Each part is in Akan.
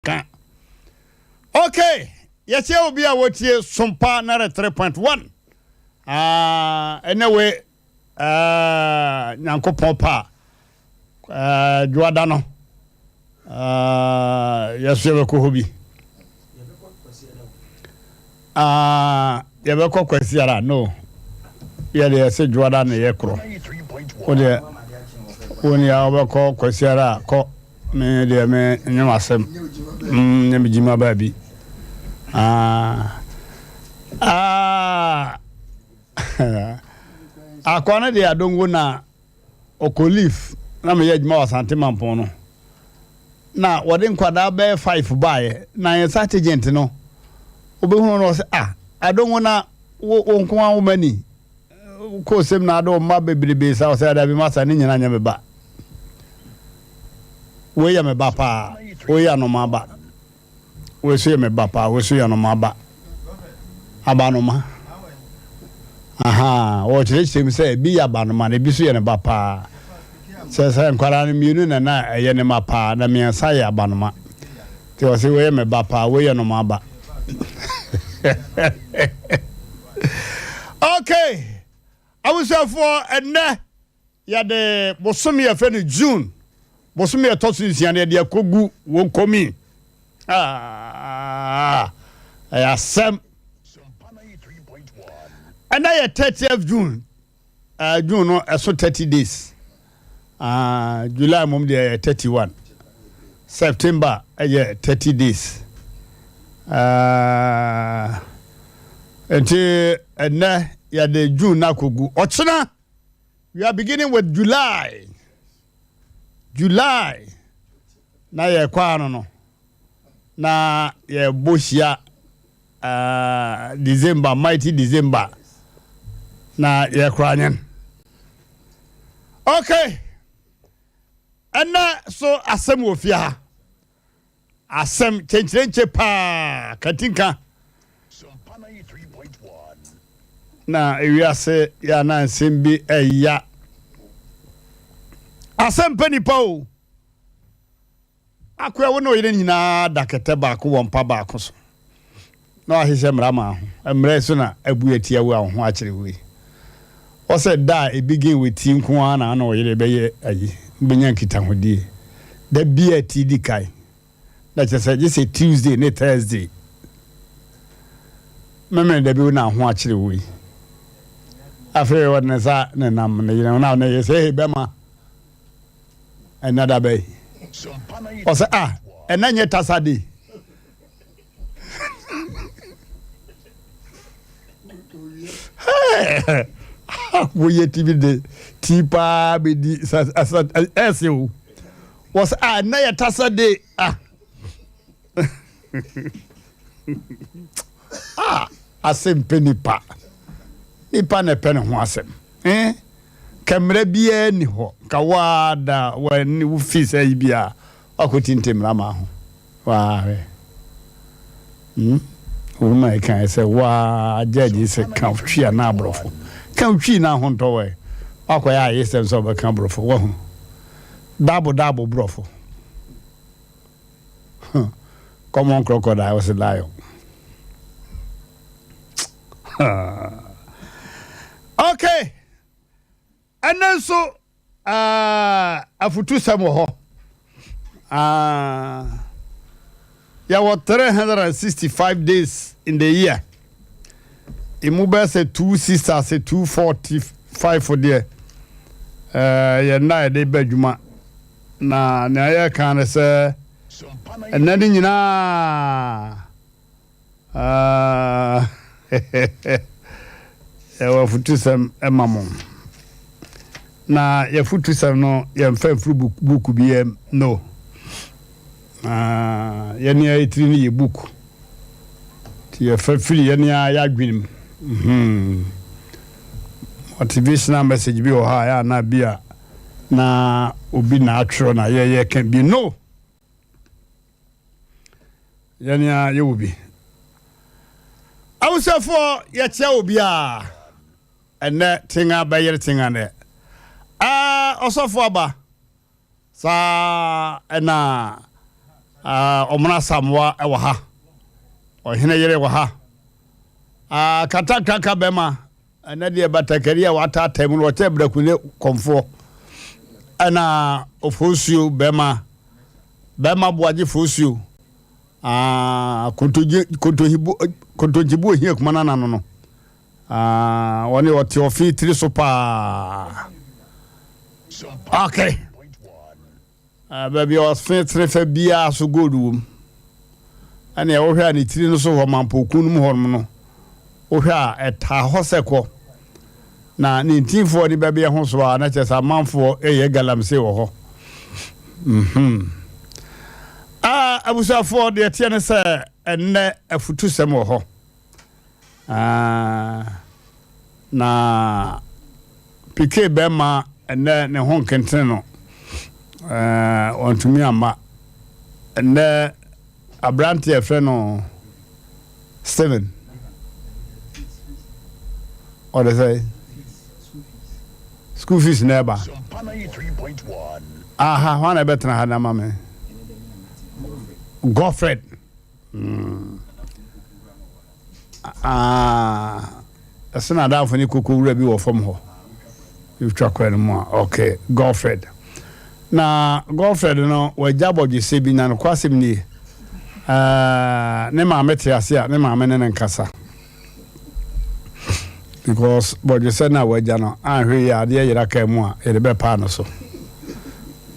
Ka. Okay, yɛkyɛ obi a wɔtie Sompa 93.1. Ah, ɛnɛ we ah, Nyankopɔn pa ah, dwoada no ah, yɛso yɛbɛkɔ hɔ bi. Ah, yɛbɛkɔ Kwasiara no. Yɛde yɛse dwoada na yɛ korɔ. Wodeɛ wo nea wobɛkɔ Kwasiara a kɔ. Me deɛ me nyɛ m'asɛm. Mm, nyɛ me gyima baabi. Ah, ah, akwa no deɛ adongo na ɔkɔ leaf na meyɛ adwuma wɔ Asante Mampɔn no. Na wɔde nkwadaa bɛyɛ five baeɛ na yɛn sergeant no wobɛhunu no ɔsɛ ah adongo na wo nko ara wo mani kɔɔ sɛm na ade wo mma bebrebe saa ɔsɛ dabi masa ne nyina nyɛ me ba wei yɛ me ba paa wei yɛ anoma ba wei so yɛ me ba paa wei so yɛ anoma ba abanoma aha wɔkyerɛkyerɛ mu sɛ ebi yɛ abanoma na ebi so yɛ ne ba paa sɛ sɛ nkwadaa no mmienu na na ɛyɛ ne ma paa na mmiɛnsa yɛ abanoma nti ɔsɛ wei yɛ me ba paa wei yɛ noma ba okay abusuafoɔ ɛnnɛ yɛde bosome yɛfrɛ no June bosome ɛtɔ so nsia no yɛde akɔgu wɔn kɔmi ah, ɛyɛ asɛm ɛnɛ yɛ 30th June Uh, June no ɛso 30 days. Uh, July mom deɛ ɛyɛ 31. September ɛyɛ 30 days. Uh, nti ɛnɛ yɛde June no akɔgu. Ɔkyena we are beginning with July. July na yɛkɔ ano no na yɛbɔ hyia uh, December, mighty December na yɛkora nyen. Okay, ɛnɛ so asɛm wɔ fie ha, asɛm kyɛnkyerɛnkyɛ paa katinka na ewiase yɛ ana nsɛm bi ɛya asɛm pɛ nipa o. Akoa, wo ne wo yere nyinaa da kɛtɛ baako wɔ mpa baako so, na wahyehyɛ mmara ma ho. Mmara yi so na abu atia wo a wo ho akyere wo yi. Ɔsɛ da a ebegin wɔ ti nko ara na wo ne wo yere bɛyɛ ayi, mobɛnya nkitahodie. Da biara a ti di kan, na kyerɛ sɛ gye sɛ Tuesday ne Thursday. Memene da bi wo na ho akyere wo yi. Afei ɔde ne nsa nenam ne yere ho na ne yere sɛ, hey bɛma. Ɛnna da bɛn? Ɔsɛ ah, ɛnna nyɛ tasa de. Woyɛ tv de tii paa bɛdi ɛsɛ o. Wɔsɛ ah, ɛnna yɛ tasa de ah. Ah, asɛm pɛ nipa. Nipa na ɛpɛ ne ho asɛm. Eh? Ka mmara biara nni hɔ. Nka wo ara da w'ani wo fi sɛ yi bi a wakɔtintim mmara ma ho. Waa hwɛ. Hmm? Wo ma ɛka sɛ waa gyɛgye sɛ ka twi anaa aborɔfo. Ka twi na ho ntɔ wɔ wakɔyɛ ayesɛm sɛ ɔbɛka aborɔfo. Wahu. Dabo dabo borɔfo. Common crocodile was a lion. Okay. Ɛnɛ nso uh, afutusɛm wɔ hɔ. Uh, yɛwɔ 365 days in the year. Emu bɛyɛ sɛ 260 ase 245 deɛ uh, yɛn nna yɛde ba adwuma. Na nea yɛka ne sɛ ɛnna no nyinaa yɛwɔ afutusɛm ma mo. Na yɛafutusɛm no yɛmfa mfiri buku bi no. Yɛne a yɛtiri no yɛ buku. Nti yɛfa firi yɛne a yɛadwene mu. Mhm. Motivational message bi wɔ hɔ a yɛ anaa bi a na obi na atwerɛ na yɛyɛ ka bi no. Yɛne a yɛwɔ bi. Abusuafoɔ yɛkyia obiara. Ɛnɛ tenga bɛyere tenga nɛ. Ɔsɔfo aba. Saa ɛna. Ah, Ɔmono Asamoah wɔ ha. Ɔhene yere wɔ ha. Ah, Katankraka bɛma, ɛnɛ deɛ batakari a wataataa mu no ɔkyɛ brakune kɔmfoɔ. Ɛna Ofosuo bɛma, bɛma Boagye Fosuo. Ah, kontogye, kontohibo, kontonkyibo ohia kuma nana no no. Ah, ɔne ɔte ɔfe tiri so paa. Okay. Ah, baabi a ɔfe tiri fa biara so gold wom. Ɛnna wohwɛ a ne tiri no so hɔ mampokun no mu hɔnom no, wohwɛ a ɛtaa hɔ sɛ kɔ. Na ne ntinfoɔ ne bɛbeɛ ho so a na kyerɛ sɛ amanfoɔ ɛyɛ galamsey wɔ hɔ. Mhm. Ah, abusuafoɔ deɛ teɛ ne sɛ ɛnnɛ afutusɛm wɔ hɔ. Ah, na Piquet bɛrima ɛnɛ ne ho nkentene no, eh, ɔntumi amma. Ɛnɛ aberante a ɛfrɛ no Steven, ɔde sɛ school fees na ɛba. Aha, hwan na ɛbɛtena ha na ama me? Godfred. Mm. Ah, ɛsɛ na adamfo ne koko wura bi wɔ fam hɔ. Etwa kwan no mu a, okay, Godfred. Na Godfred no, wagya bɔdwesɛ bi na nokwasɛm nie. Uh, ne maame te ase a, ne maame ne ne nkasa. Because bɔdwesɛ no a wagya no, anhwɛ yi adeɛ yera kaa mu a, yɛde bɛpaa no so.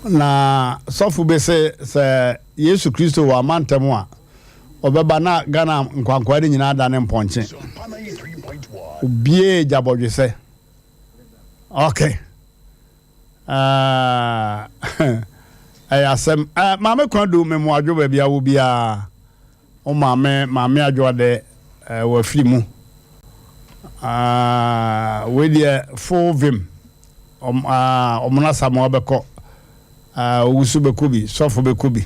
Na sɔfo bi se sɛ Yesu Kristo wɔ amantam a ɔbɛba na Ghana nkwankwaa no nyinaa adane mpɔnkye. Obiara gya bɔdwesɛ. Okay. Ah, ɛyɛ asɛm. Uh, maame Kwadu memoadwo baabi a wɔ biara. Wo maame, maame Adwoa uh, wafiri mu. Uh, wei deɛ full vim. Ɔmono Asamoah bɛkɔ. Ah, Owusu bɛkɔ bi, Sɔfo bɛkɔ bi.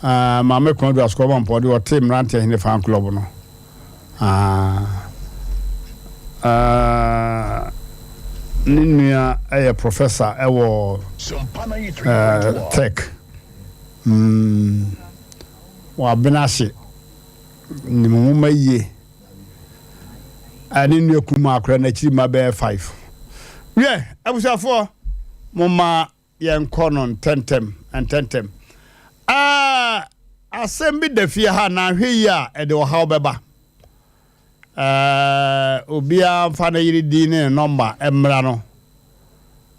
Ah, Maame Konadu Asukɔ Mampɔ de ɔte Mmeranteɛ Hene Fan Club no. Ah, ah, ne nua yɛ professor ɛwɔ eh, Tech. Mm, wabena ahye, nim nwoma yie. Ah, ne nua kumaa koraa n'akyiri mma bɛyɛ five. Wiɛ, abusuafoɔ, momma yɛnkɔ no ntɛntɛm ntɛntɛm. Ah, asɛm bi da fie ha na ahwɛ yi a ɛde ɔhaw bɛba. Ah, obiara mfa ne yere din ne ne nɔmba mmra no.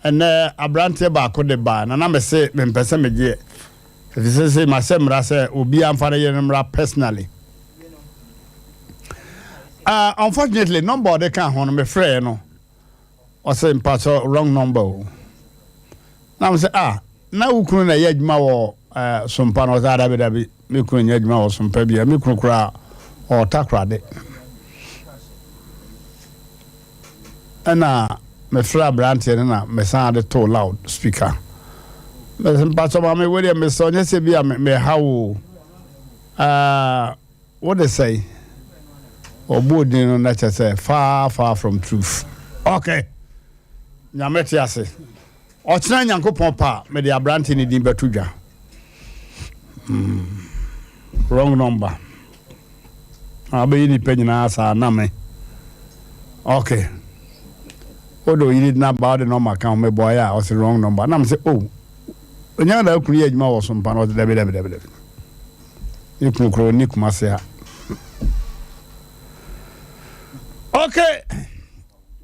Ɛnnɛ aberanteɛ baako de baa na na mese mempɛ sɛ megyeɛ ɛfiri sɛ sei mahyɛ mmara sɛ obiara mfa ne yere no mmra personally. Uh, unfortunately number ɔde ka ho no mefrɛɛ no ɔsɛ mpakyɛ wrong number o na me sɛ ah na wo kunu na ɛyɛ adwuma wɔ uh, sompa no ɔsɛ adabi dabi me kunu nyɛ adwuma wɔ sompa bia me kunu koraa ɔɔtakorade Ɛna mefrɛ aberanteɛ no na mesan de too loud speaker. Mese mpakyɛ maame wei deɛ mesɛ ɔnyɛ sɛ bi a meha wo o. Wo de sɛn? Ɔbɔɔ din no na kyerɛ sɛ far far from truth. Okay. Nyame te ase. Ɔkyena Nyankopɔn pɛ a mede aberanteɛ no din bɛto dwa. Mm. Wrong number. Abɛyi nipa nyinaa saa na me. Okay. Wode oyiri namba wode nɔma ka ho mebɔeɛ a ɔse wrong number. Na me sɛ oh. Onya na akunu yɛ adwuma wɔ so mpa no ɔse dabi dabi dabi dabi. Ne kunu koro ni Kumase ha. Okay.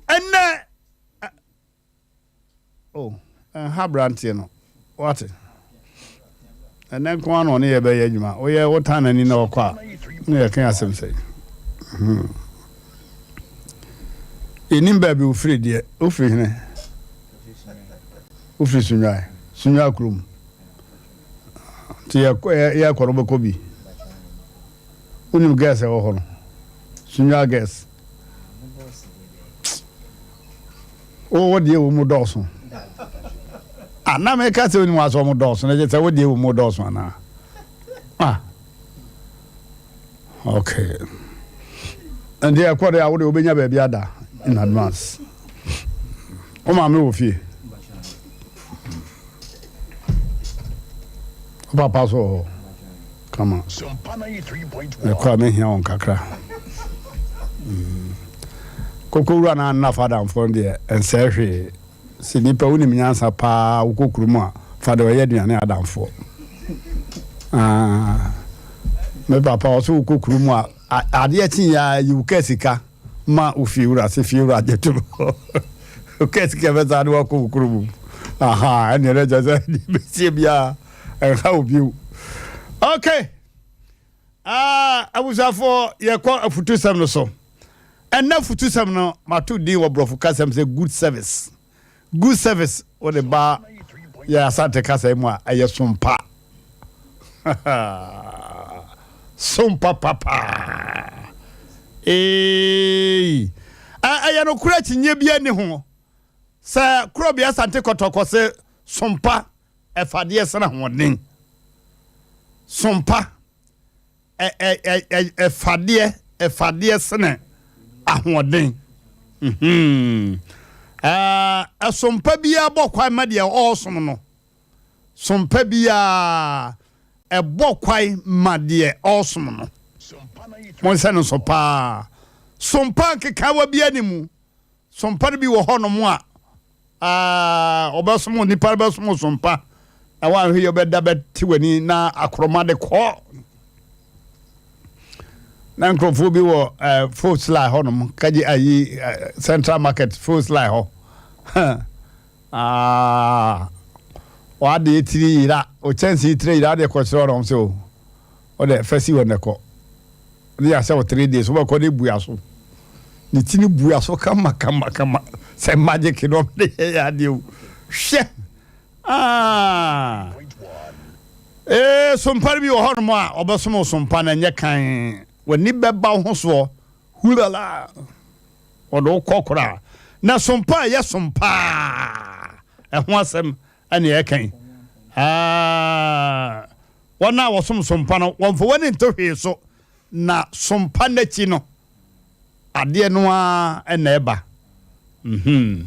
Ɛnɛ Oh, ɛnha aberanteɛ no. Wate? Ɛnɛ nko ara na ɔne yɛ bɛyɛ adwuma. Woyɛ wotan n'ani na ɔkɔ a, na yɛka asɛm sɛ. Hmm. Yɛnim baabi ofiri deɛ. Ofiri hene? Ofiri Sunwae. Sunwae kurom. Nti yɛkɔ no wobɛkɔ bi. Wonim girls ɛwɔ hɔ no? Sunwae girls. Wo deɛ wɔ mu dɔɔso. Ah, na meka sɛ wonim asɛ ɔmo dɔɔso na kyerɛ sɛ wo deɛ wɔ mu dɔɔso anaa? Ah. Okay. Nti ɛkɔ deɛ a wo deɛ wobɛnya baabi ada in advance. Wo maame wɔ fie? Wo papa so wɔ hɔ? Kama. Mekɔ a mehia wɔn kakra. Koko wura na anna fa adamfoɔ no deɛ ɛnsɛe hwee. Sɛ nipa wonim nyansa paa wokɔ kurom a fa deɛ ɔyɛ aduane adamfoɔ. Ah, me papa ɔso wokɔ kurom a adeɛ kye yɛ a yi wo kaa sika ma wo fie wura sɛ fie wura gye to wo kaa sika bɛsa ne wakɔ wo kurom. Aha, ɛneɛ na kyerɛ sɛ deɛ bɛsie biara ɛnha wo bio. Okay. Ah, abusuafoɔ yɛkɔ afutusɛm no so. Ɛnna afutusɛm no mato din wɔ borɔfo kasɛm sɛ good service. Good service wode ba yɛ Asante kasa mu a ɛyɛ sompa. Sompa papa. Ee, ɛyɛ nokorɛ akyinnyeɛ biara nni ho sɛ Korɔbea Asante Kɔtɔkɔ se sompa ɛfadeɛ sene ahoɔden. Sompa, ɛ, ɛ, ɛ, ɛ, ɛfadeɛ, ɛfadeɛ sene ahoɔden. Mm-hmm. Ɛɛ, ɛsompa biara bɔ kwan ma deɛ ɔresom no. Sompa biara ɛbɔ kwan ma deɛ ɔresom no. Monhyɛ no nso paa. Sompa nkekaawa biara ni mu. Sompa no bi wɔ hɔnom a, ah, ɔbɛsom wo, nipa no bɛsom wo sompa, na woanhwɛ yie ɔbɛda bɛte w'ani na akorɔma de kɔ. Na nkurɔfoɔ bi wɔ eh, Fos Line hɔnom, kagye ayi eh, Central Market Fos Line hɔ. Ah, w'adeɛ tiri yera, wo kyɛnsee tiri yera, adeɛ kɔkyerɛ ɔnom sɛ o, ɔdɛ fa si hɔ na kɔ. Ne yɛahyɛ wo 3 days wobɛkɔ ne bua so ne ti no bua so kama kama kama sɛ magic no ɔmde yɛyɛ adeɛ o hwɛ ah ee sompa no bi wɔ hɔnom a ɔbɛsom wo sompa na ɛnyɛ kan w'ani bɛba wo ho soɔ hulala ɔde wo kɔ koraa na sompa a ɛyɛ sompa ɛho asɛm ɛne ɛkan ah Wɔn a wɔsom sompa no, wɔmfa wɔn ani nto hwee so, na sompa no akyi no, adeɛ no ara na ɛba. Mhm.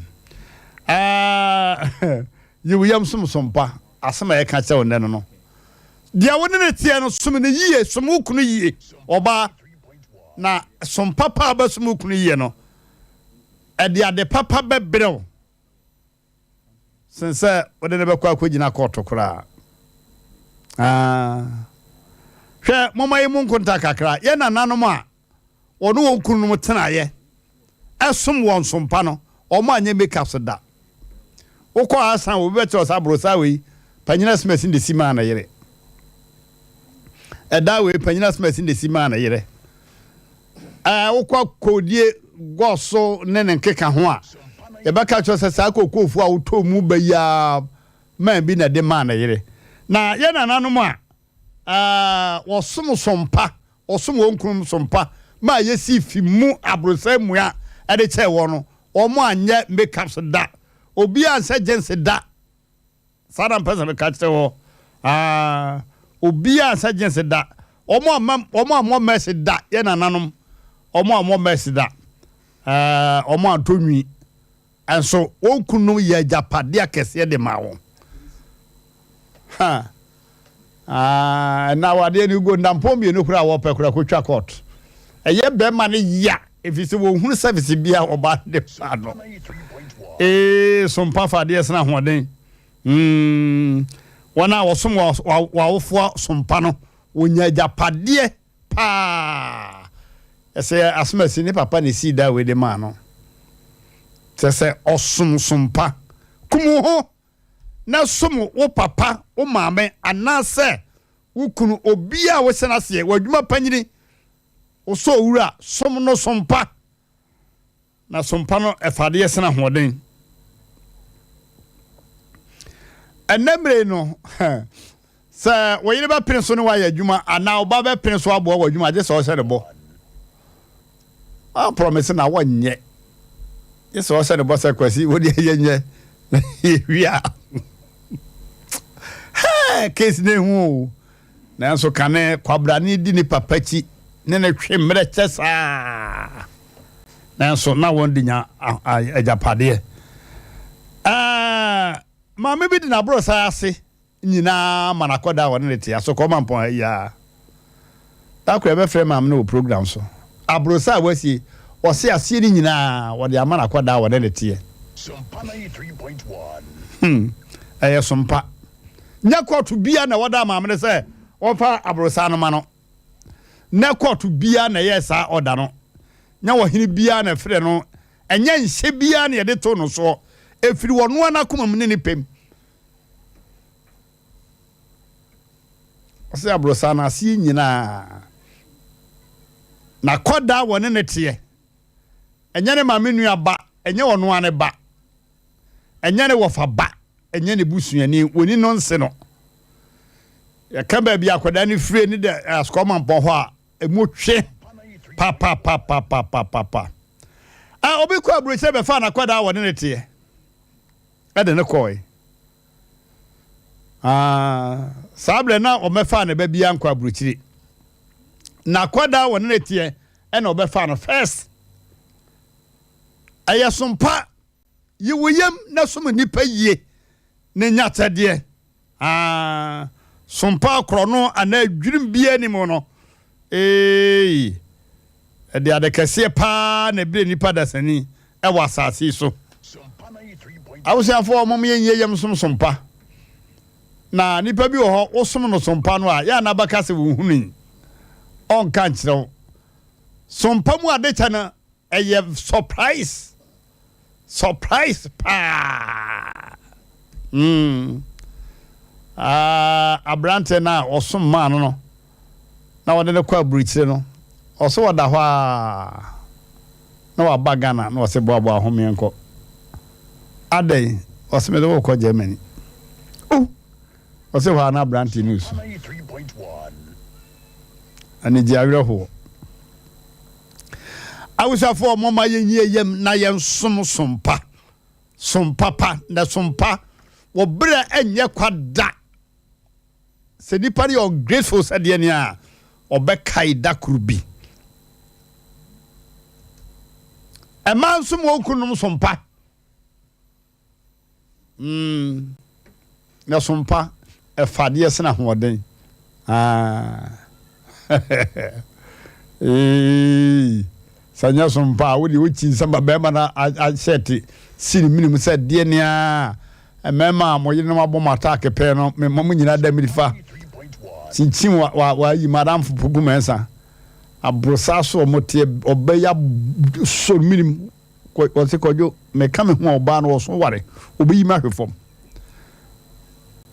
Ɛɛ, yi wo yam som sompa. Asɛm a yɛka kyerɛ wo nnɛ no no. Deɛ wo ne no teɛ no, som no yie, som wo kunu yie, ɔbaa. Na som papa a wobɛsom wo kunu yie no, ɛde ade papa bɛbrɛ wo. sen sɛ wode no bɛkɔ akɔgyina kɔɔto koraa. Ah. Hwɛ, momma yɛmmu nkonta kakra. Yɛn nananom a wɔne wɔn kununom tenaeɛ ɛsom wɔn sompa no, wɔn anyɛ makeups da. Wokɔ asan obi bɛkyerɛ wo sɛ aborosaa wei, Panyin Asomasi na esi maa ne yere. Ɛda wei, Panyin Asomasi na esi maa ne yere. Ɛɛ, wokɔ kodie gɔso ne ne nkeka ho a, yɛbɛka kyerɛ sɛ saa kokoofo a wotɔ mu ba yi ara man bi na ɛde maa ne yere. Na yɛn nananom a ɛɛ wɔsom sompa, wɔsom wɔn kununom sompa ma yɛsii fi mu aborosan mua de kyɛɛ wɔn no, wɔn anyɛ makeups da. Obiara anhyɛ jeans da. Saa na mpɛ sɛ meka kyerɛ wɔ. Ah, obiara nsa gyens da. Wɔn amma wɔn ammɔ mɛs da yɛ nananom. Wɔn ammɔ mɛs da. Eh, wɔn antɔ nwi. Nso wɔn kununom yɛ agyapadeɛ akɛseɛ de maa wɔn. Ha. Ah, ɛna awadeɛ no go nnampɔn mmienu koraa a wɔpɛ koraa kɔtwa court. Ɛyɛ bɛrima no ya ɛfiri sɛ wɔhunu service bi a ɔbaa no de maa no. Ee, sompa fa adeɛ sene ahoɔden. Mm, wɔn a wɔsom wɔn awofoɔ sompa no, wɔnya agyapadeɛ paa. Ɛsɛ asomasi ne papa na esii da wei de maa no. Kyerɛ sɛ ɔsom sompa. Kum wo ho na som wo papa, wo maame, anaasɛ wo kunu, obiara a wohyɛ no aseɛ, w'adwuma panyini, wo sɛ owura, som no som pa. Na som pa no ɛfa adeɛ sene ahoɔden. Ɛnnɛ mmerɛ yi no, sɛ wo yere bɛpene so ne woayɛ adwuma anaa wo ba bɛpene so aboa wɔ adwuma, agye sɛ ɔhyɛ ne bɔ. Promise na wɔnyɛ. Gye sɛ ɔhyɛ ne bɔ sɛ Kwasi wo deɛ yɛnyɛ na yɛwie a. Hɛɛ case no ehu o. Nanso kane kwabrane di ne papa akyi ne no twe mmerɛ kyɛ saa. Nanso na wɔn de nya agyapadeɛ. Ɛɛ maame bi de n'aborosan ase nyinaa ma n'akɔda a ɔne ne te asokɔ mampɔn ha yi ara. Da koro yɛbɛfrɛ maame no wɔ program so. Aborosa a wasie, ɔse aseɛ no nyinaa wɔde ama no akwadaa a wɔne no teɛ. Hmm, ɛyɛ sompa. Nyɛ kɔɔto bia na wɔda maame no sɛ wɔmfa aborosa no ma no. Nyɛ kɔɔto bia na ɛyɛɛ saa ɔda no. Nyɛ ɔhene bia na ɛfrɛ no. Ɛnyɛ nhyɛ bia na yɛde to no soɔ. Ɛfiri ɔno ara n'akoma mu ne ne pɛ mu. Ɔsɛ aborosan no aseɛ nyinaa. N'akwadaa wɔ ne ne teɛ. Ɛnyɛ ne maame nua ba, ɛnyɛ ɔno ara ne ba, ɛnyɛ ne wɔfa ba, ɛnyɛ ne busuani, wɔni no nse no. Yɛka baabi akwadaa no fire ne dɛ asukɔmampɔn hɔ a, ɛmu twe papapapapapapa. A obi kɔ aburokyire bɛfa n'akwadaa wɔ ne ne teɛ ɛde ne kɔe. Ah, saa berɛ na ɔmɛfaa ne ba biara nkɔ aburokyire. Na akwadaa wɔ ne ne teɛ ɛna ɔbɛfaa no first. Ɛyɛ sompa, yi wo yam na som nnipa yie na nya akyɛdeɛ. Ah, sompa korɔno anaa dwirim biara ni mu no, eei, ɛde ade kɛseɛ paa na ɛbrɛ nnipa dasani wɔ asase yi so. Abusuafoɔ, mom yɛnyɛ yam som som pa. Na nipa bi wɔ hɔ, wosom no som pa no a, yɛ a n'abaka sɛ wonhunui. Ɔnka nkyerɛ wo. Som pa mu adekyɛ no, ɛyɛ surprise. Surprise paa. Mm. Ah, aberanteɛ no a ɔsom maa no no, na wɔde no kɔ aburukyire no, ɔso ɔda hɔ a na waba Ghana na ɔse boaboa ho meɛnkɔ. Adɛn? Ɔse mede wo kɔ Germany. Oh! Ɔse hɔ a na aberanteɛ no resu. Anigye awerɛhoɔ. Abusuafoɔ momma yɛnyie yam na yɛnsom som pa. Som papa na som pa wɔ berɛ ɛnyɛ kwa da. Sɛ nipa no yɛ ungrateful sɛ deɛ nea ɔbɛkae da koro bi. Ɛmaa nso ma wɔn kununom som pa. Mm, na som pa ɛfa adeɛ sene ahoɔden. Ah. Eeii sɛ nyɛ so mpa a wodeɛ wokyi nsɛm ba bɛrima no ahyɛte si ne menim sɛ deɛ nea mmarima a mo yerenom abɔ mo ataake pɛɛ no mema mo nyinaa da mirifa kyinkyin wa wa wayi madamfo poku mɛnsa aborosa so ɔmo teɛ ɔbɛ ya so menim wɔse kɔdwo meka me ho a ɔbaa no ɔso ware ɔbɛyi me ahwe fam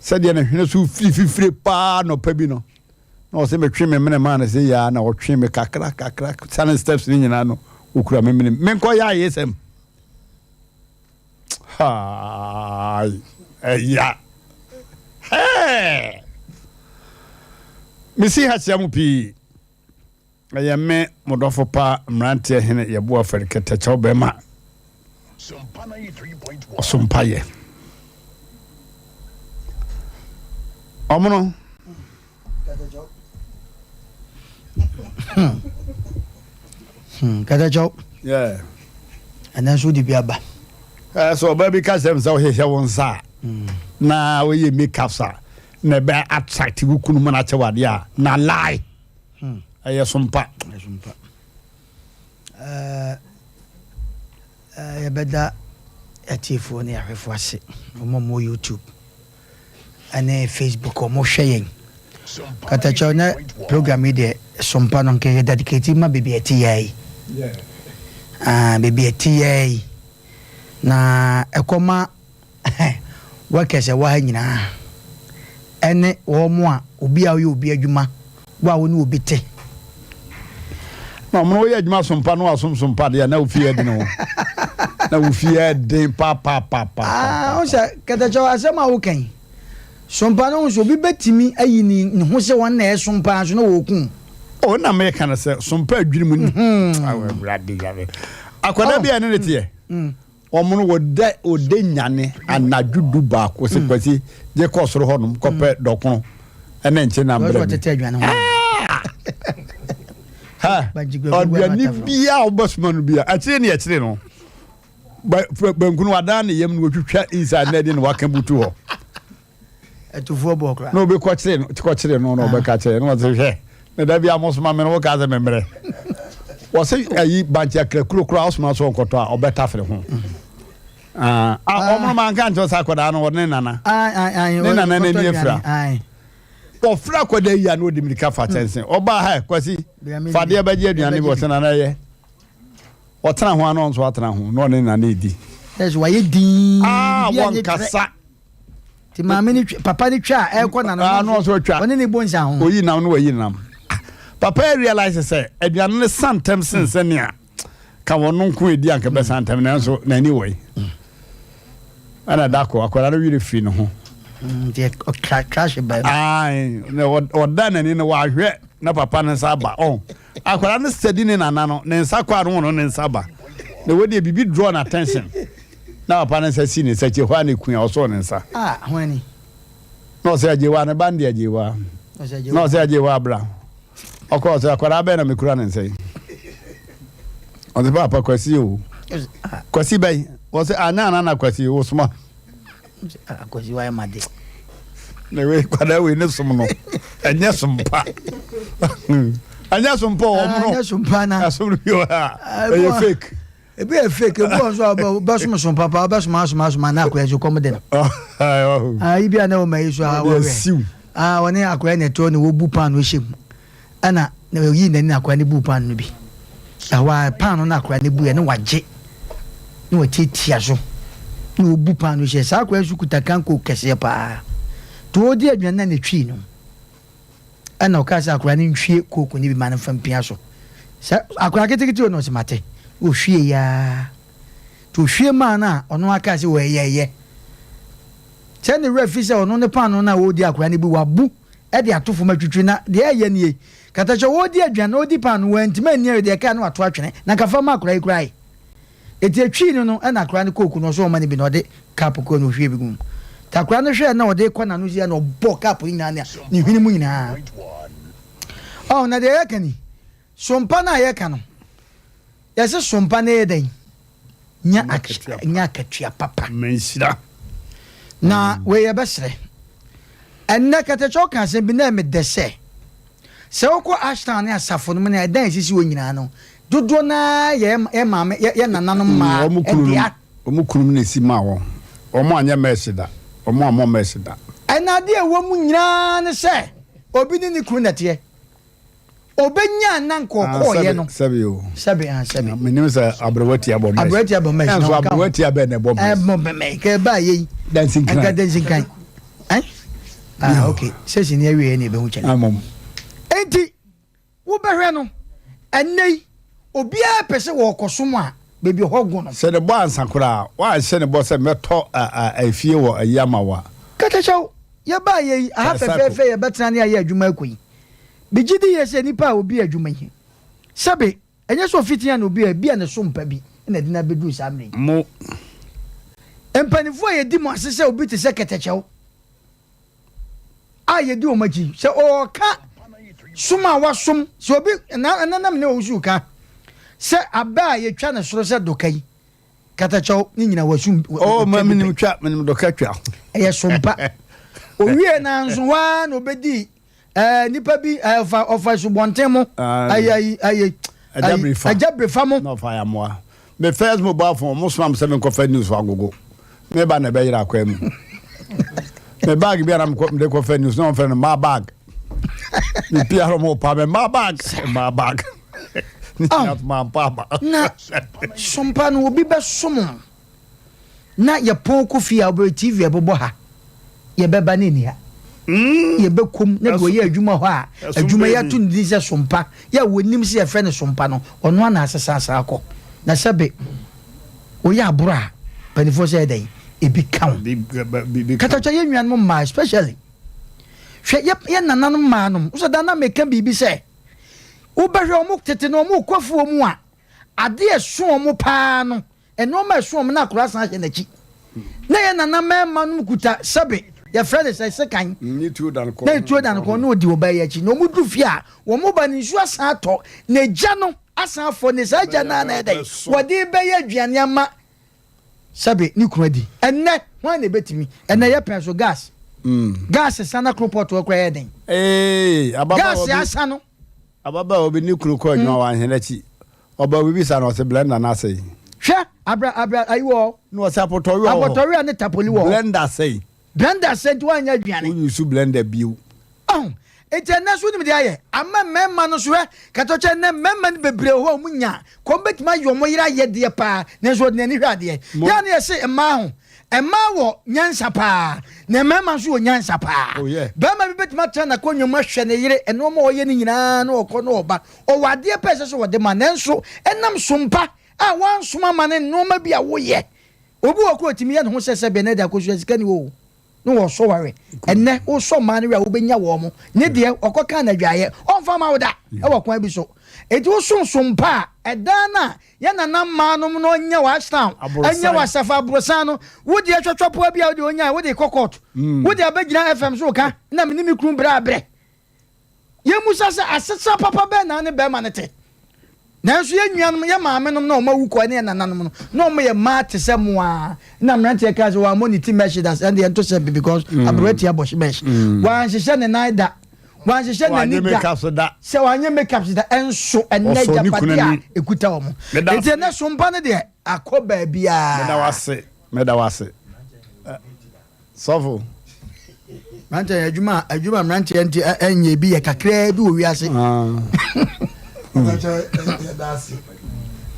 sɛdeɛ ne hwene so firi fifire paa nɔpa bi no Na ɔse metwe me mene maa no sɛ yaa na ɔtwe me kakra kakra sane steps ne nyinaa no ɔkura me mene menkɔ yɛ ayesɛm haai ɛya hɛɛ mesi ha kyerɛ mo pii ɛyɛ me mo dɔfo pa mmeranteɛ hene yɛboa fɛre kɛtɛkyɛw bɛma Ɔsom pa yɛ. Ɔmono. Kɛtɛkyɛw. Yeah. Ɛnɛ nso wode bi aba. Eh, so ɔbaa bi ka kyerɛ me sɛ wohyehyɛ wo nsa a na woyɛ makeups a na ɛbɛ attract wo kunu ma no akyɛ wo adeɛ a na lie. Ɛyɛ sompa. Ɛyɛ sompa. Yɛbɛda atiefoɔ ne ahwɛfoɔ ase, wɔn a wɔwɔ YouTube ne Facebook wɔn hwɛ yɛn. Katakyɛw na program yi deɛ sompa no nka yɛ dedicate ma baabi a ɛte yɛ yi. Ah, baabi a ɛte yɛ yi. Na ɛkɔma Workers a ɛwɔ ha nyinaa, ɛne wɔn a obi a ɔyɛ obi adwuma, wo a wo ne obi te. Na ɔmo woyɛ adwuma sompa na wasom sompa deɛ na ofie ɛden o. Na ofie ɛden papaapapa. Ah, wo sɛ kɛtɛkyɛw asɛm a woka yi, sompa no ho so obi bɛtumi ayi ne ho sɛ wɔn na ɛsom paa nso na wɔku. O na meka no sɛ sompa adwiri mu ni. Awurade yare. Akwadaa bi a ɛne ne teɛ. Wɔn no wɔda wɔda nyane anadwo du baako sɛ Kwasi gye kɔ soro hɔnom kɔpɛ dɔkono ɛne nkye nam brɛ me. Ha ɔduane biara a wobɛsoma no biara akyire ne akyire no banku no wadan ne yam no wɔtwitwa inside na ɛde na waka butu hɔ. Atufoɔ bɔɔ koraa. Na obi kɔkyere no kɔkyere no na ɔbɛka kyerɛ na ɔsɛ hwɛ. Na da bi a mosoma me no wokaa sɛ memmerɛ. Wɔse ayi bankye akrakuro koraa wosoma so ɔnkɔtɔ a ɔbɛtafere ho. Ah, ah, ɔmo no manka nkyerɛ sɛ akwadaa no ɔne nana. Ne nana n'ani afira. Ɔfrɛ akwadaa yi a na ɔdi mirika fa kyɛnse. Ɔbaa ha Kwasi, fa adeɛ bɛgye aduane bi ɔsɛ nana ɛyɛ. Ɔtena ho a na ɔnso atena ho na ɔne nana edi. Wayɛ dinn. Ah, wɔnkasa. Ti maame ni papa ni twa a ɛkɔ na no no nso atwa. Ɔne ne bɔ nsa ho. Oyi nam no wayi nam. Papa yɛ realize sɛ aduane no sa ntɛm sen sɛnea ka wɔn no nko edi anka bɛsa ntɛm nanso n'ani wɔ yi. Ɛna da ko akwadaa no werɛ firi ne ho. Nti ɔtra trash bɛn. Ayi na ɔda n'ani no wahwɛ na papa ne nsa aba ɔn akwadaa no sɛdi ne nana no ne nsa kɔ ano no ne nsa ba na wɔde biribi draw na attention. Na papa no nsa sii ne nsa akyi, ɛhɔ ara na ekui a ɔsɔɔ ne nsa. Ah, hwan ni? Na ɔsɛ Agyewa, ne ba no de Agyewa. Na ɔsɛ Agyewa bra. Ɔkɔ ɔsɛ akwadaa bɛn na mekura ne nsa yi. Ɔsɛ papa Kwasi o. Kwasi bɛn? Ɔsɛ anya ana na Kwasi wosoma. Kwasi wayɛ ma de. Na wei kwadaa wei ne som no ɛnyɛ som pa. Ɛnyɛ som pa ɔmo no. Ɛnyɛ som pa na. Ɛsom no bi wɔ ha. Ɛyɛ fake. Ebi yɛ fake, ebi wɔ nso a wobɛsom som papa, wobɛsom asoma asoma na akora nso kɔm de no. Ayi bi a na wɔma yi so a wɔhwɛ. Ah, wɔne akora na ɛtoɔ na wɔbu paano hyɛ mu. Ɛna na wɔyi n'ani na akora no bu paano no bi. Ɛhɔ a paano no akora no bu yɛ na wagye na wɔtiatia so na wɔbu paano hyɛ. Saa akora nso kuta kanko kɛseɛ paa. Nti wɔdi aduane na ne twi no. Ɛna ɔkaa sɛ akwadaa no nhwie kooko no bi ma no mfa mpia so. Sɛ akwadaa ketekete o na ɔsɛ mate. Ohwie yaa. Nti ohwie maa no a ɔno aka sɛ wɔyɛyɛ. Sɛ ne werɛ fi sɛ ɔno ne paano no a ɔredi akwadaa no bi wabu de ato fam atwitwi na deɛ ɛyɛ nie. Katakyɛ ɔredi aduane na ɔredi paano wantumi anni awie deɛ ɛkaa no wato atwene na nka fa ma akwadaa yi koraa yi. Enti etwii no no, ɛna akwadaa no kooku no, ɔsɛ ɔma no bi na ɔde cup kɔɔ na ohwie bi gu mu. Nti akwadaa no hwɛɛ na ɔde kɔ n'ano sia na ɔbɔɔ cup no nyinaa ne ne hwene mu nyinaa. Ɔho na deɛ yɛka ni, sompa no a yɛka no, yɛse sompa no yɛ dɛn? Nya nya akatua papa. Manhyira. Na wei yɛbɛsrɛ. Ɛnnɛ kɛtɛkyɛ ɔka asɛm bi na ɛmedɛ sɛ, sɛ wokɔ Ashtown ne asafo no mu ne ɛdan a esisi hɔ nyinaa no, Dodoɔ no ara yɛ yɛn maame, yɛ yɛn nananom mmaa Wɔn kununom, dea. wɔn kununom na esi maa wɔn. Wɔn anyɛ mɛɛse da. Wɔn ammɔ mɛɛse da. Ɛna adeɛ a ɛwɔ mu nyinaa ne sɛ, obi ne ne kunu na ɛteɛ. Ɔbɛnya a na nka Ah, ɔkɔɔeɛ sɛbe, no. sɛbe o. Sɛbe, ah, sɛbe. Menim sɛ aberewa tia bɔ mɛɛse. Aberewa tia bɔ mɛɛse, na Nanso ɔnka ho. aberewa tia bɛn na ɛbɔ mɛɛse? Ɛbɔ mɛɛse, nka ɛbaa yei. Dansinkran. Nka dansinkran. Ɛn? Ah, okay. Sɛsi ne awieɛ na ɛbɛhu kyɛne. Amom. Enti, Wobɛhwɛ no, ɛnnɛ yi, obiara pɛ sɛ wɔkɔsom a, baabi a hɔ go no. Sɛ ne bɔ ansa koraa a, woanhyɛ ne bɔ sɛ mɛtɔ efie wɔ ayi ama wo a. Kɛtɛkyɛw, yɛbaeɛ yi, aha fɛfɛɛfɛ yɛbɛtena ne ayɛ adwuma akɔ yi. Megye di yie sɛ nipa a obi adwuma yi, sɛbe, ɛnyɛ sɛ ofitia na obi a, ebia ne so mpa bi na ɛde no abɛduru saa mmerɛ yi. Mo. Mpanimfoɔ a yɛdi mo ase sɛ obi te sɛ kɛtɛkyɛw. a yɛdi wɔn akyi sɛ ɔreka som a wasom sɛ obi na ɛnanam ne ɔwusu ka sɛ abɛ a yɛtwa ne soro sɛ doka yi katakyɛw ne nyina wasum oh ma menim twa menim doka twa ɛyɛ sompa owie na nso waa na obɛdi ɛɛ nipa bi ɛɛ ɔfa ɔfa subɔnten mo ayi ayi ayi agya berefa mo na ɔfa yamoa Me first mobile phone, wɔn soma me sɛ menkɔfa news wɔ agogo. Me ba na ɛbɛyera akwan mu. Me bag bi a na mede kɔfa news na wɔfrɛ no ma bag. Me pia no mo pa me ma bag, ma bag. Ne nyinaa so mampa aba. Na sompa no obi bɛsom Na yɛpɔn kɔ fie a wobɛhwɛ TV a ɛbobɔ ha, yɛbɛba na ɛnni ha. Yɛbɛkɔ mu na deɛ ɔyɛ adwuma hɔ a adwuma yi ato ne din sɛ Sompa, yɛ a wɔnim sɛ yɛfrɛ no Sompa no, ɔno ara na asesa asan akɔ. Na sɛbe woyɛ aboro a, mpanimfoɔ sɛ ɛyɛ dɛn? Ebi ka wo. Katakya yɛn nuanom mmaa especially, hwɛ yɛ yɛn nananom mmaa nom, wosɛ da na meka biribi sɛ, wobɛhwɛ wɔn tete no wɔn rekɔ afuo mu a, adeɛ ɛso wɔn paa no, Nnoɔma a ɛso wɔn na akwadaa san hyɛ n'akyi. Na yɛn nana mmarima nom kuta sɛbe, yɛfrɛ no sɛ sekan, Ne tuo da no kɔn. Na tuo da no kɔn na ɔdi ɔbaa yi akyi. Na wɔn duru fie a, wɔn ba no nsuo asan atɔ, na egya no asan afɔ, ne saa gya no ara na ɛyɛ dɛn? Wɔde rebɛyɛ aduane ama sɛbe ne kunu adi. Ɛnnɛ, hwan na ɛbɛtumi? Ɛnnɛ yɛpɛn so gas. Gas sa na koropɔtoɔ koraa yɛ den. Ee, ababaawa Gas bi. asa no. Ababaawa bi ne kunu kɔ adwuma wanhwɛ n'akyi. Ɔbaa obi bisa no ɔse blender no asɛe. Hwɛ abra abra ayi wɔ hɔ. Na ɔse apotɔwewa wɔ hɔ. Apotɔwewa ne tapoli wɔ hɔ. Blender asɛe. Blender asɛe nti woanyɛ aduane. Wo use blender bio. Ɔho nti ɛnɛ nso wonim deɛ ayɛ ama mmarima no nso hwɛ katɔkyɛ ɛnɛ mmarima no bebree wɔ hɔ a wɔn nya kɔm bɛtumi ayɛ wɔn yere ayɛdeɛ paa nanso wɔde n'ani hwɛ adeɛ. Yɛ a na yɛse mmaa ho Mmaa wɔ nyansa paa, na mmarima nso wɔ nyansa paa. Oh, yeah. Barima bi bɛtumi atena n'akonnwa mu ahwɛ ne yere nneɛma a ɔyɛ no nyinaa na ɔkɔ na ɔba. Ɔwɔ adeɛ pɛ ɛsɛ sɛ ɔde ma, nanso ɛnam sompa a wansom ama ne nneɛma bi a woyɛ. Obi wɔ koro ɔtumi yɛ ne ho sɛ sɛ bɛn na akosua sika ni o na wɔsɔ ware. Ɛnnɛ wosɔ mmaa no wɛ a wobɛnya wɔn mo. Ne deɛ ɔkɔ kan na adwaeɛ ɔmfa ma wo da ɛwɔ kwan bi so. Enti wosom sompa a ɛdan no a Yɛ nana mmaa nom no ɔnyɛ wɔ ashtown ɛnyɛ wɔ asafo aborosan no wo deɛ twɔtwɔ poa bi a wo deɛ ɔnyae wo de kɔ court wo de abɛgyina fm so ka na me ne me kunu brɛ abrɛ yɛ musa sɛ asetra papa bɛn na ne bɛrima no te nanso yɛ nuanom yɛ maame nom na wɔn awu kɔ ne yɛ nananom no na wɔn yɛ mmaa te sɛ mo a na mmeranteɛ kaa sɛ wɔn amɔ ne ti mɛhye da ɛnde ɛnto sɛ bi because mm. aberewa ti abɔ hye mɛhye mm. wɔanhyehyɛ ne nan da Wanhyehyɛ n'ani da sɛ wanyɛ makeup da nso ɛnɛ agyapadeɛ a ɛkuta wɔn. Nti ɛnɛ sompa no deɛ akɔ baabiara. Meda wase, meda wase. Sɔfo. Mmeranteɛ adwuma adwuma mmeranteɛ nti ɛnyɛ bi yɛ kakraa bi wɔ wiase. Yɛda ase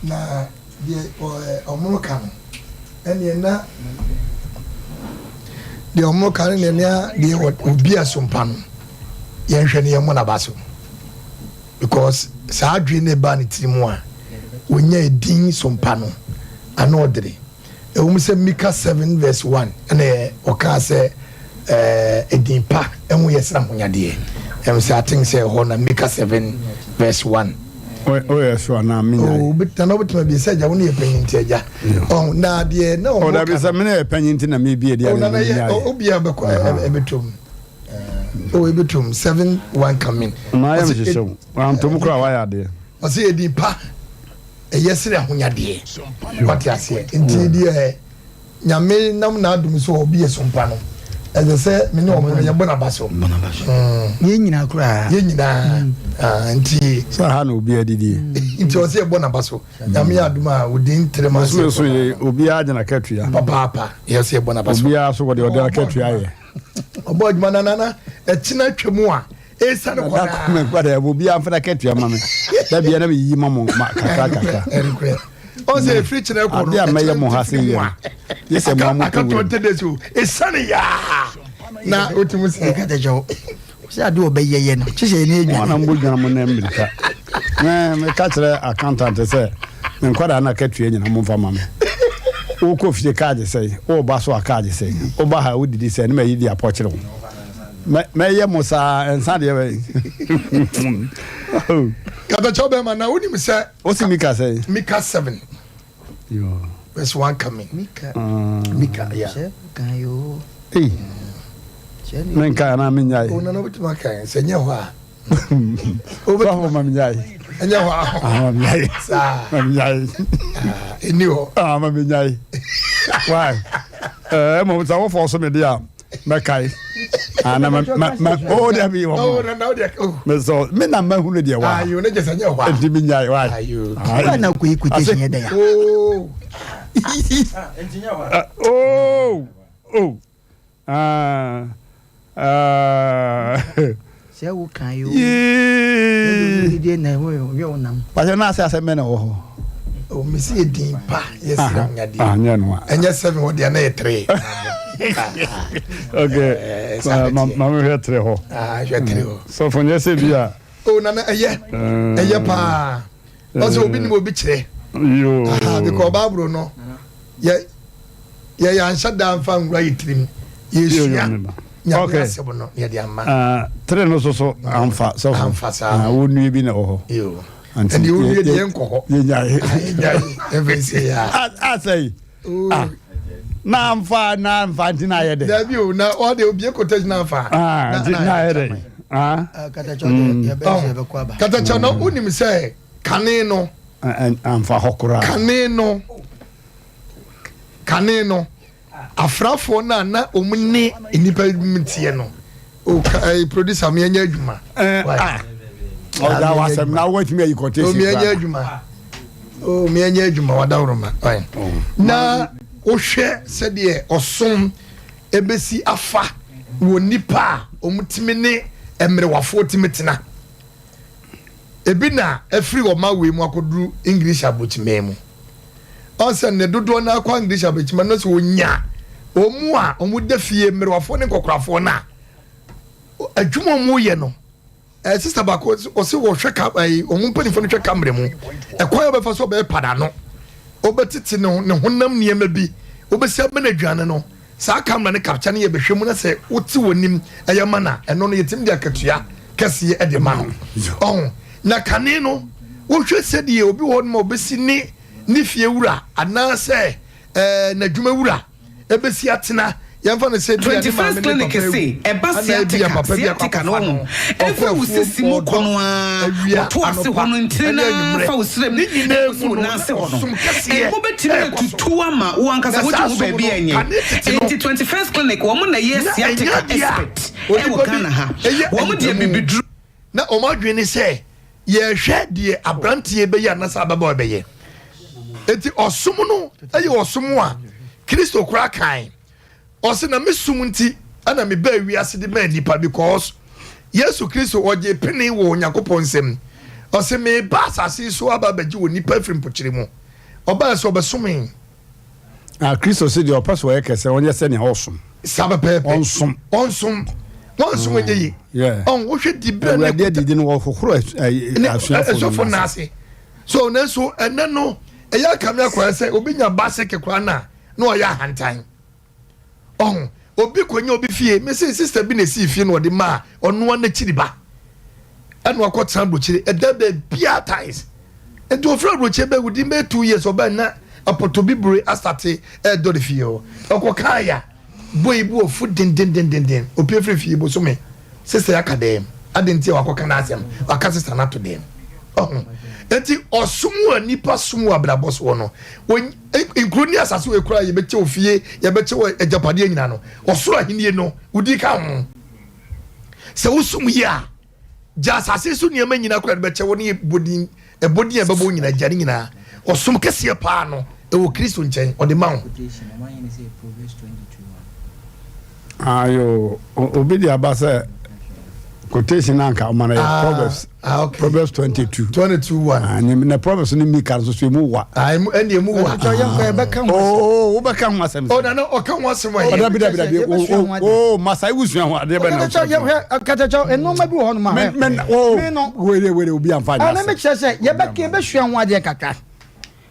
na deɛ ɔmo ka no ɛneɛ na deɛ ɔmo ka no neɛ nea deɛ obi a sompa no yɛnhwɛ no yɛmmɔ n'aba so because saa adwene no ba ne tiri mu a wɔnya edin sompa no ano ɔdere Ɛwom sɛ Mika 7 vs 1 na ɔkaa sɛ edin pa ho yɛ sene ahonyadeɛ. Ɛm sɛ I think sɛ ɛhɔ na Mika 7 vs 1. Oyɛ so anaa menya. Oh, na wobɛtumi abie sɛ agya wo ne yɛ panyin nti agya. Oh, na deɛ na ɔmo ka. Ɔdabi sɛ mene yɛ panyin nti na mebie deɛ na menya. Oh, obia bɛkɔ ɛbɛtom. Oh, ɛbɛtom 7 1 coming. Na ayɛ mehyehyɛ wo. Antom koraa wayɛ adeɛ. Ɔsɛ edin pa. ɛyɛ sene ahonyadeɛ wate aseɛ nti deɛ nyame nam n'adom so obi yɛ sompa no ɛsɛ sɛ me ne ɔmo no yɛbɔ n'aba so yɛn nyinaa koraa yɛn nyinaa ah, nti sɛ ha na obi adidie nti ɔsɛ yɛbɔ n'aba so nyame yɛ adom a within three months so so yɛ obiara gyina katua papaapa yɛ sɛ yɛbɔ n'aba so obiara so wɔde ɔde akatua yɛ ɔbɔ adwuma nanana ɛkyena twam a Esiane kɔ daa. Me nkwa dɛ obi amfa na katua ma me. Da bia na me yiyi ma mo ma kakra kakra. Ɛnokorɛ. Ɔn sɛ efiri kyerɛ kɔ no. Ade a mɛyɛ mo ha sɛ yɛ. Yɛ sɛ mo amu Aka 20 days o. Esiane yaa. Na otumi sɛ. Ɛka tɛ kyɛw. Sɛ ade ɔbɛyɛ yɛ no. Kyɛ sɛ yɛ ne adwa. Wɔn na mbɔ dwan mo na mmirika. Me meka kyerɛ accountant sɛ me nkwadaa no akatua nyina momfa ma me. Wokɔ fie kaagye sɛn, woba so a kaagye sɛn, woba ha wodidi sɛn ne mayi de apɔkyere wo. Mɛyɛ mo saa nsa deɛ bɛn. Katakyɛw bɛrima na wonim sɛ. Wosi Mika sɛn? Mika 7. Yo. Verse 1 coming. Mika. Mika, yeah. Hey. Menka anaa menyae. Oh, nana wobɛtumi aka sɛ nyɛ hɔ a. Sɔfo ma menyae. Ɛnyɛ hɔ a. Ah, ma menyae. Saa. Ma menyae. Ɛni hɔ. Ah, ma menyae. Why? Eh, mmom sɛ wofɔ so me deɛ a mɛkae. Ah, na ma ma ma oh dabi wɔ mo. Oh, na wo deɛ oh. Me so me na mahunu deɛ wa. Ayo, ne gye sɛ nyɛ hɔ a. Nti menyae why? Ayo. Why na kɔ quotation yɛ dɛ ya? Oh. Oh. Oh. Ah, ah. Sɛ wo kan yo. Yee. Yee. Na ɛwɔ yɛ wo nam. Pàṣẹ náà sẹ asɛm bɛ na ɛwɔ hɔ. O mesi yɛ din pa yɛ sira nyadeɛ. Ah, nyɛ no a. Ɛnyɛ seven hɔ deɛ na yɛ three. Okay. Maame hwɛ three hɔ. Ah, hwɛ three hɔ. Sɔfo nyɛ sɛ bi a. O nana ɛyɛ ɛyɛ paa. Ɔsɛ obi nim obi kyerɛ. Yoo. Because Bible no yɛ yɛ yɛ anhyɛ da nfa nwura yɛ tirim yɛsua nyame asɛm no yɛde ama. Ah, tere no soso amfa sɔfo. Amfa saa. Ah, wo nua bi na wɔ hɔ. Yoo. Ɛnni wo nua deɛ nkɔ hɔ. Yɛnyae. Yɛnyae. Ɛfɛ sɛ ya. Asɛyi. Ah. Na amfa na amfa nti na ayɛ dɛ. Dabi o na ɔde obie quotation na amfa. Ah, nti na ayɛ dɛ. Ah. Katakyɛ no wonim sɛ kane no. Amfa hɔ koraa. Kane no. Kane no afrafoɔ no a na wɔn ne nnipa mu teɛ no o ka ɛɛ producer mi ɛnyɛ adwuma. Ɛɛ ah. Ɔda wasɛm na watumi ayi quotation. Omi ɛnyɛ adwuma. Omi ɛnyɛ adwuma wadaworoma. Na wohwɛ sɛdeɛ ɔsom ebesi afa wɔ nipa a wɔtumi ne mmerewafoɔ tumi tena. Ebi na afiri ɔma wei mu akɔduru English aburokyiman mu. Ɔsɛ ne dodoɔ no akɔ English aburokyiman no sɛ wɔnya wɔn a wɔda fie mmerewafoɔ ne nkɔkorafoɔ no a adwuma a wɔyɛ no ɛɛ sista baako ɔsɛ wɔhwɛ ka ɛyi wɔn mpanimfoɔ no hwɛ kamera mu ɛkwan a wɔbɛfa so ɔbɛyɛ pada no wɔbɛtete ne ne honam nneɛma bi wɔbɛsi abɛn aduane no saa kamera no kapkya no yɛ bɛhwɛ mu na sɛ wote wɔn nim ɛyɛ ma na ɛno no yɛtumi de akatua kɛseɛ ɛde ma no ɔho na kane no wohwɛ sɛdeɛ obi wɔ hɔ nom a ɔbɛsi ne ne fie wura anaasɛ ɛɛ n'adwuma wura ebesi atena yɛmfa no sɛ bia ne maame 21st ne Clinic papa se awu ɛba ana ebia sciatica papa bi akɔ sciatica no akɔfa wahu no ɔkɔ ɛfiri wo afuom sisi mu kɔ ɔdɔ no ara awia wɔto ase anɔpa hɔ no ntini ɛne no ara anwummerɛ fa wo serɛ mu ne nyinaa ɛkɔsi mu wo no nan na ase hɔ no ɔsom kɛseɛ ɛmo bɛtumi ɛrekɔ so atutu ama wo ankasa na wogye saa ho som baabi no ɛnyɛ kane tete no enti 21st Clinic wɔn na ɛyɛ na ɛnyɛ sciatica adeɛ a expert ɛwɔ onipa bi Ghana ha ɛyɛ wɔn deɛ ntamu bibiduro na wɔn adwene ne sɛ yɛhwɛ deɛ aberanteɛ bɛyɛ anaasɛ ababaawa bɛyɛ eti ɔsom no ɛyɛ ɔsom a Kristo koraa kan ɔsɛ na me som nti ɛna me baa wiase de maa nipa because Yesu Kristo ɔgye pene wɔ Onyankopɔn nsam ɔsɛ meba asase yi so aba abɛgye wɔ nipa afiri mpokyere mu ɔbaa sɛ ɔbɛsome. Ah, Kristo se deɛ ɔpɛ sɛ ɔyɛ kɛsɛ ɔnyɛ sɛnea ɔsom. Saa pɛpɛɛpɛ. Ɔnsom. Ɔnsom. Wɔnsom ɛnyɛ yi. Yeah. Ɔn wohwɛ di bere ne Awurade adidi no wɔhohoro asuafo no ase. So nanso ɛnɛ no ɛyɛ akame akɔyɛ sɛ obi nya baseke koraa na na ɔyɛ ahantan. Ɔho obi kɔnya obi fie mese sister bi na esii fie na ɔde maa ɔnoa n'akyiri ba ɛna wakɔ tena aburokyire ɛdan baabiara tiles nti ofiri aburokyire bɛ within bɛyɛ 2 years ɔbɛn na apɔtɔ bibire asate ɛɛdɔ ne fie hɔ ɔkɔ kaa ya boy bi wɔ fu dendendendenden opie firi fie bosome sister yɛ aka dɛm adi nti a wakɔ ka n'asɛm waka sister n'ato dɛm ɔho nti ɔsom a nipa som wɔ abrabɔ soɔ no nkuro ne asase wɔ ekura yɛbɛkyɛ ofie yɛbɛkyɛ wɔ agyapadeɛ nyinaa no ɔsoro ahennie no wodi ka ho sɛ wosum yie a gya asase so nneɛma nyinaa kora de bɛkyɛ wo ne bɔdin ɛbɔdin a ɛbɛbɔ wo nyinaa gya ne nyinaa ɔsom kɛseɛ paa no ɛwɔ Kristo nkyɛn ɔde ma wo. Ayo, obi de aba sɛ quotation na nka ɔma no yɛ Proverbs. Ah, okay. Proverbs 22. 22 1. Ah, na Proverbs no Mika nso so emu wa. Ah, emu ɛne emu wa. Ɛtɔ yɛn kɔ yɛbɛka ho asɛm. Oo, wobɛka ho asɛm. Oh, nana ɔka ho asɛm wɔ Oh, dabi dabi dabi. Yɛbɛsua ho Oh, masa iwu sua ho adeɛ bɛ na. Katakyɛ yɛhwɛ katakyɛ nneɛma bi wɔ hɔ nom a. Men men oh, Me no. were were obi amfa Ah, nyɛ na asɛm. me kyerɛ sɛ yɛbɛka yɛbɛsua ho adeɛ kakra.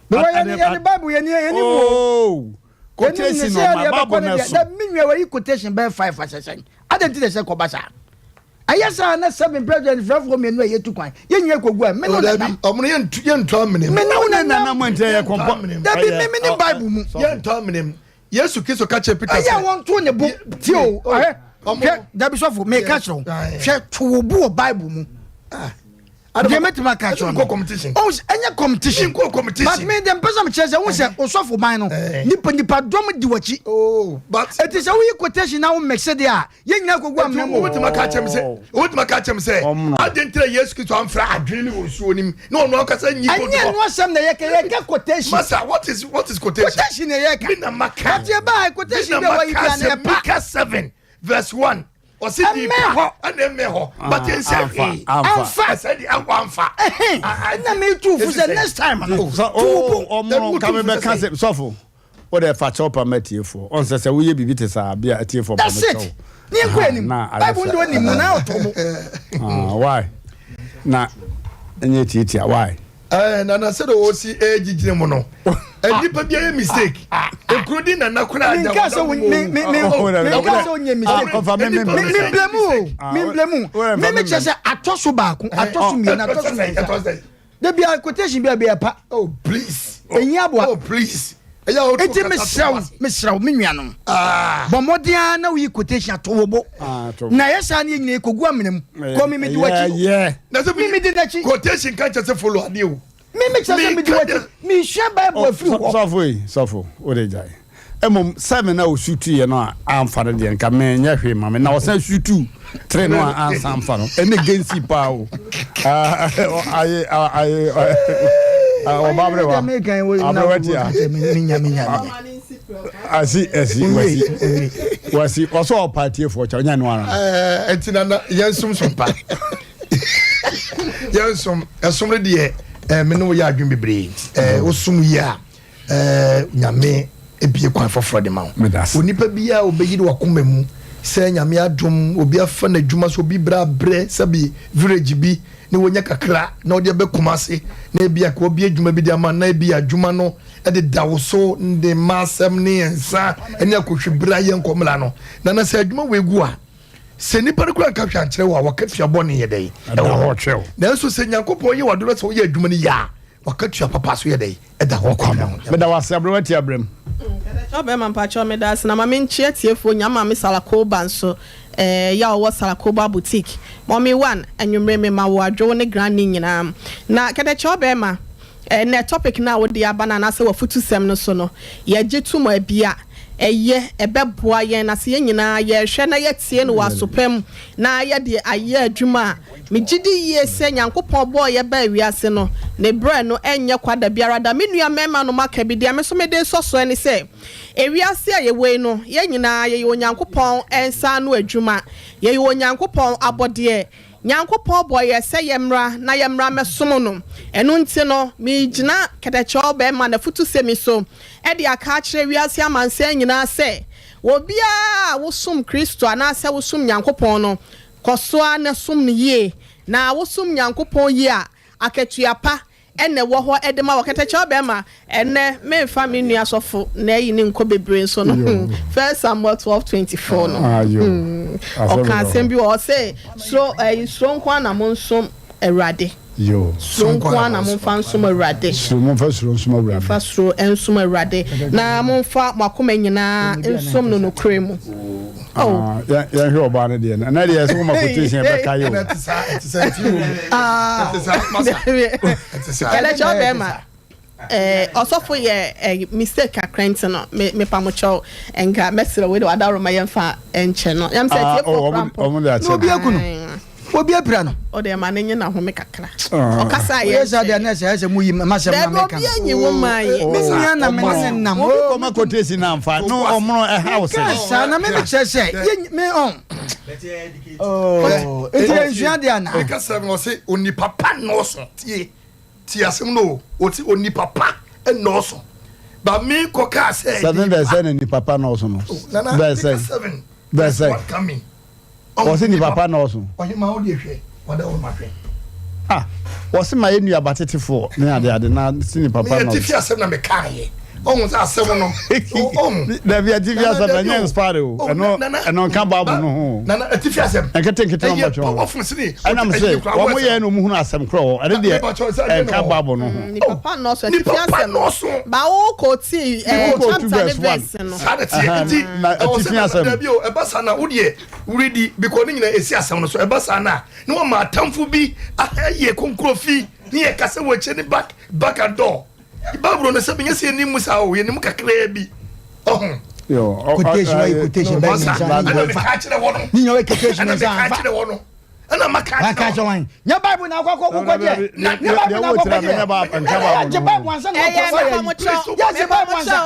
Because yɛne yɛne Bible yɛne yɛne mu o. Oh, Yɛne ne quotation sɛ no yɛde ma Bible yɛbɛkɔ na ne deɛ. so. Da me nua wayi quotation bɛyɛ five ahyehyɛ. Adɛn nti na ɛsɛ kɔba saa? Ɛyɛ saa na seven president frɛfoɔ mmienu a yɛtu kwan. Yɛn nyinaa kɔgu a me no Oh, dabi nenam. ɔmo no yɛntu yɛntu amene mu. Me ne wo Ne nenam. nana mo nkyɛn yɛ kɔmpɔ. Dabi me me ne Bible mu. Yɛntu amene mu. Yesu Kristo ka kyerɛ Peter Ɛyɛ sɛ. wɔn to ne bo tie o. Ɔhwɛ Ɔmo- hwɛ dabi sɔfo meka kyerɛ wo. Aye. Hwɛ to wo bo wɔ Bible mu. Deɛ mɛtumi aka kyerɛ no. competition. Oh, ɛnyɛ competition. Nkɔ competition. But me deɛ mpɛ sɛ mekyerɛ sɛ wo sɛ osɔfo ban no Eh. nipa nipa dɔm di w'akyi. Oh, but. Eti sɛ woyi quotation na wo mix deɛ a yɛn nyinaa kɔgu amena mu. Wobɛtumi aka kyerɛ me sɛ wobɛtumi aka kyerɛ me sɛ Ɔmo. adi nti na Yesu Kristo amfra adwene ne wɔ nsuo nim na ɔno ankasa nyi Ɛnyɛ kodoɔ. ɛno asɛm na yɛka yɛka quotation. Masa, what is quotation? Quotation na yɛka. Me na maka. But yɛ baa quotation Me na bi a wɔyi maka bi a na sɛ ɛpa. Mika 7 verse 1. Ɔsi di Ɛmmɛn pa hɔ. ɛna ɛmmɛn hɔ. But yɛn sɛ hwee. Amfa. Amfa. Ɛsɛ de awɔ amfa. Ɛhɛn. Ɛna mi tu fu sɛ next time no. So, Tu wo bo. oh, ɔmo ka me bɛka sɛ sɔfo wo de fa kyɛw pa ma atiefoɔ ɔnsɛ sɛ woyɛ biribi te saa bia atiefoɔ pa That's ma kyɛw it. Ne yɛn kɔ anim. na ayɛ Bible sɛ- de onim mu na ɔtɔ mu. Ah, why na ɛnyɛ tiatia why Ɛɛ nana sɛ de wɔsi ɛgyinagyina mu no. Nipa bi ayɛ mistake. Ekuro di nana koraa Mi nka sɛ wo mi mi mi Oh, mi nka sɛ o nye mistake. Ah, ɔfa me me Mi mi blame o. Mi blame o. Mi mi kyerɛ sɛ atɔ so baako atɔ so mmienu atɔ so mmiɛnsa. Debi a quotation bi a bi ɛpa. Oh please. Enyi aboa. Oh please. Ɛyɛ a wotu Eti kasa to mesrɛ wo ase. mesrɛ wo me nuanom. Ah. Bɔ mmɔden ara na woyi quotation ato wo bo. Ah, to. Na ɛyɛ saa ne yɛ nyinaa ekogu amena mu. Kɔ mi mi di w'akyi. yɛ Na sɛ Mi mi di n'akyi. Quotation ka kyerɛ sɛ follow adeɛ o. Mi mi kyerɛ sɛ mi di Mi w'akyi. Mi sua Bible afiri hɔ. sɔfo yi sɔfo wo de gyae. Mmom 7 a ɔsutuiɛ no a amfa no deɛ nka menyɛ hwee ma me na ɔsan sutu 3 no a ansa amfa no ɛne gensi paa o. Aye aye ɔba aberewa aberewa tia asi asi wasi wasi ɔsɔ ɔpa atiefoɔ kyɛ ɔnyɛ no ara. Ɛnti na yɛn som som pa yɛn som ɛsom no deɛ ɛɛ me ne wo yɛ adwene bebree ɛɛ wosom yie a ɛɛ nyame ebie kwan foforɔ de ma wo onipa biara obɛyi de wakoma mu sɛ nyame adom obi afa n'adwuma so obi brɛ abrɛ sɛbi village bi ne wɔnya kakra na ɔde abɛ Kumase na ebi a obi adwuma bi de ama na ebi adwuma no de da wo so de ma asɛm ne nsa ne akɔhwibra yɛ nkɔmmla no na na sɛ adwuma wɔ egu a sɛ nipa no kura nka hwɛ ankyerɛ wɔ a wɔkatua bɔne yɛ dɛn ɛwɔ hɔ nanso sɛ Nyankopɔn yɛ wadom na sɛ woyɛ adwuma no yɛ a wakatua papa so yɛ dɛn ɛda hɔ kwa ma wo. Meda wo ase aberewa ti abrem. Kɛtɛkyɛw bɛɛma mpakyɛw meda ase na ma me nkyea tiefoɔ nyinaa maame Salakoba nso eh ya ɔwɔ Salakoba boutique mummy one anwummere me ma wo adwo wo ne granny nyinaa na kɛtɛkyɛw bɛɛma Ɛnnɛ topic no a wode aba no anaasɛ w'afutusɛm no so no, yɛgye tom a ebia ɛyɛ, ɛbɛboa yɛn na sɛ yɛn nyinaa yɛhwɛ na yɛtie no wɔ aso pa mu na yɛde ayɛ adwuma a, megye di yie sɛ Nyankopɔn bɔɔ yɛn baa wiase no, ne brɛ no ɛnyɛ kwa da biara da. Me nua mmarima nom aka bi, deɛ me nso mede resɔ soɛ ne sɛ, ewiase a yɛwɔ yi no, yɛn nyinaa yɛyɛ Onyankopɔn nsa ano adwuma, yɛyɛ Onyankopɔn abɔdeɛ. Nyankopɔn bɔɔ yɛ sɛ yɛmmra na yɛmmra mmɛsom no. Ɛno nti no, meregyina kɛtɛkyɛw bɛrima n'afutusɛm yi so de aka akyerɛ wiase amansan nyinaa sɛ, Obiara a wosom Kristo anaasɛ wosom Nyankopɔn no, kɔ so ara na som no yie. Na wosom Nyankopɔn yie a, akatua pa na ɛwɔ hɔ de ma wɔ kɛtɛkyɛw bɛrima ɛnɛ memfa me nua sɔfo na ayi ne nkɔ bebree nso no, First Samuel 12:24 no, ɔka asɛm bi wɔ hɔ sɛ suro ɛyi suro nko ara na monsom Awurade, suro nko ara na momfa nsom Awurade, suro momfa suro nsom Awurade, momfa suro nsom Awurade na momfa mo akoma nyinaa nsom no nokorɛ mu. Oh. Yɛnhwɛ ɔbaa no deɛ no ɛnɛ deɛ ɛsɛ woma quotation ɛbɛka yɛ o. Kɛlɛkyɛ ɔbɛrima ɔsɔfo yɛ mistake kakra nti no mepa mo kyɛw nka mɛsrɛ wei de wadaworo ma yɛmfa nkyɛ no yam sɛ tiefo kora mpo na obi aku no obi apira no ɔde ɛma ne nye n'ahome kakra ɔkasa yɛ nkyɛn sɛ na ɛsɛ ɛsɛ mu yi ma sɛm na meka obi anyi wo maa yi me nua na me ne nam obi kɔma quotation na nfa no ɔmono ɛha wo sɛ saa na me me kyerɛ sɛ yɛ me ɔn nti yɛ nsua deɛ ana ɛka sɛ no ɔse onipa pa nnɔɔso tie tie asɛm no o ɔse onipa pa nnɔɔso ba me kɔ kaa sɛ 7 verse sɛ na nipa pa nnɔɔso no verse 7 verse Wɔse nipa pa nnɔɔso. Ɔhemaa wo deɛ hwɛ wada wo ma hwɛ. Ah wɔse mayɛ nnuaba tetefoɔ ne ade ade na se nipa pa nnɔɔso. Me atifi asɛm na me kaa yɛ. Ɔhu sɛ asɛm no ɔhu. Dabi atifi asɛm na nyɛ inspired o. Ɛno ɛno nka Bible no ho. Nana atifi asɛm. Nkete nkete na wɔbɛtwe wɔn. Powerful sini. Ɛnam sɛ wɔn yɛ na wɔn hunu asɛm korɔ wɔ ɛno deɛ ɛnka Bible no ho. Nipa pa nnɔɔso atifi asɛm. Ba wo kɔ ti chapter ne verse no. Saa na teɛ nti ɛwɔ sɛ nana dabi o ɛba saa na wo deɛ woredi because ne nyinaa esi asɛm no so ɛba saa na na wɔma atamfo bi ayɛ konkrofi ne yɛ kasa wɔ akyire ne back back and door Bible no sɛ menyɛ sɛ yɛnim mu saa o yɛnim kakraa bi ɔho. Quotation wɔ quotation bɛyɛ mmiɛnsa ne nyinaa fa ne nyinaa wɔ quotation mmiɛnsa anfa. Ɛna maka akyerɛ wɔn. Wɔn. Nyɛ Bible na akɔ akɔ kɔ gye. Nyɛ Bible na akɔ kɔ gye. Ɛna yɛ gye Bible ansa na wakɔ sɔ yɛ yi. Yɛ gye Bible ansa.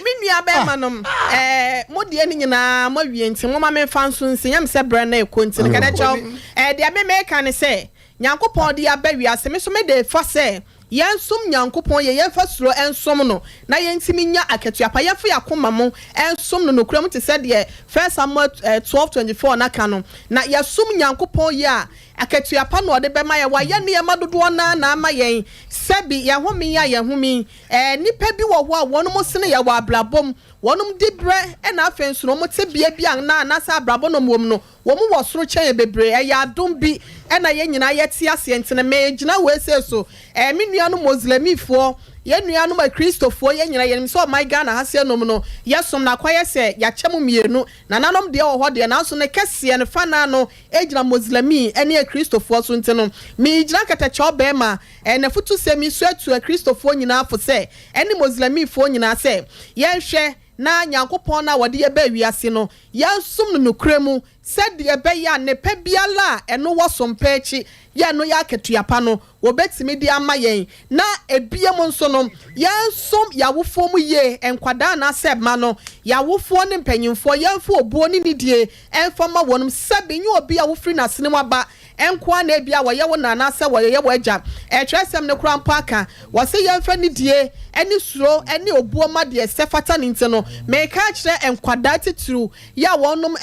Me nua bɛrima nom ɛɛ mo deɛ ne nyinaa mo awie nti mo ma me nfa nso nsi nyɛ me sɛ brɛ na ɛkɔ nti no kɛdɛ kyɛw ɛɛ deɛ me meka ne sɛ Nyankopɔn de aba wiase me nso me de fa sɛ Yɛnsom Nyankopɔn yie, yɛmfa suro nsom no, na yɛntumi nya akatua pa. Yɛmfa yɛn akoma mu nsom no nokorɛ mu te sɛ deɛ First Samuel 12:24 no ka no. Na yɛsom Nyankopɔn yie a, akatua pa na ɔde bɛma yɛn. Wayɛ nneɛma dodoɔ no ara na ama yɛn. Sɛbi, yɛn home yi a yɛhome yi, nnipa bi wɔ hɔ a wɔnom sene yɛn wɔ abrabɔ mu. Wɔnom diberɛ ɛna afei nso no wɔn tebea bi anaa anaasɛ abrabɔ na wɔwɔ mu no, Wɔn wɔ soro kyɛn yɛn bebree. Ɛyɛ adom bi na yɛn nyinaa yɛte aseɛ nti no megyina wei sei so. Ɛɛ me nuanom Moslemifoɔ, Yɛn nuanom Akristofoɔ, yɛn nyinaa yɛnim sɛ ɔman Ghana ha seɛnom no, yɛsom no akɔyɛ sɛ yɛakyɛ mu mmienu. Nananom deɛ wɔ hɔ deɛ, nanso ne kɛseɛ no fa no ano gyina Moslɛmi ne Akristofoɔ so nti no, meregyina kɛtɛkyɛw bɛrima n'afutusɛm yi so atu Akristofoɔ nyinaa fo sɛ, ɛne Moslɛmifoɔ nyinaa sɛ, yɛnhwɛ na Nyankopɔn no a ɔde yɛn baa wiase no, yɛnsom no nokorɛ mu, sɛdeɛ ɛbɛyɛ a Ne pɛ biara a ɛno wɔ som pa akyi, yɛ ɛno yɛ akatua pa no, wɔbɛtumi de ama yɛn. Na ebiem nso no, yɛnsom yɛn awofoɔ mu yie, nkwadaa anaasɛ mma no, yɛn awofoɔ ne mpanimfoɔ, yɛmfa obuo ne nidie mfa mma wɔnom. Sɛbe nyɛ obi a wofiri n'asene mu aba nko ara na ebia wɔyɛ wo na anaasɛ wɔyɛ w'agya. Twerɛsɛm no koraa mpo aka, wɔse yɛmfa nidie ne suro ne obuo mma deɛ ɛsɛ fata no nti no, mereka akyerɛ nkwadaa titiriw yɛ a wɔnom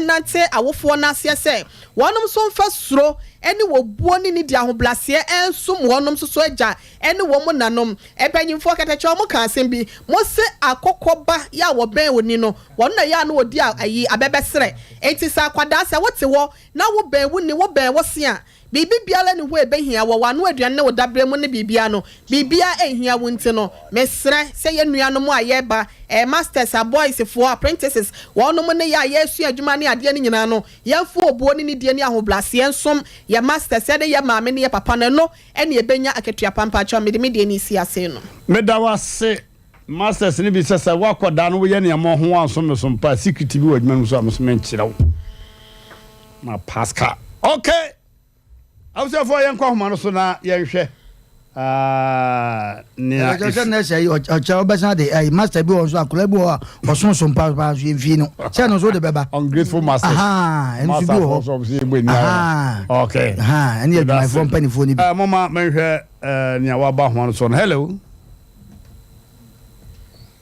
nante awofoɔ no aseɛ sɛ wɔnom nso mfa suro ne obuo ne nidi ahobraseɛ nsom wɔnom nso so agya ne wɔn nanom. Mpanyinfoɔ kɛtɛkyɛ wɔn ka asɛm bi, mo se akokɔ ba yɛ a wɔbɛn oni no, wɔn na yɛ a na wɔdi ayi abɛbɛserɛ. Enti sɛ akwadaa sɛ wote hɔ na wo bɛn wo ni, wo bɛn wo se a, Biribi biara nni hɔ a ɛbɛhia wɔ w'ano aduane ne wo daberɛ mu ne biribiara no, biribiara nhia wo nti no, mesrɛ sɛ yɛn nuanom a yɛreba, ɛɛ masters, aboys foɔ, apprentices, wɔnom ne yɛ a yɛresua adwuma ne adeɛ no nyinaa no, yɛmfa obuo ne nidie ne ahobrɛaseɛ nsom yɛn masters ne yɛn maame ne yɛn papa no, ɛno ne yɛbɛnya akatua pa. Mpakyɛw, mede me deɛ no resi ase no. Meda wo ase Masters no bi sɛ sɛ woakɔ daa no woyɛ nea mo ho anso me so mpa secret bi wɔ adwuma no mu so a me so menkyerɛ wo ma Pascal okay abusuafoɔ yɛnkɔ ahoma no so na yɛnhwɛ uh, nea ɛbɛkyɛ sɛ nɛsɛ yi ɔkyɛ ɔbɛsan de ɛyi master bi wɔ nso akwadaa bi wɔ hɔ a ɔsonso mpa paa nso yɛmfii no sɛ no nso wode bɛba ungrateful masters ɛno nso bi wɔ hɔ okay ɛne adwumayɛfoɔ mpanimfoɔ no bi moma menhwɛ nea waba ahoma no so no hello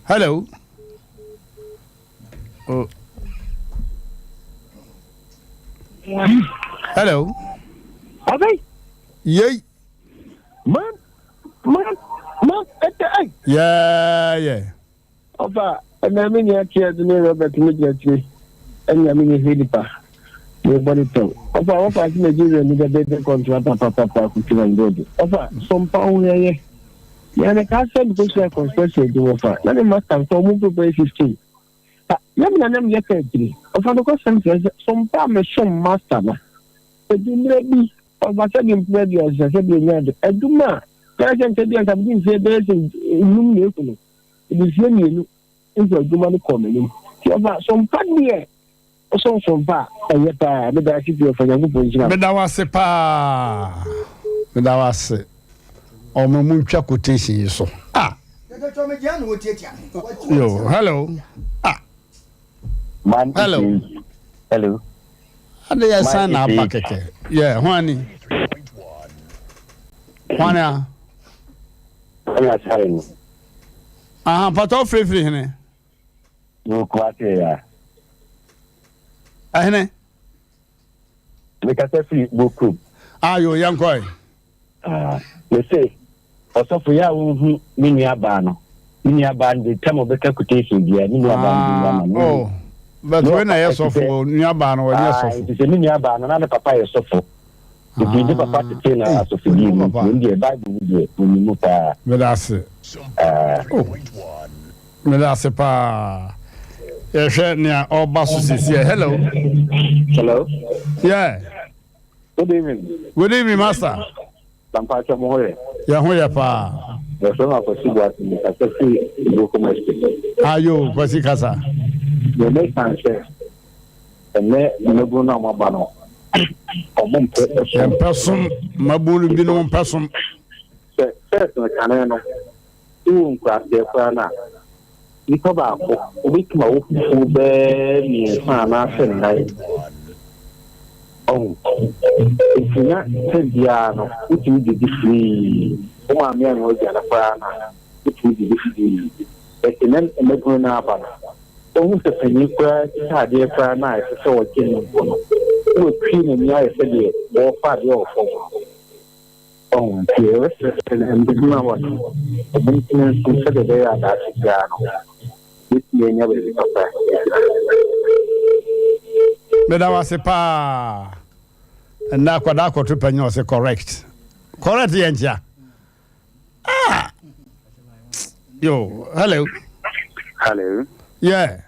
Hello. Oh. Hello. Abi. Yay. Man, man, man, ɛtɛ ɛy. Yeah, yeah. Ɔfa ɛnna mi nua tiɛ ne Robert mi gyina akyire ɛnna mi nyɛ hwɛ nipa mi bɔ ne tɛw. Ɔfa wɔfa ase Nigeria ni dɛ bɛbɛ kɔntra papapapa kutu and road. Ɔfa sompa ho yɛ yɛ. Nea mekaa sɛ mekɔsua construction adwuma ɔfa na me master nka ɔmo mpo bɛyɛ 15 pa na me na na meyɛ ka akyiri ɔfa nokwasɛm kyerɛ sɛ som pa a mesom master no ɛdu mmerɛ bi ɔfa sɛdeɛ mpena aduasa sɛdeɛ nya ade adwuma a na sɛ nka bi anka mede mfeɛ bɛyɛ sɛ nnum na ɛku no ɛde mfeɛ mmienu nso adwuma no kɔɔ m'anim nti ɔfa som pa deɛ Ɔsomfo ba a, ɛyɛ paa. Meda ase pii ɔfa Nyankopɔn nhyira wo. Meda wo ase paa meda wo ase ɔmo mo ntwa quotation yi so ah yo hello ah Man hello hello ade yɛ san na aba kɛkɛ yɛ hwani hwani a ɛna sáré no aha pàtó firifiri hene. Wɔ Kumasi ya. Ɛhene. Mekasa firi Bokum. Ayo yɛn kɔɛ. Ah, mese ɔsɔfo yɛ a wohu me nua baa no. Me nua baa no de tam ɔbɛka quotation bia me nua baa no de nua ma me. Oh, but wei na yɛ sɔfo nua baa no ɔnyɛ sɔfo. Nti sɛ me nua baa no na ne papa yɛ sɔfo. Nti ne papa tetee no asɔfodie mu nti ɔno deɛ Bible mu deɛ ɔnim mu paa. Meda ase. Oh. Meda ase paa. Yɛhwɛ nea ɔba so sisi ɛ. Hello. Hello. Yeah. Good evening. Good evening, master. Sampacho mo ho yɛ. Yɛ ho yɛ paa. Yɛfrɛ me Akwasi Boate mekasa firi Burokum Estate. Ayo, Kwasi kasa. Deɛ meka ne sɛ ɛnɛ mmabunu no a wɔaba no wɔn mpɛ som. Yɛmpɛ som mmabunu binom mpɛ som. Sɛ first no kane no Wowɔ nkuraseɛ koraa no a, nipa baako wobɛtumi awɔ fufuo bɛɛ mmiɛnsa anaasɛ nnan. Ɔho. Nti na tɛm biara no wotumi didi firii. Wo maame anoa aduane koraa no a, wotumi didi firii. But nnɛ mmabunu no aba no, wohu sɛ panin koraa kita adeɛ koraa no a ɛsɛ sɛ ɔgye no mpo no, na watwi n'ani ayɛ sɛdeɛ ɔrefa adeɛ wɔ fam no. Ɔho nti yɛbɛsrɛ sɛ mbɛdwuma wɔ no ɔmo ntena nsu sɛdeɛ ɛbɛyɛ a daakye biara no yɛbɛtumi anya baabi papa agyina. Meda wo ase paa. Ɛnna akwadaa akɔto panyin ɔse correct. Correct yɛ nkyea. Ah! Yo, hello. Hello. Yeah.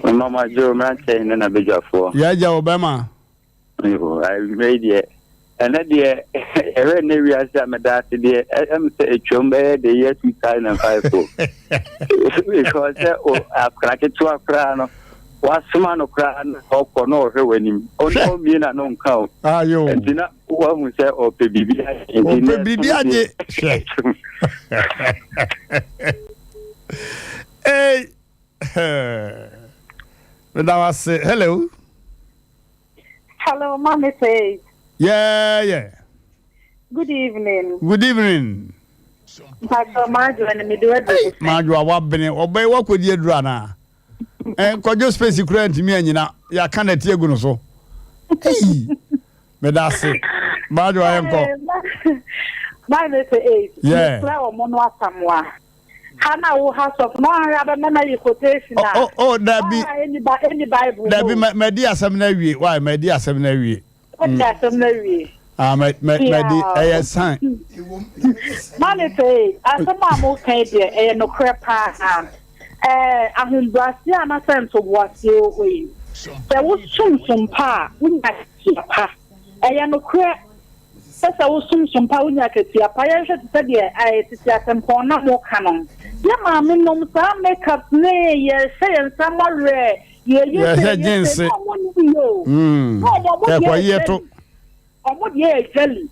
Mama Joe, mmeranteɛ ne n'abadwafoɔ. Yɛagya wo bɛma. Yo, anwummerɛ yi deɛ, ɛnɛ deɛ, ɛhwɛ nnɛ wiase a meda ase deɛ, ɛm sɛ atwam bɛyɛ the year 2005 o. Because sɛ o akora ketewa koraa no, wasoma no koraa na ɔkɔ na ɔhwɛ w'anim. Ɔmmie na no nka o. Ayo. Nti na wahu sɛ ɔpɛ biribi agye. Nti Ɔpɛ biribi agye. Hwɛ. Hey. Meda wo ase. Hello. Hello, Mommy Faith. Yeah, yeah. Good evening. Good evening. Pastor Majo and me do Hey, Majo wabene. Ɔbɛn wakɔdi aduru anaa? Eh, kɔdwo space kura ntumi anyina. Yɛaka na ti agu no so. Hey, meda ase. Majo ayɛ nkɔ. Mommy Faith. Yeah. Mesrɛ wɔn no asamoa. Ha na wo ha sɔfo na ɔhwɛ abɛma na yi quotation a. Oh, oh, dabi. Ɛni ba ɛni Bible. Dabi, ma ma di asɛm na awie. Why ma di asɛm na awie. Ɔdi asɛm na awie. Ah, ma ma ma di ɛyɛ san. Maame pɛɛ asɛm a mo kan deɛ ɛyɛ nokorɛ paa. Ɛɛ ahobrɛaseɛ anasɛ ntoboaseɛ wɔ hɔ yi. Sɛ wosom som pa a wonya akatua pa. Ɛyɛ nokorɛ. Sɛ sɛ wosom som pa a wonya akatua pa. Yɛnhwɛ te sɛ deɛ ɛɛ tete atempɔn na moka no. Yɛ maame nom saa make up ne yɛhyɛ yɛn nsa mmɔwerɛ yɛyɛ sei yɛyɛ sei na ɔmo nim yɛ o. Na ɔmo ɔmo deɛ yɛ jelly. Ɔmo deɛ yɛ jelly.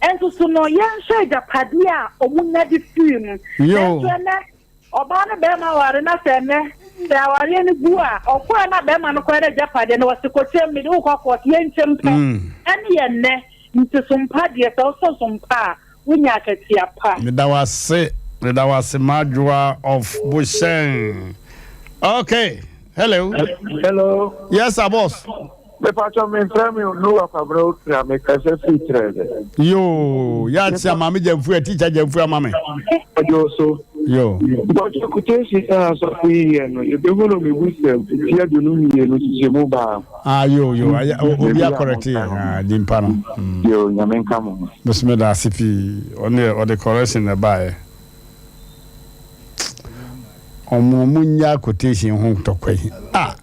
Nso so no yɛnhwɛ agyapadeɛ a ɔmo nya de firi mu. Nanso ɛnɛ Ɔbaa ne bɛɛma ware na sɛ ɛnɛ sɛ awareɛ no gu a ɔkɔɛ na bɛɛma no kɔɛ n'agyapadeɛ no wɔse kɔkyɛm mede wo kɔ court yɛnkyɛm pɛ ɛne yɛ nnɛ nti sompa deɛ sɛ wosɔ sompa a wonya akatua pa. Meda wo ase meda wo ase Madwoa of Bohyɛn ok hello. Hello. Yes sir boss. Mepatɔ me nfrɛ me Noah Kwabena Okra me kasa firi Trɛdɛ. Yoo yɛakyea maame Gyamfua teacher Gyamfua ma me. Ɔdwo so. Yoo. Mpɔkyɛ quotation a asɔfo yi yɛ no yɛbɛhu no mebusɛm ti 22 kyekyɛmu baako. Ah yoo yoo obi akɔrɛte yɛ ah nimpa no. Yoo nyame nka mo ho. Meso meda ase pii ɔno deɛ ɔde correction na ɛbaeɛ. Ɔmo ɔmo nyaa quotation ho ntɔkwa yi ah.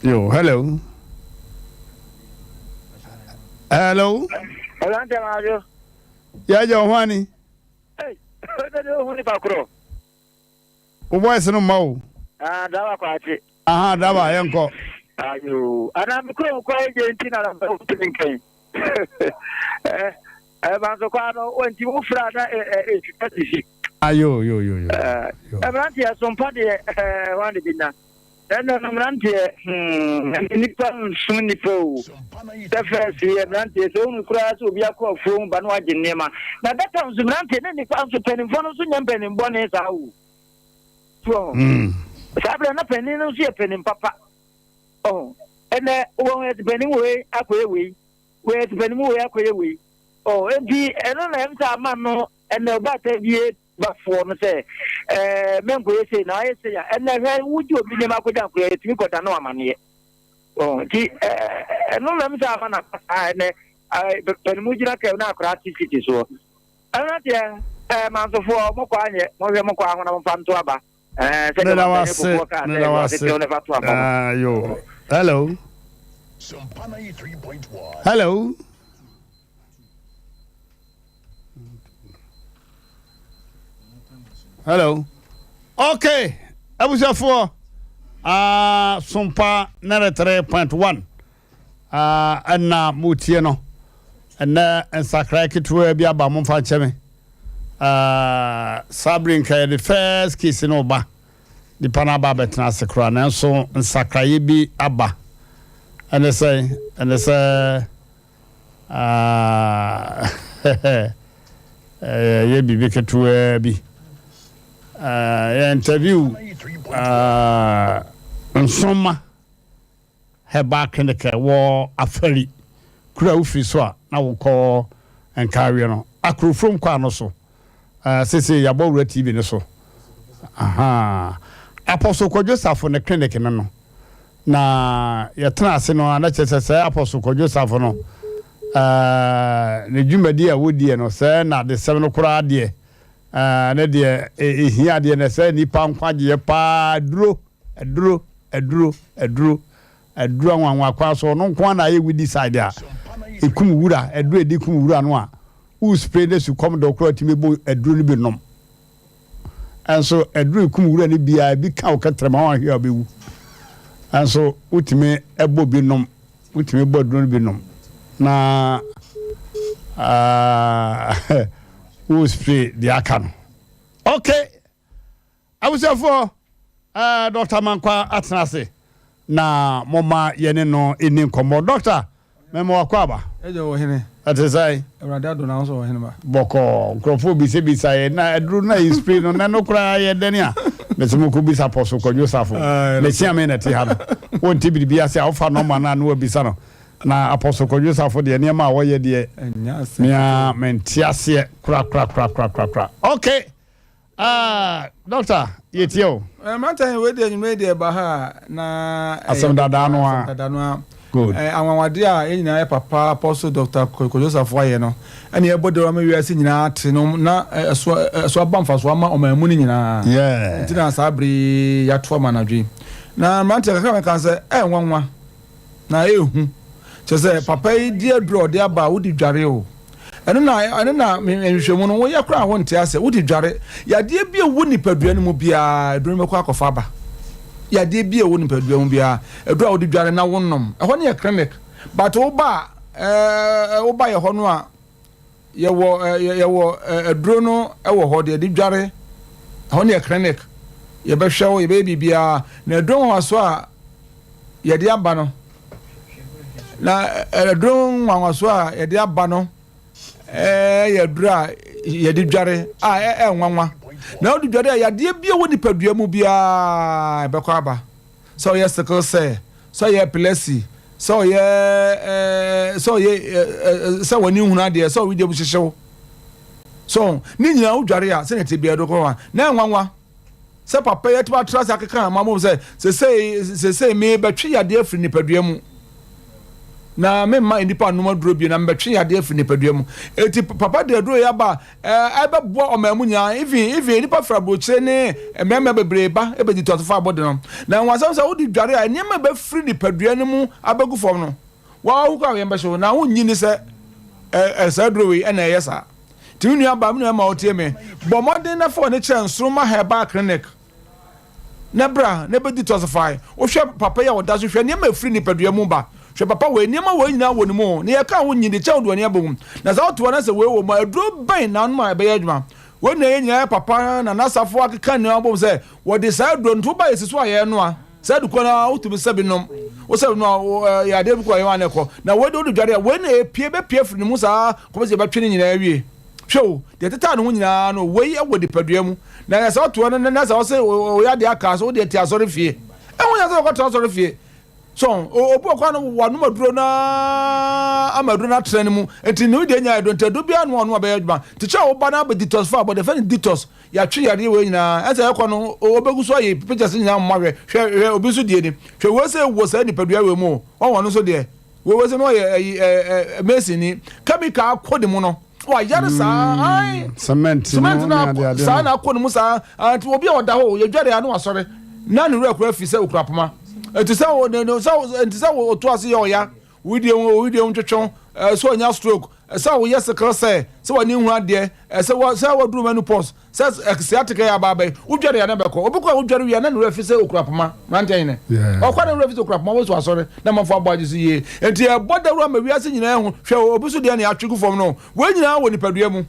Yo, hello. Hello. Hello, Auntie Mario. Yeah, John Juani. Hey, what Wo voice no mma o. Ah, driver kwakye. Aha, driver yɛnkɔ. Ayo, ana me kuro kɔ yɛ nti na na wotumi nkɛn. Eh, eh, manso kwa no, wanti wo fra na eh eh twitwa sisi. Ayo, yo yo yo. Eh, mmeranteɛ sompa deɛ eh wan de bi nya. Ɛnna no mmeranteɛ hmm nnipa nsom nnipa o. Sɛ fɛs yɛ mmeranteɛ sɛ ohun koraa sɛ obi akɔ afuo mu ba na wagye nneɛma. Na data nso mmeranteɛ ne nnipa nso mpanimfoɔ no nso nyɛ mpanin bɔne saa o. So ɔho. Mm. Saa berɛ na panin no nso yɛ panin papa. Ɔho. Ɛnɛ wɔn yɛ panin wei akɔyɛ wei. Wei yɛ panin wei akɔyɛ wei. Ɔho enti ɛno na ɛm sɛ ama no ɛnɛ ɔbaatan bie bafoɔ no sɛ, ɛɛ mɛnkɔyɛ sei na ayɛ sei a, ɛnɛ hwɛ wogye obi nneɛma akɔgya nkoya yɛtumi kɔda no amaneɛ. Ɔho nti ɛɛ ɛno na ɛm sɛ ama no aba saa ɛnɛ panimu gyina kɛm na akora ate siti soɔ. Ɛno deɛ ɛɛ mansofoɔ mokɔ anyɛ mohwɛ mokɔ aho na momfa nto aba. Ɛɛ sɛdeɛ Meda wɔn wase, kukuo kaa sɛ meda wase. wɔtetew ne fa to aba no. Ah, yo. Hello. Hello. Hello. Okay. Abusuafoɔ. Ah, Sompa 93.1. Ah, ɛna motie no. Ɛnɛ nsakrae ketewa bi aba momfa nkyɛ me. Ah, saa bere nka yɛde first case no ba. Nipa no aba abɛtena ase koraa nanso nsakraeɛ bi aba. Ɛne sɛ, ɛne sɛ Ah, ɛyɛ biribi ketewaa bi. Ah, yɛ interview ah, nsomma herbal clinic wɔ afari kura wofiri so a na wokɔ nkareɛ no akorofrom kwan no so. Ah, sese yɛabɔ wura TV no so. Aha. Apostle Kwadwo Safo ne clinic no no. Na yɛtena ase no a, na kyerɛ sɛ sɛ Apostle Kwadwo Safo no, Ɛɛ, ne dwumadi a wɔdiɛ no, sɛɛ na adesɛm no koraa deɛ, ɛɛ, ne deɛ ɛhia deɛ na ɛsɛ nnipa nkwagyeɛ paa, aduro, aduro, aduro, aduro, aduro anwanwa kwan so, ɔno nko ara na ayɛ weedicide a ɛkum wura, aduro a ɛde kum wura no a, wo spray na sukɔm de wo koraa tumi bɔ aduro no bi nom. Nso aduro a ɛkum wura no biara, ebi ka wo kɛtrɛma wanhwɛ a wobɛwu. Nso wotumi bɔ bi nom. Wotumi bɔ aduro no bi nom na wo spray deɛ aka no. Okay, abusuafoɔ, Dr. Mankwa atena ase na moma yɛne no ɛni nkɔmmɔ. Dɔkta, mɛma wakɔ aba. Ɛgya wɔ hene. Ɛte sɛn? Awurade adɔ na nso wɔ hene ba. Bɔkɔɔ, nkurɔfoɔ bisabisa yɛ na aduro no a yɛ spray no na ɛno koraa yɛ dɛn a? Mese mo kɔ bisa Apostle Kwadwo Safo. Mesia me na ɛte ha no. Wonte biribi ase a wofa nɔma no a na wabisa no. Na Apostle Kwadwo Safo deɛ nneɛma a wɔyɛ deɛ mea mente aseɛ korakorakorakorakora. Okay. Ah, doctor, yɛtie o. Mmeranteɛ wei deɛ anwummerɛ deɛ ɛba ha a na asɛm dadaa no a. Asɛm dadaa no a. Good. Anwanwadeɛ a yɛn nyinaa yɛ papa Apostle Doctor Kwadwo Safo ayɛ no ɛna yɛbɔ dawuro ama wiase nyinaa ate no na ɛso ɛso aba mfasoɔ ama ɔman mu no nyinaa. Yeah. Nti na saa bere yi yɛato ama anadwo yi. Na mmeranteɛ kakra mɛka sɛ ɛyɛ nwanwa. Na ɛyɛ hu. Kyerɛ sɛ papa yi di aduru a ɔde aba a wode dware o. Ɛno na ɛno na nhwehwɛmu no woyɛ koraa a wonte aseɛ. Wode dware. Yadeɛ bi a ɛwɔ nipadua no mu biara aduru no bɛkɔ akɔfa aba. Yadeɛ bi a ɛwɔ nipadua mu biara aduru a wode dware na wonom. Ɛhɔ no yɛ clinic. But woba a ɛɛ woba yɛ hɔ no a Yɛwɔ yɛwɔ aduro no wɔ hɔ deɛ yɛde dware ɛhɔ no yɛ clinic yɛbɛhwɛ wo yɛbɛyɛ biribiara na aduro nwanwaso a yɛde aba no na aduro nwanwaso a yɛde aba no ɛyɛ aduro a yɛde dware a ɛyɛ nwanwa na wode dware a yadeɛ bi a ɛwɔ nipadua mu biara ɛbɛkɔ aba sɛ ɔyɛ sickle cell sɛ ɔyɛ epilepsy, sɛ ɔyɛ ɛɛ sɛ ɔyɛ ɛɛ sɛ w'ani nhunu adeɛ, sɛ ɔwedeɛ mu hyehyew. So ne nyinaa wodware a sɛnea ɛte biara dɔkɔ a na ɛnwanwa sɛ papa yi atumi atra ase akeka ama mo sɛ sesei sesei mebɛtwe yadeɛ afiri nipadua mu na memma nnipa nnom aduro bio na mebɛtwe yadeɛ afiri nipadua mu. Eti papa de aduro yi aba Ɛbɛboa ɔman mu nyinaa. Even even nnipa firi aburokyire ne mmarima bebree ba bɛdi toatofa abɔde no. Na nwansɛm sɛ wode dware a, nneɛma a ɛbɛfiri nipadua no mu abɛgu fam no, woahu koraa a yɛn bɛhye wo. Na wonnye nni sɛ ɛ saa aduro wei na ɛyɛ saa. Nti me nua baa, me nua ma wotie me, bɔ mmɔden na fa w'ani kyerɛ Nsoromma Herbal Clinic. Na bra na bɛ detoxify. Wohwɛ papa yi a ɔda so hwɛ nneɛma a ɛfiri nipadua mu ba. Hwɛ papa wei, nneɛma wei nyinaa wɔ ne mu o. Na yɛka a wonnye nni, kyɛ wode w'ani abɔ mu. Na sɛ wote hɔ na sɛ wei wɔ mu a, aduro bɛn na wonom a ɛbɛyɛ adwuma? Wei na yɛn nyinaa yɛ papa na n'asafo akeka nneɛma abom sɛ wɔde saa aduro no, nti woba yɛsi so a yɛrenoa saa ade korɔ no ara, wotumi sɛ bi nom. Wosɛ bi nom a, ɛyɛ adeɛ bi kɔ yɛn a na ɛkɔ. Na wei de wode dware a, wei na ɛpue, ɛbɛpue afiri ne mu saa kɔpem sɛ yɛbɛtwe ne nyinaa awie. Hwɛ o, deɛ ɛtetaa ne ho nyinaa no, wei wɔ nipadua mu. Na sɛ ɔte hɔ no, na sɛ ɔse ɔyɛ adeɛ aka so, wodeɛ te asɔre fie. Ɛho hia sɛ ɔkɔtena asɔre fie. So, obi wɔ kwan no wanom aduro no ama aduro no atena ne mu. Nti ne deɛ nya aduro, nti aduro biara no ɔno abɛyɛ adwuma. Nti kyɛ a woba no abɛ detox fa abɔ, deɛ fɛ no detox, yɛatwe yadeɛ wei nyinaa. Ɛsɛ ɛkɔ no, ɔbɛgu so ayɛ pictures nyinaa mma hwɛ, hwɛ, hwɛ obi nso deɛ ni. Hwɛ wei sɛ wɔ saa nipadua wei mu o, wɔn wɔn nso deɛ. Wei sɛ no ɔyɛ ɛyi ɛɛ mason ni chemical akɔ ne mu no wayare saa mm, ayi cement cement na akɔ saa na akɔ ne mu saa nti obi a ɔda hɔ yɛdware ano asɔre na ne wura kura fi sɛ okura poma nti sɛ o ne sɛ nti sɛ otu ase yɛ ɔya widie ho widie ho twetwe sɛ ɔnya stroke sɛ ɔyɛ sickle cell sɛ wɔne hu adeɛ sɛ wɔ sɛ wɔduru menopause Sɛ sciatica yɛ aba abɛn, wodware a na bɛkɔ. Obi kɔ a wodware wie a na ne werɛ fi sɛ okura poma. Mmeranteɛ hene. Ɔkɔ a na ne werɛ fi sɛ okura poma, wosu asɔre na amanfoɔ abɔ agye so yie. Enti yɛbɔ dawuro ama wiase nyinaa ahu. Hwɛ obi so deɛ na yɛatwe gu fam no. Wei nyinaa wɔ nipadua mu.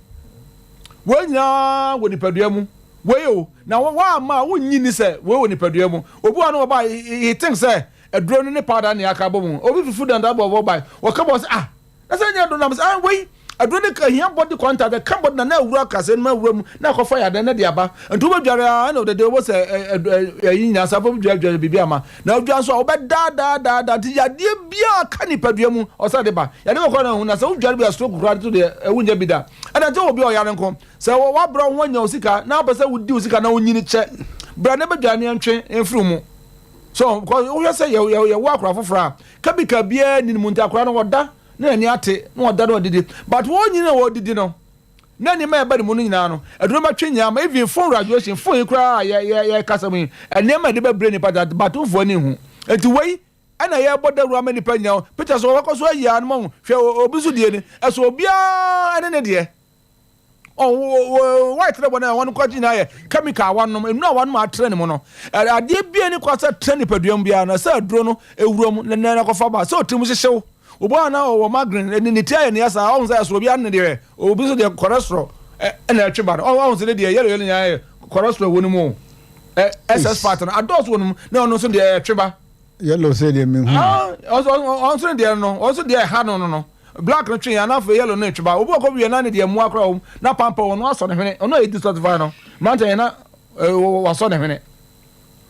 Wei nyinaa wɔ nipadua mu. Wei o, na woamma a wonnye nni sɛ wei wɔ nipadua mu. Obi wɔ hɔ a na ɔba a, he thinks sɛ aduro no ne powder na yɛaka abɔ mu. Obi fufu dandaa bɔ bɔ bae. Wɔka bɔ sɛ ah! Na sɛ nyɛ aduro nam sɛ ah wei aduro de ka hia body contact ɛka body na na awura kase no ma awura mu na akɔfa yadeɛ na de aba nti wobɛdware a ɛna ɔdede wobɔ sɛ ɛyi nyinaa saa fo dware dware biribi ama na wodware nso a wobɛdaadaadaadaa nti yadeɛ biara ka nipadua mu ɔsɛ de ba yadeɛ bɛkɔ na hu na sɛ wodware bi a stroke koraa to deɛ ɛwo nyɛ bi da ɛna nti wɔ bi a ɔyare nko sɛ wabrɛ wo ho anya wo sika na wopɛ sɛ wodi wo sika na wonyini kyɛ bra na bɛdware ne ɛntwe mfiri mu so wohwɛ sɛ yɛwo akora foforɔ a kabika biara ni mu nti akora no wɔda. na n'ani ate na ɔda na ɔdidi but wɔn nyina wɔdidi no na nneɛma a ɛba ne mu no nyinaa no aduro bɛtwe nyinaa ma even phone radiation phone yi koraa a yɛ yɛ yɛkasa mu yi nneɛma a ɛde bɛbrɛ nipa that but nfoɔ ani hu nti wei ɛna yɛbɔ dawuro ama nipa nyinaa picture so wɔkɔ so ayi ano ma ho hwɛ obi so deɛ ni ɛso obiara ɛne ne deɛ white ne bɔ no a wɔn kɔ nyinaa yɛ chemical a wɔnom nnuro a wɔnom atrɛ ne mu no adeɛ bia ne kɔ sɛ trɛ nipadua mu biara na sɛ aduro no ewura mu na na kɔfa ba sɛ ɔtiri mu hyehyew obi a na ɔwɔ migraine ne ne ti ayɛ ne yɛ saa ɔhun sɛ ɛsoro obi ano deɛ obi nso deɛ cholesterol ɛna ɛtwe ba no ɔhun sɛ ne deɛ yellow yellow nyinaa yɛ cholesterol wɔ ne mu ɛ excess fat no adɔɔso wɔ ne mu na ɔno nso deɛ ɛtwe ba. Yellow sɛ deɛ mehu. Ɔno nso deɛ no ɔno nso deɛ ɛha no no no black no twe yɛn anafo yellow no twe ba obi wɔ kɔ wie na ne deɛ mmoa koraa wɔm na pampa wɔn no asɔ ne hwene ɔno a yɛ dissatisfy no mmeranteɛ yɛn na wasɔ ne hwene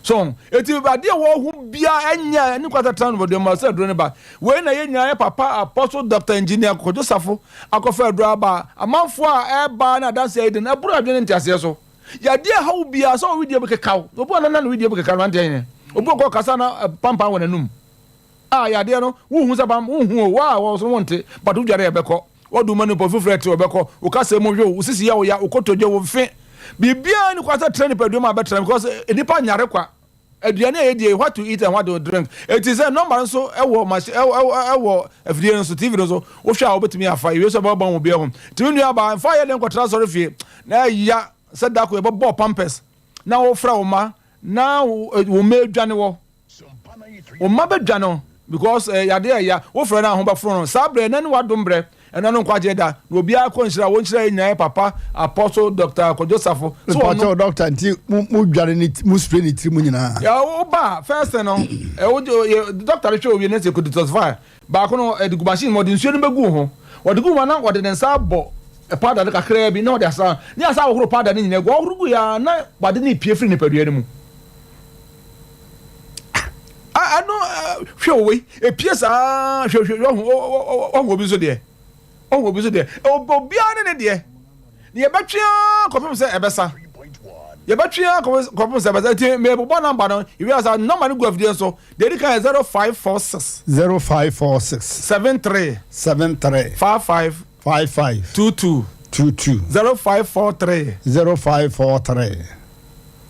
so eti adeɛ wɔ ho bia ɛnyɛ ne kwata tena no bɔdua mu sɛ aduro ne ba wei na yɛn nyinaa yɛ papa Apostle Doctor Engineer Kwadwo Safo akɔfa aduro aba amanfoɔ a ɛba na adanseɛ yi de no ɛboro adwene ne nteaseɛ so. Yadeɛ ɛha wo biara sɛ wo wedeɛ mu keka wo. Obi wɔ na ne wedeɛ mu keka no ante ɛnyɛ. Obi wɔ kɔ kasa na pampan wɔ n'anum. A yadeɛ no wo hu sɛ pam wo hu o wa wɔ so wo nte but wo dware ɛbɛkɔ. Wɔ du ma nipa foforo ɛte ɔbɛkɔ. Wo kasa mu hwe wo sisi yɛ wo ya wo kotodwe wo mfe. Biribiara ni kwa sɛ tra nipadua mu a bɛtra because nipa nyare kwa. Aduane a yɛdie, what to eat and what to drink. Eti sɛ nɔmba no nso wɔ machine ɛwɔ afidie no so, TV no so, wohwɛ a wobɛtumi afa. Ewie nso ɛbɛbɔ wo biara ho. Nti me nua baa, mfa yɛ den nkɔtra asɔre fie na ɛya sɛ da ko yɛbɛbɔ pampers na wofrɛ wo mma na wo mma adwane wɔ. Wo mma bɛdwane wo because eh, yadeɛ ɛya wofrɛ no a ho bɛforo no. Saa berɛ na ne wadom berɛ. Ɛno no nkwagyeɛ da na obiara kɔ nhyira wɔn nhyira yɛ nyinaa yɛ papa Apostle Doctor Kwadwo Safo so ɔno. Mepakyɛw doctor nti mo mo dware ne mo spray ne tiri mu nyinaa. Yɛ wo ba first thing no ɛ wo yɛ doctor de hwɛ owie ne sɛ kɔ detoxify baako no ɛde gu machine mu ɔde nsuo no bɛ gu ho ɔde gu ho na ɔde ne nsa abɔ powder no kakraa bi na ɔde asa ne asa ahohoro powder no nyinaa gu ɔhoro gu ya na wade ne pie firi nipadua no mu. Ɛno hwɛ o wei epie saa hwɛ hwɛ ɔho ɔho obi nso deɛ ɔho obi nso deɛ obiara ne ne deɛ na yɛbɛtwe ara kɔpem sɛ ɛbɛsa yɛbɛtwe ara kɔpem sɛ ɛbɛsa nti mebobɔ namba no ewi asa namba no gu afidie nso deɛ edi kan yɛ 0546 0546 73 73 55 55 22 22 0543 0543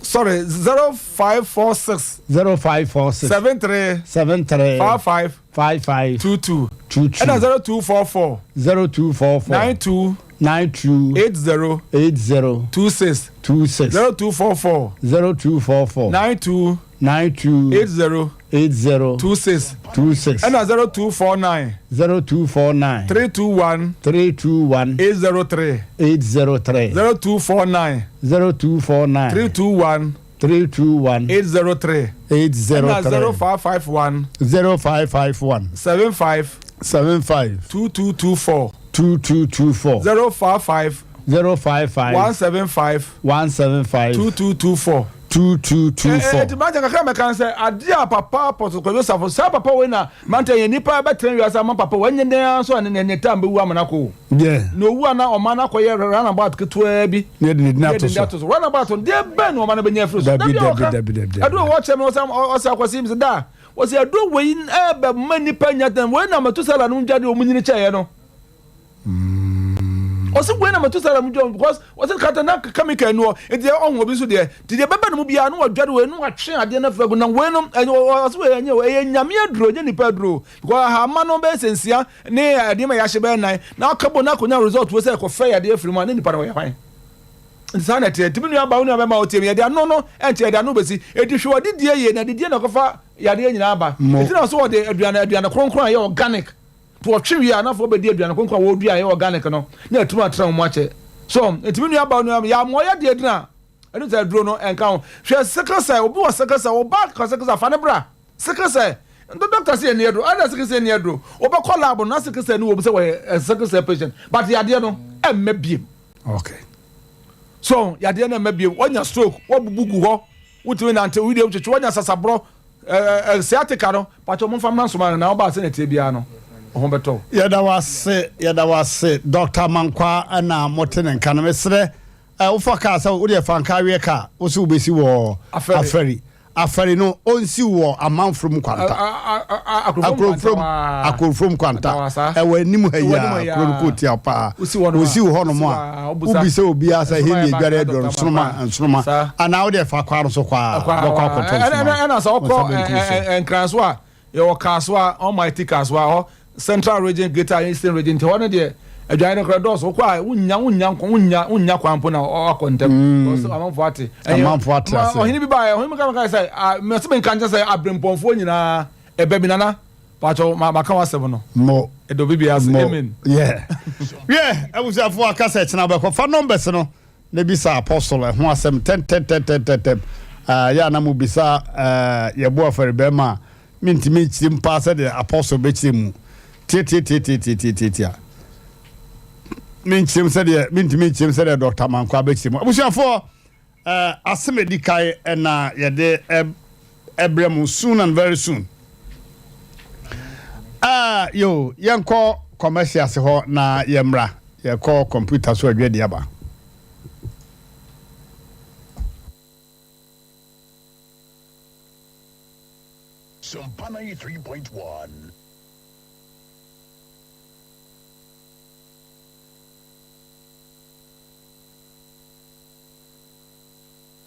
Sorry, 0546. 0546. 73. 73. 55. 55. 22. 22. Ɛna 0244. 0244. 92. 92. 80. 80. 26. 26. 0244. 0244. 92. 92. 80. 80. 26. 26. Ɛna 0249. 0249. 321. 321. 803. 803. 0249. 0249. 321. 321. 803. 803. Ɛna 0551. 0551. 75. 75. 2224. 2224. 055. 055. 175. 175. 2224. 2224. Eti mmerante kakra mɛka sɛ adeɛ a papa Apostle Kwadwo Safo saa papa wei na mmerante yɛ nipa bɛtena wiase ama papa wei nyɛ dɛn ara nso a ne ne tam bɛwu ama no akɔ o. Yeah. Na owu a na ɔman no akɔyɛ runabout ketewaa bi. Na yɛde ne din ato so. so. Runabout no deɛ bɛn na ɔman no bɛnya afiri so. Dabi dabi dabi dabi. Aduro wɔ kyerɛ mi ɔsɛ ɔsɛ akwasi mi sɛ daa wɔsɛ aduro wei ɛbɛ mma nipa nya tɛn wei na Metusala no dwa de wɔn nyini kyɛɛ no. Ɔsi wei na Metusala no dwa because wɔsɛ kata na chemical ni hɔ nti ɔho obi nso deɛ ti deɛ bɛbɛ no mu biara no wɔdwa de wei no wɔatwe adeɛ no afiri agu na wei no ɔsɛ wei ɛnyɛ ɛyɛ nyame aduro ɛnyɛ nipa aduro because ahama no bɛyɛ sɛ nsia ne nneɛma yɛahyɛ bɛyɛ nan na aka bɔ na akɔnya result wɔ sɛ ɛkɔfɛ yadeɛ afiri mu a ne nipa no wɔyɛ hwan nti saa na ɛteɛ nti me nua ba wo nua bɛma ɔtie me yɛde ano no ɛnkyɛ yɛde ano bɛsi ɛdi hwɛ wɔde die yie na didie na ɛkɔfa yadeɛ nyinaa ba nti na ɔsɛ wɔde aduane aduane kronkron a ɛyɛ organic to wɔtwe wie a na afɔ bɛdi aduane kronkron a wɔdua a ɛyɛ organic no na ɛtumi atena wɔn akyɛ so nti me nua ba wo nua yɛ amoa yadeɛ dina ɛno sɛ aduro no ɛnka ho hwɛ sekesɛ obi wɔ sekesɛ ɔba ka sekesɛ fa ne bra Sikesɛ, ndo doctor se yɛnni aduro, ada sikesɛ nni aduro, wobɛkɔ lab no na sikesɛ no wɔ mu sɛ wɔyɛ sikesɛ patient, but yadeɛ no ɛmma biem. Okay. So yadeɛ no ɛmma biem, wanya stroke, wabubu gu hɔ, wotumi nante, wo deɛ wotwetwe, wanya sasaborɔ, ɛɛ sciatica no, pakyɛ mo nfa mmra nsoma no na ɔbaa sɛ na ɛteɛ biara no, ɔho bɛtɔ wo. Yɛda wo ase, yɛda wo ase Doctor Mankwaa ɛna mote ne nka no, mesrɛ ɛ wofa kaa sɛ wodeɛ fa nka aweɛ kaa, wo se wobɛsi wɔ Afɛri. Afɛre no ɔnsiw wɔ Amanfrom Nkwanta. Akurofrom Akurofrom Nkwanta. Ɛwɔ anim ha yi a, kuro no kɔ tia paa. Osiw hɔnom a, wobisa obiara sɛ he ne adware aduro no, nsoroma, nsoroma. Anaa wode fa kwan no so kɔ a, wobɛkɔ akɔtɔ nsoroma. Ɛna sɛ wokɔ Nkran so a, Yɛwɔ Kasoa, Almighty Kasoa, hɔ Central Region, Greater Eastern Region, nti hɔ no deɛ adwae no koraa dɔɔso. Wokɔ a wonnya wonnya wonnya wonnya kwan mpo na wakɔ ntɛm. Because amanfoɔ ate. Amanfoɔ ate ase. Ɔhene bi baeɛ, ɔhene bi ka meka sɛ, mɛsɛ menka nkyɛ sɛ aberempɔnfoɔ nyinaa ɛbɛ bi nana. Pakyɛw ma maka w'asɛm no. Mo. Ɛdɔ obi biara ase. Amen. Yeah. Yeah, abusuafoɔ aka sɛ kyena bɛkɔ. Fa numbers no. Na bisa apostle ɛho asɛm tɛntɛntɛntɛntɛm. Ah, yɛ a na mobisa eh, yɛbo afɔre bɛrima a, mentumi nkyerɛ mu paa sɛdeɛ apostle bɛkyerɛ mu. Tiatiatiatiatiatiatia. Menkyerɛ mu sɛdeɛ, mentumi nkyerɛ mu sɛdeɛ Dr. Mankwa bɛkyerɛ mu. Abusuafoɔ, eh, asɛm ɛdi kan ɛna yɛde ɛbrɛ mu soon and very soon. Ah, yo, yɛnkɔ commercials hɔ na yɛmmra. Yɛkɔ kɔmputa so adwadi aba. Sompa 93.1.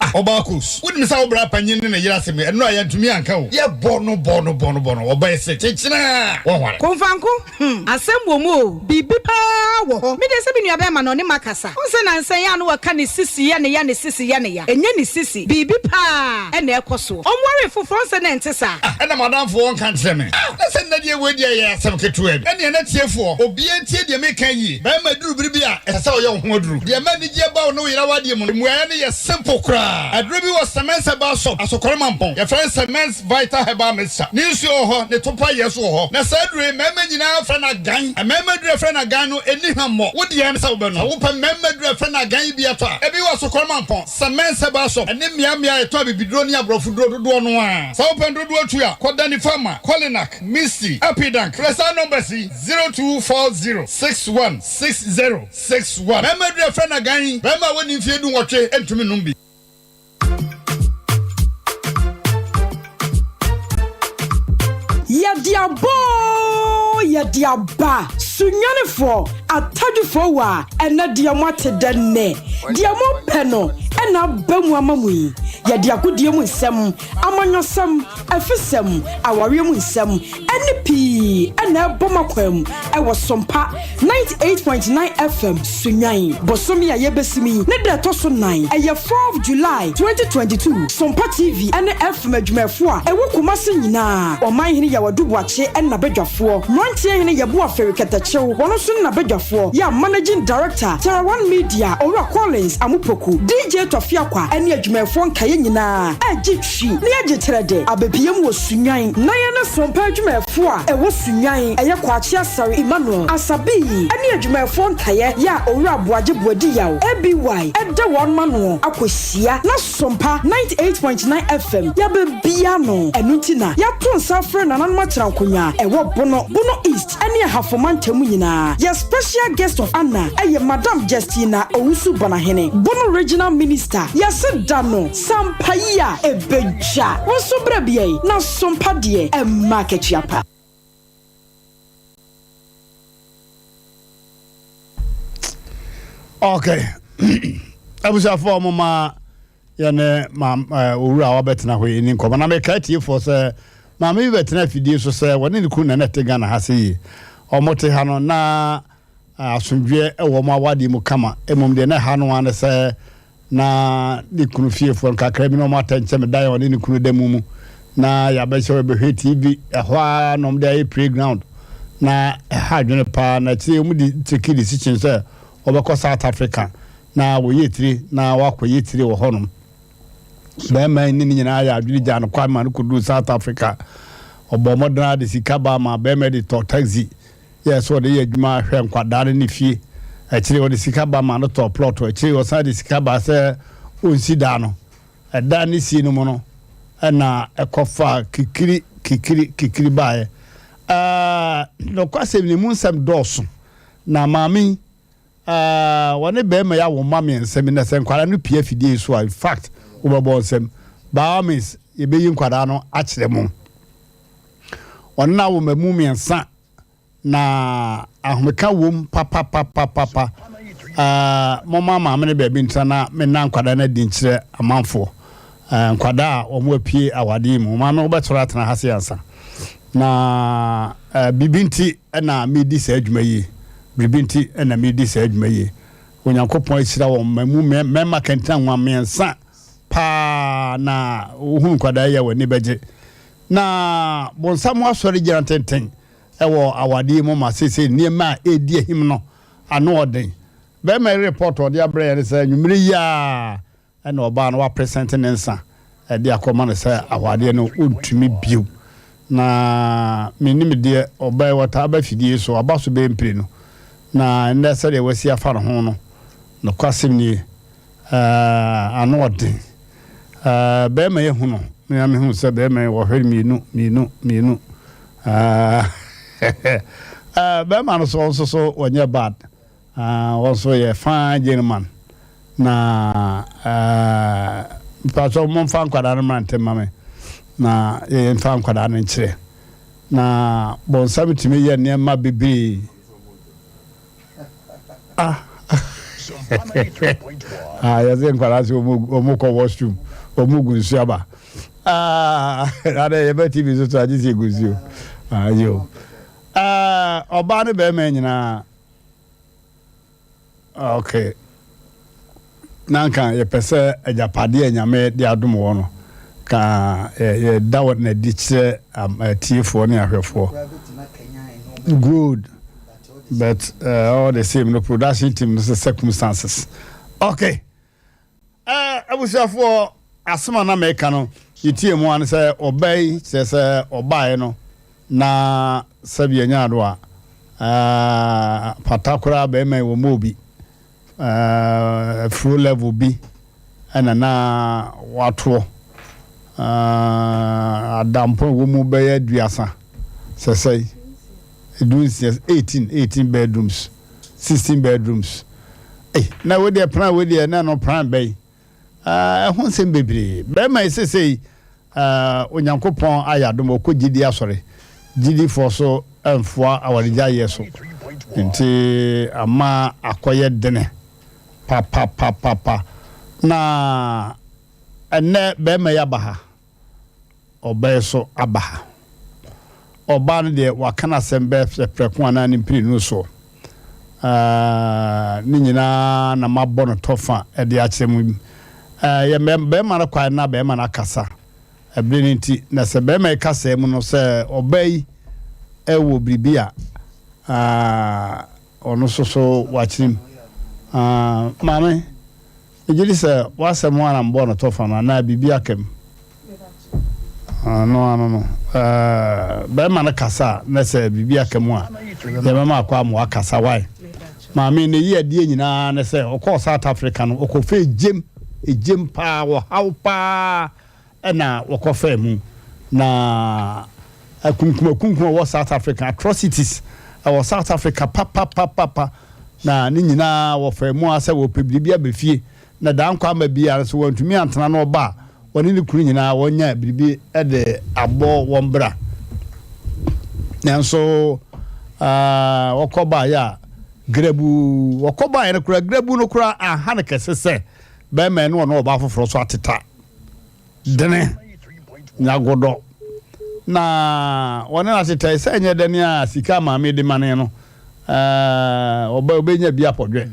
Ah ɔbaa Kus, wonim sɛ wo bra panyin ne ne yere asɛm yi, ɛno a yɛantumi anka o. Yɛbɔ no bɔ no bɔ no bɔ no, ɔbaa se kyekyena a wɔnware. Komfanko, hmm, asɛm wɔ mu o, biribi paa wɔ hɔ. Me deɛ sɛ me nua bɛɛma no ɔne makasa. Wohu sɛ nansa yi a na waka ne sisi yɛ ne ya, ne sisi yɛ ne ya. Ɛnyɛ ne sisi, biribi paa na ɛkɔ soɔ. Ɔnwaree foforɔ, wohu sɛ na ɛnte saa. Ah, ɛna m'adamfo ɔnka nkyerɛ me. Ah, na sɛ nnɛ deɛ wei deɛ ɛyɛ asɛm ketewa bi. Ɛnneɛ na tiefoɔ, obiara ntie deɛ meka yie. Bɛɛma duru bere bi a, ɛsɛ sɛ ɔyɛ wo ho aduru. Deɛ ɛma anigyeɛ ba wo ne wo yere awadeɛ mu no, mmuaeɛ no yɛ simple koraa. Aduro bi wɔ Semens Herbal Shop, Asokore Mampong. Yɛfrɛ no Semens Vital Herbal Mixture. Ne nsuo wɔ hɔ, ne topa yɛ nso wɔ hɔ. Na saa aduro yi, mmarima nyinaa frɛ no agan. Mmarima aduro a yɛfrɛ no agan no, ɛnni hwammɔ. Wo deɛ ne sɛ wobɛnom. Sɛ wopɛ mmarima aduro a yɛfrɛ no agan yi bi atɔ a, ebi wɔ Asokore Mampong, Semens Herbal Shop, ɛne mmeammea a yɛtɔn abibiduro ne aborɔfoduro dodoɔ no ara. Sɛ wopɛ no dodoɔ tu a, kɔ Danny Pharma, Kolinak, Misty, Apidank. Frɛ saa numbers yi. 0240 61 60 61. Bɛrima aduru a yɛfrɛ no agan yi, bɛrima a wadi mfeɛ dunwɔtwe ntumi nnom bi. Yɛde aba oo, yɛde aba. Sunyanifoɔ, Atadwifoɔ wa, ɛnɛ deɛ moate dɛ nnɛ. Deɛ mopɛ no na aba mu ama mo yi. Yɛde agodie mu nsɛm, amanyɔsɛm, afisɛm, awareɛ mu nsɛm, ne pii na ɛbɔ m'akwan mu wɔ Sompa 98.9 FM Sunnwan. Bosome a yɛbɛsim yi ne da ɛtɔ so nan, ɛyɛ fourth July 2022, Sompa TV ne FM adwumayɛfoɔ a ɛwɔ Kumasi nyinaa, Ɔmanhene Yaw Adu Boakye ne n'abadwafoɔ, Mmeranteɛ Hene Yeboah Ferry Kɛtɛkyew, wɔn nso ne n'abadwafoɔ, yɛ a Managing Director, Terra One Media, Owura Collins Amupoku, DJ Tɔfiakwa ne adwumayɛfoɔ nkaeɛ nyinaa regye Twi ne agyekyerɛde abɛpiem wɔ Sunnwan. Na yɛne Sompa adwumayɛfoɔ a ɛwɔ Sunnwan, ɛyɛ Kwakye Asare Emmanuel, Asabii, ne adwumayɛfoɔ nkaeɛ yɛ a Owura Aboagye Boadi Yaw, ABY, da wɔn ano akɔhyia na Sompa 98.9 FM yɛabɛbia ano. Ɛno nti na yɛato nsa afrɛ nananom atenankonnwa a ɛwɔ Bono, Bono East ne Ahafo mantam nyinaa. Yɛ Special Guest of Honour yɛ Madam Justina Owusu Banahene, Bono Regional Minister. Yɛse da no. Sampa yi a ebedwa wo nso berɛ bea yi na sompa deɛ ɛmma akatua pa. Okay. Abusuafoɔ mo ma yɛne ma eh, owura a wabɛtena hɔ yi ni nkɔmmɔ na meka atiefoɔ sɛ maame bi bɛtena afidie so sɛ wɔne ne kunu na na ɛte Ghana ha sɛ yie. Wɔte ha no na eh, asomdwoeɛ wɔ wɔn awadeɛ mu kama. Mmom deɛ na ɛha no ara ne sɛ Na ne kunu fiefoɔ no kakra bi na wɔn atɛnkyɛm dan a ɔne ne kunu da mu mu na yɛabɛhyɛ wɔbɛhwɛ TV ɛhɔ ara na wɔde ayɛ playground na ɛha adwene paa na akyire wɔn de take decision sɛ wɔbɛkɔ South Africa na wɔyɛ tire na wɔakɔyɛ tire wɔ hɔnom bɛrima ne ne nyinaa yɛ adwene gyaa no kwan ma no kɔduru South Africa ɔbɔ mmɔden ara de sika ba ma bɛrima de tɔ taxi Yɛɛ sɛ ɔde yɛ adwuma hwɛ nkwadaa no ne fie. Akyire yi ɔde sika ba maa no tɔɔ plɔt. Akyire yi ɔsan de sika baa sɛ ɔnsi dan no. Ɛdan no sie no mu no na ɛkɔfaa kikiri kikiri kikiri baeɛ. Ɛɛ nokwasɛm ni, emu nsɛm dɔɔso. Na maame yi, ɛɛ wɔne barima yi awo mma mmiɛnsa bi na sɛ nkwadaa no pie afidie yi so a, in fact, wobɛbɔ nsam. By all means. yɛbɛyi nkwadaa no akyerɛ mo. Ɔne no awo mmamu mmiɛnsa na ahomeka wom papapapapa. Uh, momma maame no baabi ntena na menna nkwadaa no adi nkyerɛ amanfoɔ. Uh, nkwadaa a wɔn apue awadeɛ mu. Maame wobɛtɔrɔ atena ha se ansa. Na uh, biribi nti na medi saa adwuma yi. Biribi nti na medi saa adwuma yi. Onyankopɔn ahyira wɔn mmamu mmarima kɛntɛn nwa mmiɛnsa paa na wohunu nkwadaa yi a wɔn ani bɛgye. Na bonsam asɔre gyina tenten wɔ awadeɛ mu ma seesei nneɛma a ɛredi ahim no ano ɔden. Bɛrima yi report a ɔde abrɛ yɛn ne sɛ anwummere yi ara na ɔbaa no wapresɛnte ne nsa de akɔma no sɛ awadeɛ no ɔntumi bio. Na mennim deɛ ɔbaa yi ɔtaa ba fidie so, aba so bɛyɛ mprenu. Na nnɛ sɛdeɛ wasi afa ne ho no, nokwasɛm nie, Ɛɛ, ano ɔden. Ɛɛ, bɛrima yi hu no, me ara mehu sɛ bɛrima yi wɔhwɛ mmienu, mmienu, mmienu. Ɛɛ, ɛɛ, bɛrima no so nso so wɔnyɛ bad. Ɛɛ, wɔn nso yɛ fine gentleman. Na ɛɛ, mpatsɔ momfa nkwadaa no mmra ntɛm ma me na yɛmfa nkwadaa no nkyerɛ. Na bɔnsam tumi yɛ nneɛma bebree. Ah ah yɛsɛ nkwadaa sɛ wɔn kɔ washroom wɔn gu nsuo aba ah adɛ yɛbɛ tv so so agye sɛ egu nsuo ah yo ah ɔbaa ne bɛrima nyinaa okay na nka yɛpɛ sɛ agyapadeɛ a nyame de adom wɔ no ka yɛda wɔ n'adi kyerɛ atiefoɔ ne ahwɛfoɔ good But all the same no production team no sɛ circumstances. Okay. Abusuafoɔ asɛm a na meka no yɛtie mu ano sɛ ɔbaa yi kyerɛ sɛ ɔbaeɛ no na sɛbi ɛnya ado a pata koraa bɛrima yi wɔ mu obi Afuro level bi na na wɔatoɔ. Adampɔn a ɛwɔ mu bɛyɛ aduasa sɛsɛe, dunsia, 18, 18 bedrooms, 16 bedrooms. Ei, na wei deɛ plan wei deɛ na ɛno plan bɛyi. Ɛho nsɛm bebree. Bɛrima yi sesei Onyankopɔn ayɛ adom ɔkɔ gyidi asɔre. Gyidifoɔ so mfoa awaregyaeɛ so. Nti ama akɔyɛ dene papapapapa. Na ɛnnɛ bɛrima yi aba ha. Ɔbaa so aba ha. Ɔbaa no deɛ waka n'asɛm bɛyɛ sɛ prɛko anaa ne mprenu soɔ. Ɛɛ, ne nyinaa na mabɔ no tɔfa de akyerɛ mu. Ɛɛ, yɛ bɛrima no kwan na bɛrima no akasa. Ɛbere no nti, na sɛ bɛrima yi kasaa mu no, sɛ ɔbaa yi wɔ biribi a, ɛɛ, ɔno nso so wakyerɛ mu. Ɛɛ, maame. Megye di sɛ w'asɛm ho ara na mebɔɔ no tɔfa no anaa biribi aka mu. Ɛno ano no, bɛrima no kasa a na sɛ biribi aka mu a, yɛbɛma akɔ ama wakasa. Why? Maame ne yi adeɛ nyinaa ne sɛ ɔkɔɔ South Africa no, ɔkɔfɛ egyem, egyem paa, ɔhaw paa. na wɔkɔfaa mu, na akunkumakunkum a ɛwɔ South Africa, atrocities ɛwɔ South Africa papapapapa, na ne nyinaa wɔfaa mu ara sɛ wɔpɛ biribi aba fie, na daa nkwa ama biara nso wɔantumi antena na ɔba a, wɔne ne kunu nyinaa wɔnya biribi de abɔ wɔn bra. Nanso wɔkɔ baeɛ a, grabu, wɔkɔ baeɛ no koraa, grabu no koraa anha no kɛse sɛ bɛrima ne ɔne ɔbaa foforɔ so ateta. Dene, Nyagodɔ, na wɔne no atetɛe sɛ ɛnyɛ dɛn a sika a maame de manee no, ɔba obenya bi apɔdwɛ.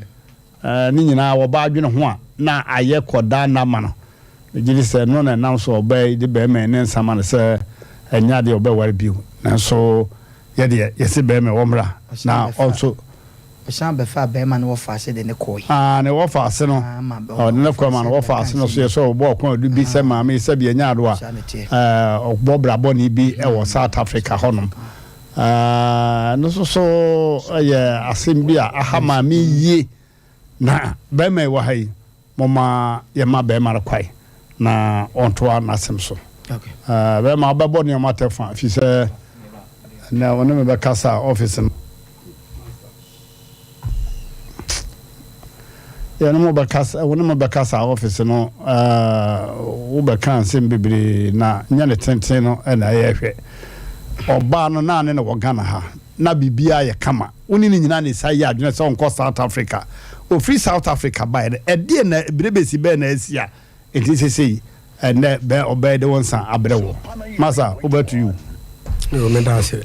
Ne nyinaa wɔba adwene ho a na ayɛ kɔdaa nna ma no. Megye di sɛ ɛno na ɛnam so a ɔbaa yi de barima yi ne nsa ma no sɛ ɛnyɛ adeɛ a ɔbɛware bio. Nanso yɛ deɛ yɛse barima yi ɔmmra na ɔnso. Ɔsan bɛfaa barima no wɔfaase de no kɔe. Ah, ne wɔfaase no, ɔde no kɔe ma no wɔfaase no so yɛ sɛ ɔbɔ ɔko adu bi sɛ maame yi sɛbi ɛnyɛ ado a, ɔbɔ bra bɔne bi wɔ South Africa hɔnom. Ɛno nso so yɛ asɛm bi a aha maame yie. Na barima yi wɔ ha yi, Momma yɛmma barima no kwan na ɔntoa n'asɛm so. Barima, wobɛbɔ nneɛma tɛfa, ɛfiri sɛ ɛnɛ wo ne me bɛkasa ɔfise no. Yɛne mo bɛkasa, wo ne mo bɛkasa office no, wo bɛka nsɛm bebree na nyɛ ne tenten no na ɛyɛ hwɛ. Ɔbaa no na ne na wɔ Ghana ha, na biribiara yɛ kama. Wo ne ne nyinaa na ɛsa yɛ adwene sɛ ɔnkɔ South Africa. Ɔfiri South Africa baeɛ no, ɛdeɛ na berebesi bɛn na asi a Enti sesei ɛnɛ bɛ ɔbɛyɛ de wo nsa abrɛ wo. Masa, over to you. Yo, meda ase.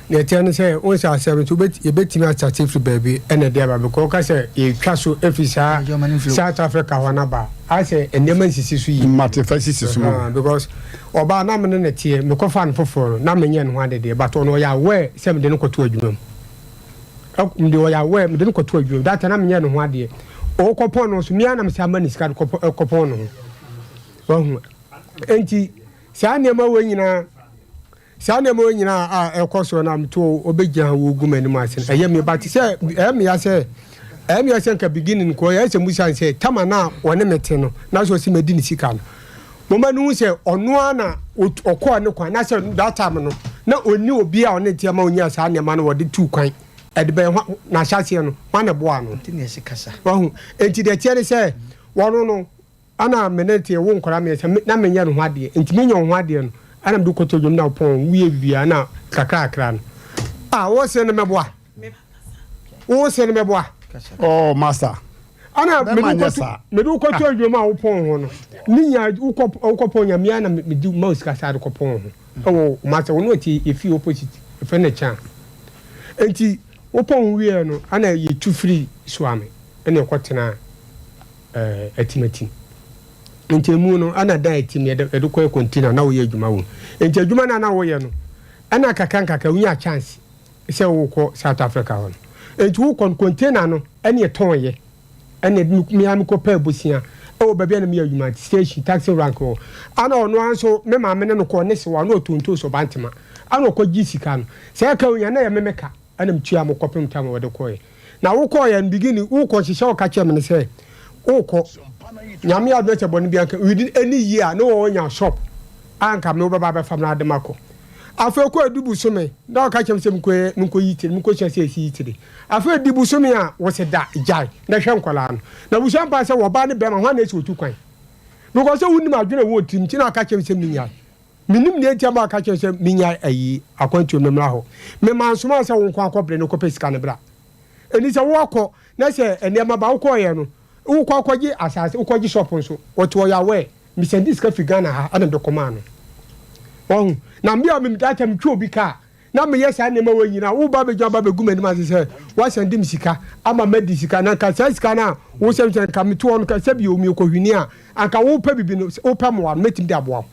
Deɛ ɛteɛ ne sɛ, wohu sɛ asɛm nso yɛbɛtumi asate firi baabi ɛna ɛde aba because woka sɛ yɛtwa so ɛfiri saa South Africa hɔ no aba a, ayɛ sɛ nneɛma nsisi so yie. Mate fa sisi so ma. Because ɔbaa na mene ne teɛ, mekɔfa no foforɔ no na menyɛ ne ho adedeɛ but ɔno ɔyɛ aware sɛ mede no kɔto adwuma mu. Mede ɔyɛ aware mede no kɔto adwuma mu that time na menyɛ ne ho adeɛ ɔkɔpɔn no so mea na mesɛ ama ne sika de kɔpɔn no ho wahu enti saa nneɛma wɔ nyinaa saa nneɛma wɔ nyinaa a ɛkɔ soɔ na meto ɔbɛgyina ha wɔgu m'anim ase no ɛyɛ me ba te sɛ ɛyɛ meya sɛ ɛyɛ meya sɛ nka beginning kɔ ɛyɛ sɛ musa sɛ tama na ɔne me te no na sɛ ɔsi madi ne sika no Momma no hu sɛ ɔno ara na ɔkɔɔ ne kwan, na sɛ that time no, na ɔnni obi a ɔne teɛ ma ɔnyaa saa nneɛma no wɔde tuu kwan ɛde bɛyɛ hwa n'ahyɛaseɛ no, hwan na ɛboaa no? Nti na yɛse kasa. Wahu? Enti deɛ ɛteɛ ne sɛ, wɔno no, ana me ne teɛ, wo nkwadaa mmiɛnsa, me, na menyɛ ne ho adeɛ, nti menya wo ho adeɛ no, ɛna mede kɔtɔ dwam na wopɔn, woyɛ biribiara na kakrakra no. Ah, wo se no mɛboa? Wo se no mɛboa? Oh, master. Ana mede wo kɔto adwuma a wopɔn ho no ne nya wokɔpɔn nya mea na mede ma wo sika saa de kɔpɔn ho ɛwɔ master wo no ɔte ɛfie opposite ɛfɛ ne kyan nti wopɔn ho wieɛ no ana yɛtu firi Suame ɛna ɛkɔtena atimatim nti emu no ana dan atim yɛde kɔyɛ container na woyɛ adwuma wɔ nti adwuma no a na woyɛ no ɛna kakra nkakra wonya chance sɛ wokɔ South Africa hɔ no. Enti wokɔ no container no ɛne ɛtɔn yɛ ɛne me ara mekɔ pɛɛ bosea ɛwɔ baabi a na meyɛ adwuma station taxi rank hɔ ana ɔno ara nso me maame ne no kɔɔ ne sewa na ɔtɔ ntoosi ɔbantema ana ɔkɔ gye sika no sɛ ɛka onya na ɛyɛ me meka ɛna metua mo kɔpem tam a wɔde kɔɛ na wokɔɔ yɛ no beginning wokɔ nhyehyɛ ɔka kyerɛ me ne sɛ wokɔ nyame adom sɛ bɔne bi anka within any year na wɔnya shop a nka me wobɛba abɛfa me na ade makɔ Afei ɔkɔɔ adi bosome, na ɔka kyerɛ me sɛ menkɔyɛ, menkɔyi tire, menkɔsua sɛ yɛsi yi tire. Afei adi bosome a, wɔse da, gyae, na hwɛ nkwadaa no. Na abusua mpae sɛ ɔbaa ne bɛrima, hwan na ɛsɛ ɔtu kwan? Because sɛ wonim adwene a ɛwɔ tirim nti na ɔka kyerɛ me sɛ menyae. Menim nea nti ama ɔka kyerɛ me sɛ menyae ayi akwantuo memmra hɔ. Mema nsomaa sɛ wo nko akɔbrɛ no kɔpɛ sika no bra. Ɛni sɛ woakɔ na sɛ nneɛma ba wokɔɔyɛ no, wokɔ akɔgye asase, wokɔgye shop nso, wɔte ɔyɛ aware. Me sɛndi sika firi Ghana ha ɛna mede kɔmaa no. Wahu? Na me a me that time metwi obi car na meyɛ saa nneɛma wei nyinaa wo ba bɛgyina ba bɛgu m'anim ase sɛ woasɛndi me sika ama madi sika na nka saa sika no a wo sɛ sɛ nka metoɔ no sɛ bio meyɛ kɔhwini a anka wopɛ bibi no wopɛ mmoa no mɛtumi de aboa wo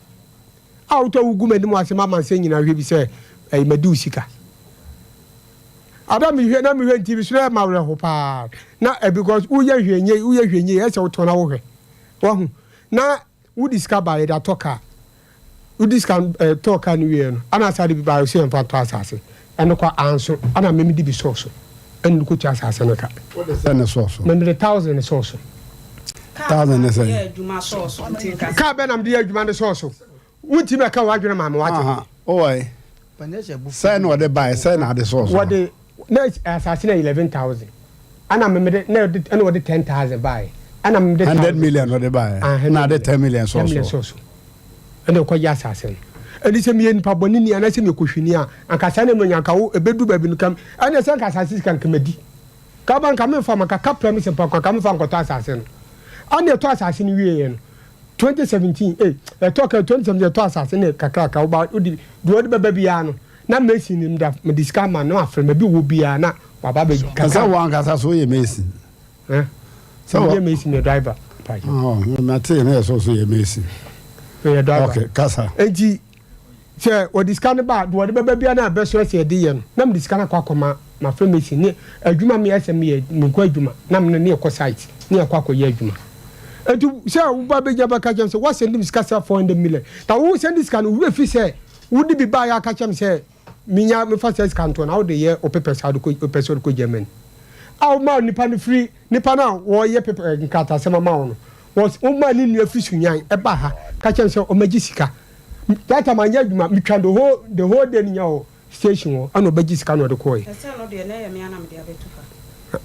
a wotɔ wogu m'anim ase ma amansan nyinaa hwɛ bi sɛ ɛyi madi wo sika. Ada mehwɛ na mehwɛ nti mesrɛ ma werɛ ho paa na eh, because woyɛ hwɛ nye woyɛ hwɛ nye ɛsɛ wotɔn na wohwɛ. Wahu? Na wode sika baeɛ de atɔ kaa. Wode sika eh, tɔɔ kaa no wieɛ no, ana asa de bi baeɛ sɛ yɛmfa ntɔ asase. Ɛno kɔ anso, ana me mede bi sɔɔ so. Ɛna de kɔtua asase no ka. Wode sɛn ne sɔɔ so? Me mede thousand ne sɔɔ so. Thousand ne sɛn? Kaa bɛ na mede yɛ adwuma ne sɔɔ so. Wontumi ɛka w'adwene ma me wate. Ɔwɔ sɛn na ɔde baeɛ sɛn na ade sɔɔ so? Wɔde na asase na 11,000 ɛna memede na ɔde ɛna ɔde 10,000 baeɛ ɛna memede 100 million ɔde baeɛ na ade 10 million sɔɔ so. 10 million sɔɔ so ɛna ɔkɔgye asase no. Ɛni sɛ meyɛ nipa bɔne ni anaasɛ meyɛ kɔhwini a anka saa na ɛmu anka wo ɛbɛdu baabi no kam ɛna sɛ anka asase sika nka madi ka ba nka memfa ma nka kapra me sɛ mpa nka memfa nkɔtɔ asase no ɛna ɛtɔ asase no wieɛ no 2017 eh ɛtɔ ka 2017 ɛtɔ asase ne kakraka woba wode deɛ ɔde bɛba biara no na mason no meda mede sika ama no afrɛ ma bi wɔ biara na waba bɛ kakra. Sɛ wɔn ankasa so yɛ mason. Eh sɛ wɔyɛ mason yɛ driver. Oh, mate na yɛ so so yɛ mason. Yɛ driver. Okay, kasa. Enti sɛ wɔde sika no ba a, deɛ wɔde bɛba biara na ɛbɛso ɛsɛ yɛde yɛ no, na mede sika no akɔ akɔma mafrɛ mason ne adwuma meyɛ sɛ meyɛ menkɔ adwuma na mene ne yɛkɔ site ne yɛkɔ akɔyɛ adwuma. Enti sɛ woba bɛgyina bɛka kyerɛ me sɛ woasɛnde me sika sɛ 400 million na wo sɛnde sika no wo werɛ fi sɛ wode bi baeɛ aka kyerɛ me sɛ menya mefa saa sika ntoɔ na wode yɛ wo papers a wode kɔ wopɛ sɛ wode kɔ Germany a womaa nipa no firi nipa no a wɔyɛ paper nkrataasɛm ama wo no wɔs womaa ne nua firi Sunyani ɛbaa ha ka kyerɛ me sɛ ɔmɛgye sika that time anyɛ adwuma metwa the whole the whole day no nya wɔ station hɔ ɛna ɔbɛgye sika na ɔde kɔɔɛ. Ɛsɛ no deɛ na ɛyɛ me a na mede abɛto fa.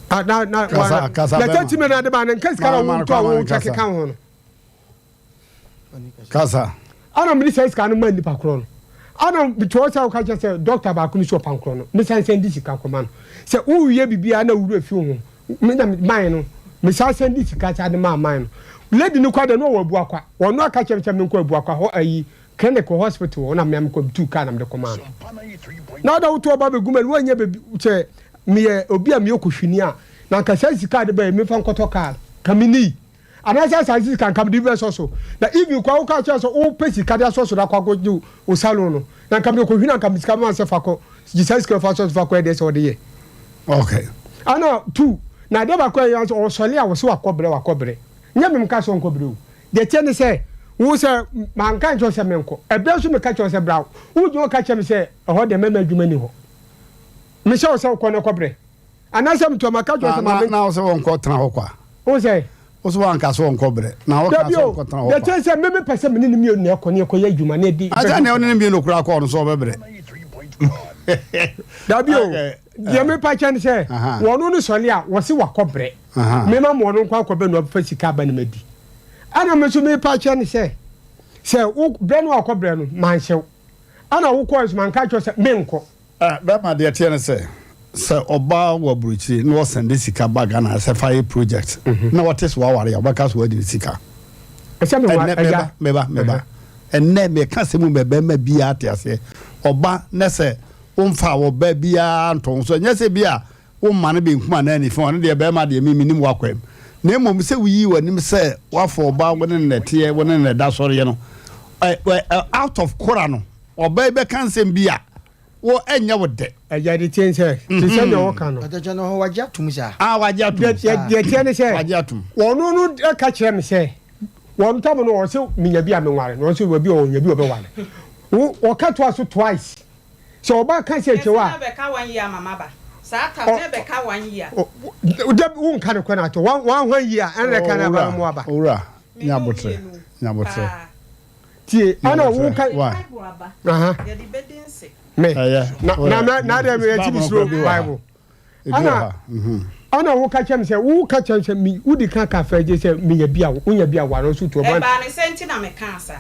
Ah, na na Kasa, kasa na bɛma. 30 million ade ba no nka sika na Ma- ma- wotɔ a ma- wotwa kasa. keka ho no. Kasa. Ana mede saa sika no maa nipa korɔ no. Ana metoɔ sɛ woka kyerɛ sɛ dɔkta baako no si ɔpan korɔ no, mesan sɛn di sika kɔma no. Sɛ woyɛ biribiara na wura fi wo ho, me na man no, mesan sɛn di sika saa de maa man no. Lady no kɔ deɛ na ɔwɔ Abuakwa. Ɔno aka kyerɛ me sɛ menkɔ Abuakwa hɔ ayi clinic wɔ hospital hɔ na mea mekɔ metuu kaa na mede kɔmaa no. Na ɔda woto ɔba bɛgu m'ani woanyɛ baabi sɛ meyɛ obi a meyɛ kɔhwini a na anka saa sika a de bae memfa nkɔtɔ kaa ka menii. Anaasɛ asase sika nka mede bi bɛsɔ so. Na even koraa wokaa kyerɛ sɛ wopɛ sika de asɔ so de akɔ akɔgye wo salon no, na nka mede kɔhwini anka me sika bɛma wo sɛ fa kɔ, gye saa sika yi fa sɔ so fa kɔyɛ deɛ sɛ wode yɛ. Okay. Ana two, na adeɛ baako a ɛyɛ nso ɔsɔle a wɔse wakɔ brɛ wakɔ brɛ. Nyɛ me meka sɛ ɔnkɔ brɛ o. Deɛ ɛteɛ ne sɛ, wo sɛ manka nkyerɛ wo sɛ menkɔ. Ɛberɛ nso meka kyerɛ wo sɛ bra, wogyina hɔ ka kyerɛ me sɛ ɛhɔ deɛ mɛma adwuma nni hɔ. Mehyɛ wo sɛ wokɔ na kɔ brɛ. Anaasɛ metua maka kyerɛ wo sɛ ma me. Na wo sɛ wɔnkɔ tena hɔ kwa. Wo sɛ. Wo sɛ wanka sɛ wɔnkɔ brɛ. Na wɔka sɛ wɔnkɔ tena hɔ kwa. Dabi o, deɛ ɛteɛ ne sɛ me mepɛ sɛ me ne no mmienu na ɛkɔ na yɛkɔyɛ adwuma na yɛdi. Ansa nea wo ne no mmienu koraa kɔɔ no sɛ ɔbɛbrɛ. Dabi o, deɛ mepa kyɛ ne sɛ wɔno no sɔle a wɔse wakɔ brɛ. Mema ma ɔno nkɔ akɔbɛ na ɔbɛfa sika aba na madi. Ɛna me nso mepa kyɛ ne sɛ sɛ wo brɛ no a ɔkɔ brɛ no manhyɛ wo. Ɛna wokɔɔ nso manka kyerɛ sɛ menkɔ. Eh, bɛma deɛ ɛteɛ ne sɛ, sɛ ɔbaa wɔ aburokyire na ɔsɛnde sika ba Ghana sɛ fa yɛ project na ɔte sɛ waware a, ɔbɛka sɛ wadi ne sika. Ɛnɛ, meba, meba, meba. Ɛnɛ meka sɛ mu bɛ bɛrima biara te aseɛ. Ɔba na sɛ womfa ɔbaa biara nto ho so, ɛnyɛ sɛ bi a womma no benkum anaa nifa, ɔno deɛ bɛrima deɛ me menim w'akwam. Na mmom sɛ woyi w'anim sɛ woafa ɔbaa wo ne no na ɛteɛ, wo ne no na ɛda sɔreɛ no, ɛ, ɛ, out of kora no, ɔbaa yi bɛka nsɛm bi a wo ɛnyɛ wo dɛ. Agya de tie sɛ, te sɛ deɛ wɔka no. Ɔtɛkyɛ no hɔ wagye atom saa. Ah, wagye atom. Deɛ deɛ teɛ ne sɛ, Wagye atom. wɔno no ka kyerɛ me sɛ, wɔn tam no ɔse menya bi a menware no, ɔnso wabi a ɔnya bi a ɔbɛware. Wo wɔka toa so twice. Sɛ ɔba ka sɛ kyɛw a. Yɛse na ɛbɛka one year ama maba. Saa tam na ɛbɛka one year. Da wo nka no kɔ na ato one one one year ɛna ɛka na ɛba mo aba. Owura, nya abotrɛ, nya abotrɛ. Tie, ɛna wo ka. Aha. Me. Na na na na deɛ me yɛ ti bi suro Bible. Ɛna ɛna wo ka kyerɛ me sɛ wo ka kyerɛ me sɛ me wo di kan ka fɛ gye sɛ me nya bi a wo nya bi a ware nso tu ɔba. Ɛbaa ne sɛ nti na me kaa saa.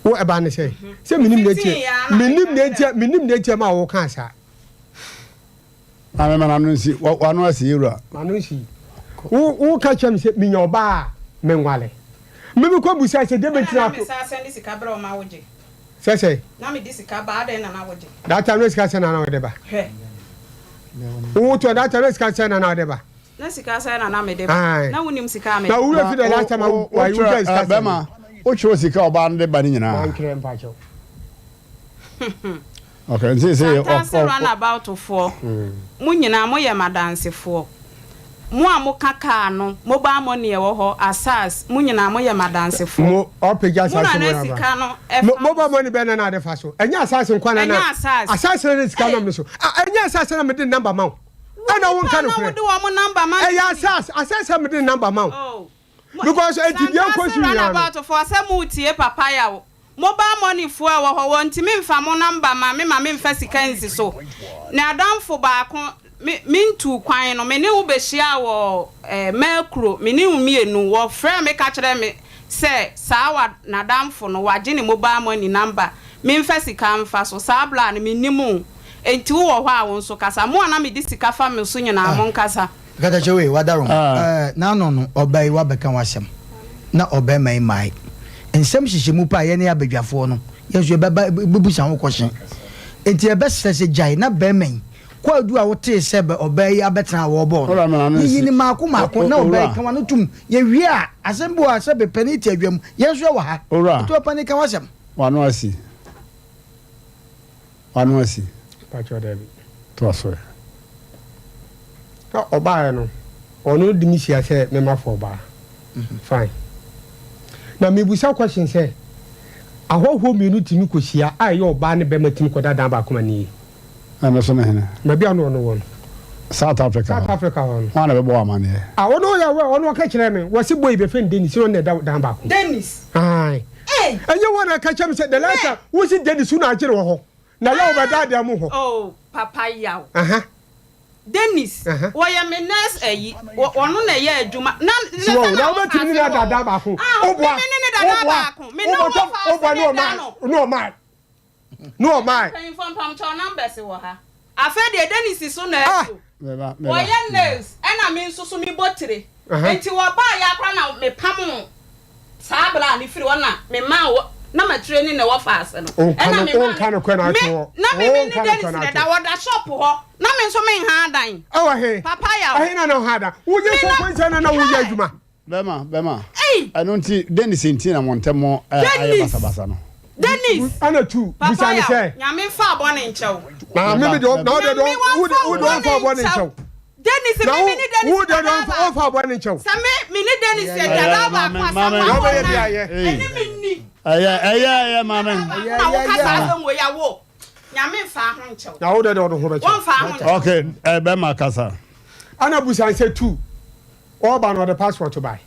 Wo ɛbaa ne sɛ sɛ me nim ne nti me nim ne nti me nim ne nti ma wo kaa saa. Maame ma n'ano nsi w'ano asi yewura. M'ano nsi. Wo wo ka kyerɛ me sɛ me nya ɔbaa a me nwale. Me me kɔ busa sɛ deɛ bɛ nti na. Ɛna na me san sɛnde sika brɛ wo ma wo gye. Sɛ sɛ. Na me de sika ba adɛn na na wo gye. That time na sika sɛn na na wode ba. Hwɛ. Wo to that time na sika sɛn na na wode ba. Na sika sɛn na na me de ba. Na wo nim sika a me de ba. Na wo wura fi the last time a wo wo twa sika sɛn. Bɛma wo twerɛ sika ɔbaa no de ba ne nyinaa. Mantwerɛ mpakyɛw. Okay, nti sɛ Santase runabout foɔ, mo nyinaa mo yɛ m'adansefoɔ. Mo a mo ka car no, mobile money ɛwɔ hɔ, asas, mo nyinaa mo yɛ m'adansefoɔ. Mo ɔpagya Mo na asase na mu aba. sika no ɛfa Mo mo mobile so. money bɛn na na ade fa so? Ɛnyɛ asase nko na na Ɛnyɛ asase. asase na na sika nam no so. Ah, ɛnyɛ asase na mede number ma wo. Wo Ɛna wo nipa nka na nokorɛ. wode wɔn number ma me Ɛyɛ ni. asase, asase na mede number ma wo. Oh. Mo, Because enti deɛ nkɔ Santase so nyinaa no. runabout foɔ sɛ mo tie papaya o. Mobile money foɔ a ɛwɔ hɔ wɔntumi nfa mo number ma me ma me nfa sika nsi so. Ne adamfo baako me me ntuu kwan no me ne wo bɛhyiaa wɔ eh Mɛkuro me ne wo mmienu wɔ frɛɛ me ka kyerɛɛ me sɛ saa wa nadamfo no wagye ne mobile money number me nfa sika nfa so saa bla no me nim wo enti wo wɔ hɔ a wo nso kasa mo a na me de sika fa me so nyinaa mo nkasa. Katakyɛ wei wadarom eh, n'ano no ɔbaa yi wabɛka w'asɛm na ɔbarima yi mmae. Nsɛm hyehyɛ mu paa yɛne abadwafoɔ no yɛn nso yɛbɛba bɛbusa ho kɔhye. Enti yɛbɛsrɛ sɛ gyae na barima yi kwaadu a wotee sɛ bɛ ɔbaa yi abɛtena a wɔrebɔɔ no yiyi no mmaako mmaako na ɔbaa yi ka w'ano tom. Yɛwie a asɛm bi wɔ hɔ a sɛ bɛ panin te adwa mu yɛn nso yɛwɔ ha. Enti ɔpanin ka w'asɛm. W'ano asi. W'ano asi. Pakyɛw dabi. Toa so ɛ. Na ɔbaeɛ no, ɔno de me hyia sɛ me ma fo ɔbaa. Fine. Na mebusa question sɛ, ahɔhoɔ mmienu tumi kɔ hyia a ɛyɛ ɔbaa ne bɛrima tumi kɔda dan baako ma ne yie? Ɛno so ne hene? Baabi a na ɔno wɔ no. South Africa South Africa hɔ no. Hwan na ɛbɛbɔ wo amaneɛ? Ah, ɔno ɔyɛ aware, ɔno ɔka kyerɛɛ me, wɔse boy bɛfrɛ no Dennis, na ɔno na ɛda dan baako mu. Dennis? Ae. Ei! Ɛnyɛ wo na ɛka kyerɛ me sɛ the last time wo se Dennis wo na agyere wɔ hɔ, na yaw bɛdaadaa mu hɔ. Oh, papa yaw. Aha. Dennis, wɔyɛ me nurse ayi, ɔno na ɛyɛ adwuma. Na So wɔn na wobɛtumi ne no adaadaa baako. Woboa, Me ne ne daadaa woboa, baako. Me ne wobɔtɔ, wɔfa woboa ase ne ne ɔma, da no. ne ɔma, ne ɔma. Mpanyinfoɔ mpamokyɛw numbers wɔ ha. Afei deɛ Dennis so na asu. Wɔyɛ nails ɛna me nso so mebɔ tire. Nti wɔbaa yɛ akora na mepamo saa bra no firi hɔ na memaa wɔ na matire ne na ɛwɔ faase no. Ɛna memaa no me na me me ne Dennis na ɛda wɔda shop hɔ na me nso menha adan. Ɛwɔ he? Papa yaw. Ɛhe na na ɔha adan? Woyɛ sɔfo nkyɛn na na woyɛ adwuma. Bɛma, bɛma. Ɛno nti, Dennis nti na mo ntɛm ayɛ basabasa no. Dennis. Ɛna tu, bisa ne sɛ. Nyame nfa bɔne nkyɛ wo. Na me me deɛ, na wo deɛ, wo deɛ ɔnfa bɔne nkyɛ wo. Dennis, me me ne Dennis dada baako. Wo deɛ ɔnfa bɔne nkyɛ wo. Sɛ me me ne Dennis yɛ dada baako asɛm a wɔ na ɛne me ni. Ɛyɛ, ɛyɛ, ɛyɛ, maame. Na wo kasa asɛm wɔ ya wo. Nyame nfa ho nkyɛ wo. Na wo deɛ deɛ ɔde ho bɛkyɛ. Wɔnfa ho nkyɛ wo. Okay, bɛma kasa. Ɛna busa ne sɛ tu. Ɔreba no ɔde passport bae.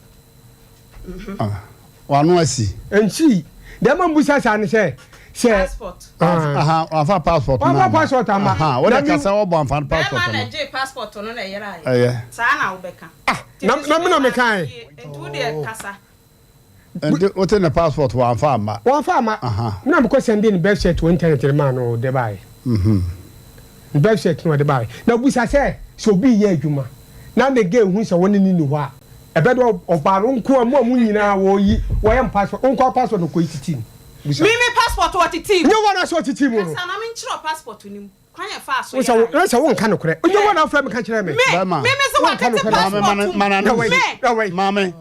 Ah, wano asi. Nti, deɛ ɛma mbusa saa ne sɛ, sɛ. Passport. Aha, wafa passport no ama. Wafa passport ama. Aha, wode kasa wɔbɔ amfa no passport no. Bɛrima na gye passport no na ɛyera yɛ. Ɛyɛ. Saa na wobɛka. Ah, na na me na mekae. Nti wo deɛ kasa. Nti wote ne passport wamfa amma. Wamfa amma. Me na mekɔ sɛnde ne birth cert wɔ internet de maa no ɔde baeɛ. Ne birth cert no ɔde baeɛ. Na bisa sɛ, sɛ obi reyɛ adwuma na ne girl hu sɛ wo ne no nni hɔ a, ɛbɛ dɛ ɔbaa no nko a mo a mo nyinaa wɔyi wɔyɛ mo passport, wo nko ara passport na ɔkɔyi titii mu. Bisa. Me me passport ɔtetee mu. Nyɛ wo na sɛ ɔtetee mu no. Kasa na menkyerɛ wo passport no mu. Kwan a ɛfaa so Wo sɛ yerae. wo sɛ wonka nokorɛ. Onyɛ wo na wofrɛ me ka kyerɛ me. Me, Bɛma. me, me se Wonka watete nokorɛ. Maame, passport ma mu. ma n'ano Me. si. Maame,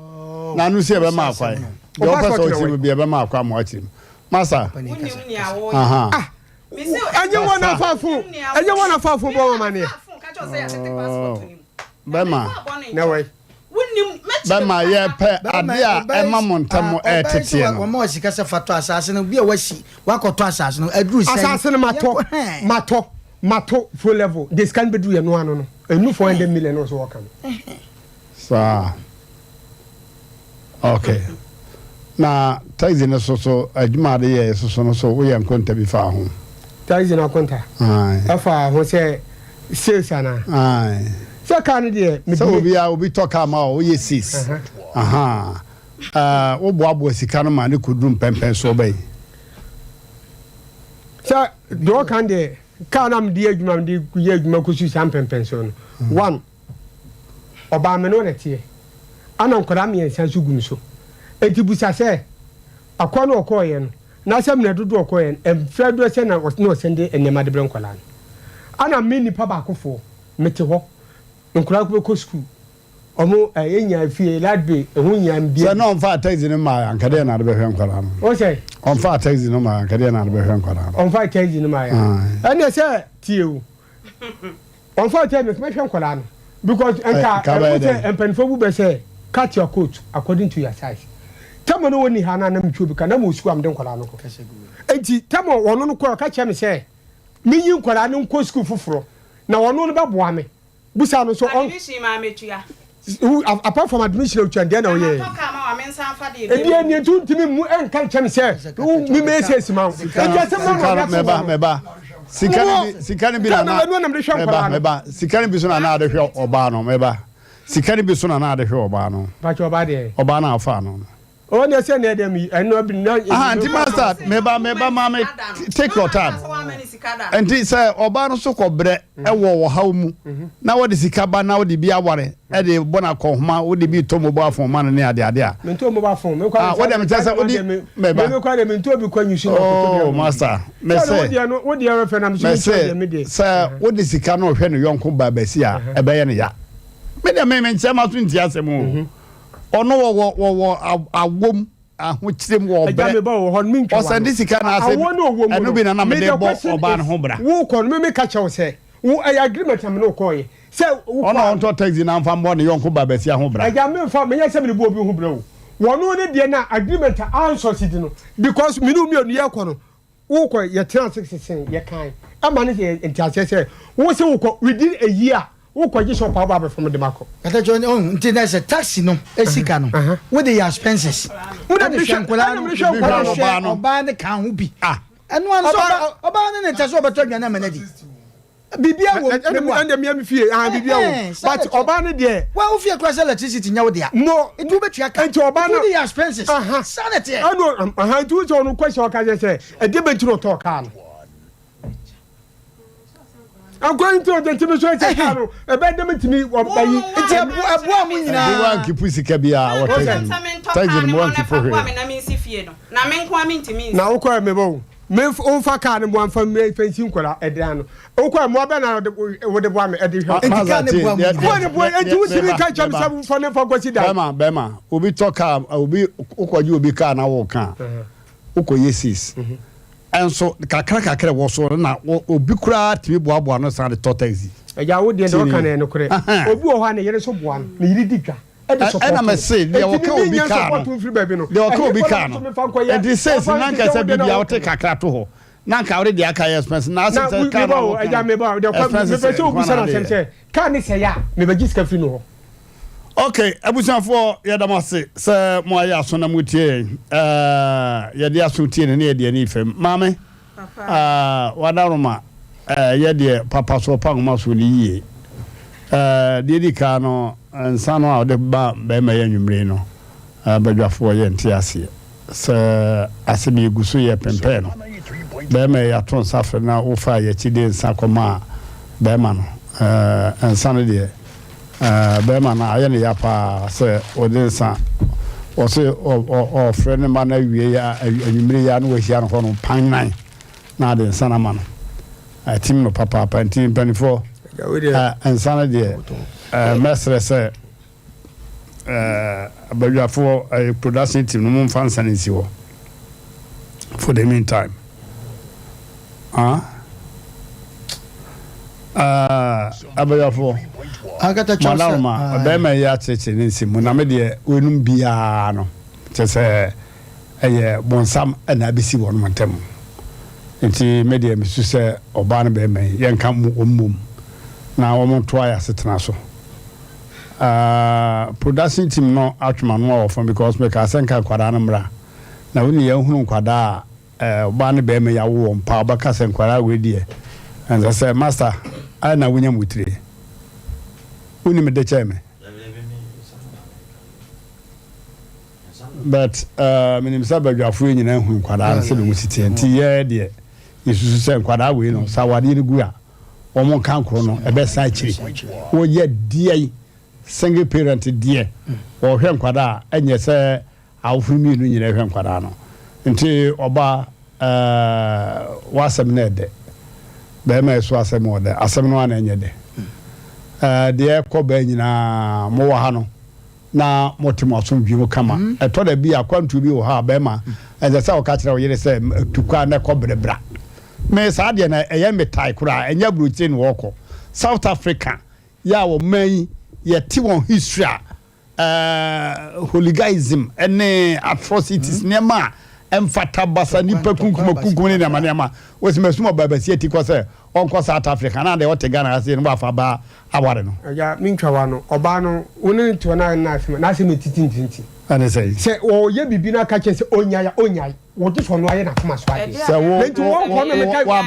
n'ano si ɛbɛma akwan. Deɛ Wo wopɛ sɛ passport na ɔkyerɛ mu wɔ bi ɛbɛma akwan ma wakyerɛ mu. Masa. Wonim nea woyɛ. Aha. Ah, Me se ɛnyɛ wɔn Kasa. afafo, ɛnyɛ wɔn afafo bɔ wɔn amaneɛ. Phone, ka kyerɛ wo sɛ yɛatete passport no mu. Bɛma. Fa bɔne Na nkyɛ. wɔ Wonim, mɛkyerɛ Bɛma mu kasa. yɛpɛ adeɛ a ɛma mo ntam ɛreteteɛ no. Wɔma wɔ sika sɛ fa tɔ asase no, bi a wasi, wakɔtɔ asase no, aduru sɛn? Asase no matɔ, matɔ, mato full level, deɛ sika no bɛduru yɛ no ano no, ɛnu 400 million no nso wɔka no. Saa. Ok. Na taxi no so so adwuma a ade yɛɛ so so no so woyɛ nkonta bi faa ho? Taxi no akonta? Ae. Ɛfaa ho sɛ sales anaa? Ae. Sɛ car no deɛ Sɛ obi a obi tɔ car ma wo woyɛ sales. Ahaa. Ɛɛ woboaboa sika no ma ne kɔduru mpɛnpɛnsoɔ bɛn? Sɛ deɛ ɔka no deɛ car no a mede yɛ adwuma mede yɛ adwuma kɔsi saa mpɛnpɛnsoɔ no one Ɔbaa me ne wo na ɛteɛ. Ɛna nkwadaa mmiɛnsa nso gu me so. Enti bisa sɛ, akɔ no ɔkɔeɛ no, n'asɛm na dodoɔ ɔkɔeɛ no, mfeɛ dodoɔ sɛn na na ɔsɛn de nneɛma de brɛ nkwadaa no? Ɛna me nipa baakofoɔ, mete hɔ, nkwadaa no bɛkɔ sukuu, wɔn ɛyɛ nyinaa fie, light bill, ɛho nyinaa mbie. Sɛ na ɔmfaa taxi no mmaeɛ a, anka deɛn na ade bɛhwɛ nkwadaa no? Wo sɛ? Ɔmfaa taxi no mmaeɛ a, anka deɛn na ade bɛhwɛ nkwadaa no? Ɔmfaa taxi no mmaeɛ a, ɛnneɛ sɛ tie o. Wɔnfa nkyɛn me mɛhwɛ nkwadaa no because nka ɛmu sɛ mpanyinfoɔ bu bɛ sɛ cut your coat according to your size. Tɛmɔ no wɔnni ha na na metwi obi ka na mo sukuu a mede nkwadaa no kɔ. Nti tɛmɔ wɔn no kɔ ɔka kyerɛ me sɛ menyi nkwadaa no nkɔ sukuu foforɔ na wɔn no bɛboa me. Busa no so ɔn. Admission maa metua. Apart from admission otua deɛ na ɔyɛ. Matɔ kaa ma wa me nsa nfa deɛ. Ebi ɛni nti ntumi mu ɛnka nkyɛn mi sɛ mi mɛ esi esi ma wo. Ebi asɛm na ɔna ɔde mɛba mɛba sika ni bi sika ni bi na na mɛba mɛba sika ni bi so na na ade hwɛ ɔbaa no mɛba sika ni bi so na na ade hwɛ ɔbaa no. Bàtɛ ɔbaa deɛ. Ɔbaa na afa no. Ɔwɔ ne sɛ ne ɛdɛm yi ɛno bi na. Aha nti master meba meba maame take your time nti sɛ ɔbaa no so kɔ brɛ ɛwɔ ɔhaw mu na wɔde sika ba na wɔde bi aware ɛde bɔ na kɔnhoma wɔde bi tɔ mobile phone ma no ne ade ade a. Mentɔ mobile phone me kwa. Ah wɔde mi kyɛ sɛ wɔde meba. Me kwa de mentɔ bi kwa nyusu na kɔtɔ bi. Oh master mɛsɛ mɛsɛ sɛ wɔde sika na ɔhwɛ ne yɔnko ba bɛsi a ɛbɛyɛ ne ya me deɛ me me nkyɛn ma so nti asɛm o. Ɔno wɔwɔ wɔwɔ awom ahokyerɛ mu wɔ ɔbrɛ. Ɔsɛnde sika na ase ɛno bi na na mede bɔ ɔbaa no ho bra. Wo kɔ no me ka kyɛw sɛ wo ɛyɛ agreement na me ne wo kɔɔ yɛ sɛ wo kɔ. Ɔno ɔntɔ taxi na nfa mbɔ ne yɔnko ba basia ho bra. Ɛgya me nfa menyɛ sɛ mede bɔ obi ho bra o wɔno ne deɛ na agreement a ansɔsidi no because me ne wo mmienu yɛ kɔ no Wokɔ, yɛtena ase sese, yɛkan, ɛma no yɛ nteaseɛ sɛ, wo se wokɔ, within a year, wokɔ gye shop a woba abɛfa me de makɔ. Kata kyerɛ no, oh, nti na sɛ taxi no sika no, wode yɛ expenses, wode hwɛ nkwadaa no, wode hwɛ ɔbaa no ka ho bi. Ɛno ano sɛ ɔbaa no ne nkyɛ sɛ ɔbɛtɔ aduane ama no adi. Biribiara wɔ mu. Ɛnna ɛnna mia mi fie ah biribiara wɔ mu. But ɔbaa no deɛ. Wa wo fie kura sɛ electricity nyɛ wo dea. Mo. Nti wo bɛ tua ka. Nti ɔbaa no. Nti wo de yɛ expenses. Saa na ɛteɛ. Ɛnna aha nti wo sɛ ɔno question ɔka kyerɛ sɛ ɛdeɛ bɛ nti na ɔtɔɔ kaa no. Akɔ nti ɔde ntumi so ɛsɛ kaa no ɛbɛ dɛm ntumi ɔbɛyi. Nti ɛboa mo nyinaa. Ɛde wa nkipu sika biara wɔ taxi taxi no mo wa nkipu hwee. Na wokɔ ɛmɛ bɔ o. Me nfa kaa no mmoa nfa mmɛ nfa nsi nkwadaa ɛdan no. Wokɔ mmoa bɛn na wode boa me ɛde hwɛ. Nti kaa ne boa mu nyinaa. Boa ne boa nti wotumi ka kyɛm sɛ wofa ne nfa nkɔsi dan. Bɛma bɛma obi tɔ kaa obi wokɔgye obi kaa na woka wokɔ yɛ sis ɛnso kakra kakra wɔ so na obi koraa tumi boaboa no san de tɔ taxi. Ɛgya wo deɛ deɛ ɔka no yɛ nokorɛ. Obi wɔ hɔ a ne yere nso boa no ne yere di dwa. Ɛna mɛ se deɛ ɔka obi kaa no deɛ ɔka obi kaa no nti sales na nka sɛ biribi a wote kakra to hɔ na nka wode deɛ aka yɛ expense na asɛ sɛ kaa na wɔka expense sɛ nkwa na adeɛ yɛ. Kaa ne sɛe a mebɛgye sika firi no hɔ. Ok abusuafoɔ yɛda mo ase sɛ mo ayɛ aso na mo tie yɛn ɛɛ yɛde aso tie no ne yɛde ani fam maame. Ah, w'adaworoma eh, yɛ deɛ papa so ɔpa nwoma so no yie. Eh, deɛ ɛdi kan no, nsa no a ɔde ba bɛrima yi anwummere yi no, eh, badwafoɔ yɛ nte aseɛ sɛ asɛm yi gu so yɛ pempɛn no. Bɛrima yi ato nsa frɛ na wofaa yɛakyi de nsa kɔmaa bɛrima no. Eh, nsa no deɛ, eh, bɛrima no ayɛ ne ya paa sɛ ɔde nsa ɔse ɔfrɛ ne mma no awie ya anwummere ya na wahyia no hɔ no pan nan na ade nsa no ama no atim no papaapa nti mpanimfoɔ nsa no deɛ mɛsrɛ sɛ abadwafoɔ production team no momfa nsa no nsi hɔ for the meantime. Ah, ah, abayɔfoɔ, madaroma, ɔbɛrima yi akyerɛkyerɛ ne nsɛm mu na me deɛ weinom biara no kyɛ sɛ ɛyɛ bɔnsam na abɛsi wɔn ntam. Nti me deɛ mesu sɛ ɔbaa no bɛrima yi yɛnka wɔn mmom na wɔn ntoa yɛ asetena so. Uh, production team no atwema no wɔ fam because mekaa sɛ nka nkwadaa no mmra na wo ne yɛn hunu nkwadaa a Eh ɔbaa ne bɛɛma yi awo wɔn paa ɔbɛka sɛ nkwadaa wei deɛ ɛnsɛ sɛ master ayɛ na wonya mu tire wonim de kyɛn me but uh, menim sɛ badwafoɔ yi nyinaa hunu nkwadaa no sɛdeɛ wɔn si teɛ nti yɛ deɛ yɛsusu sɛ nkwadaa wei no sɛ awadeɛ no gu a wɔn nka nkoro no ɛbɛsa akyiri wɔyɛ deɛ single parent deɛ wɔhwɛ nkwadaa ɛnyɛ sɛ Awofo no mienu nyina hwɛ nkwadaa no. Ntsi ɔbaa, eh, w'asɛm no ɛdɛ. Bɛrima yi so asɛm ɔdɛ. Asɛm no ara na ɛnyɛ dɛ. Eh, deɛ ɛkɔ baa nyinaa, mowɔ ha no, na mote mo asomdwie mu kama. Ɛtɔ da bi a, akwantuo bi wɔ hɔ a, bɛrima, ɛnsɛ sɛ ɔka kyerɛ wo yere sɛ, tu kwan na kɔ brɛ bra. Me, saa deɛ no, ɛyɛ me tae koraa. Ɛnyɛ aburokyire na wɔkɔ. South Africa, yɛ a wɔman yi, yɛte wɔn history a, Hooliganism ne atrocities hmm. nneɛma a ɛmfata basa nipa kunkum kunkum ne nneɛma nneɛma wosi mɛ sum ɔbaa bɛsi eti kɔ sɛ ɔnkɔ South Africa na deɛ ɔte Ghana ase no wafa baa aware no. Ɛya mi ntwa wa no ɔbaa no wo ne to na na asɛm na asɛm etiti ntinti. Ɛne sɛ. Sɛ ɔyɛ bibi na aka kyerɛ sɛ onyae onyae wɔgye sɛ ɔno ayɛ n'akoma so adeɛ. Sɛ wo wo wo wa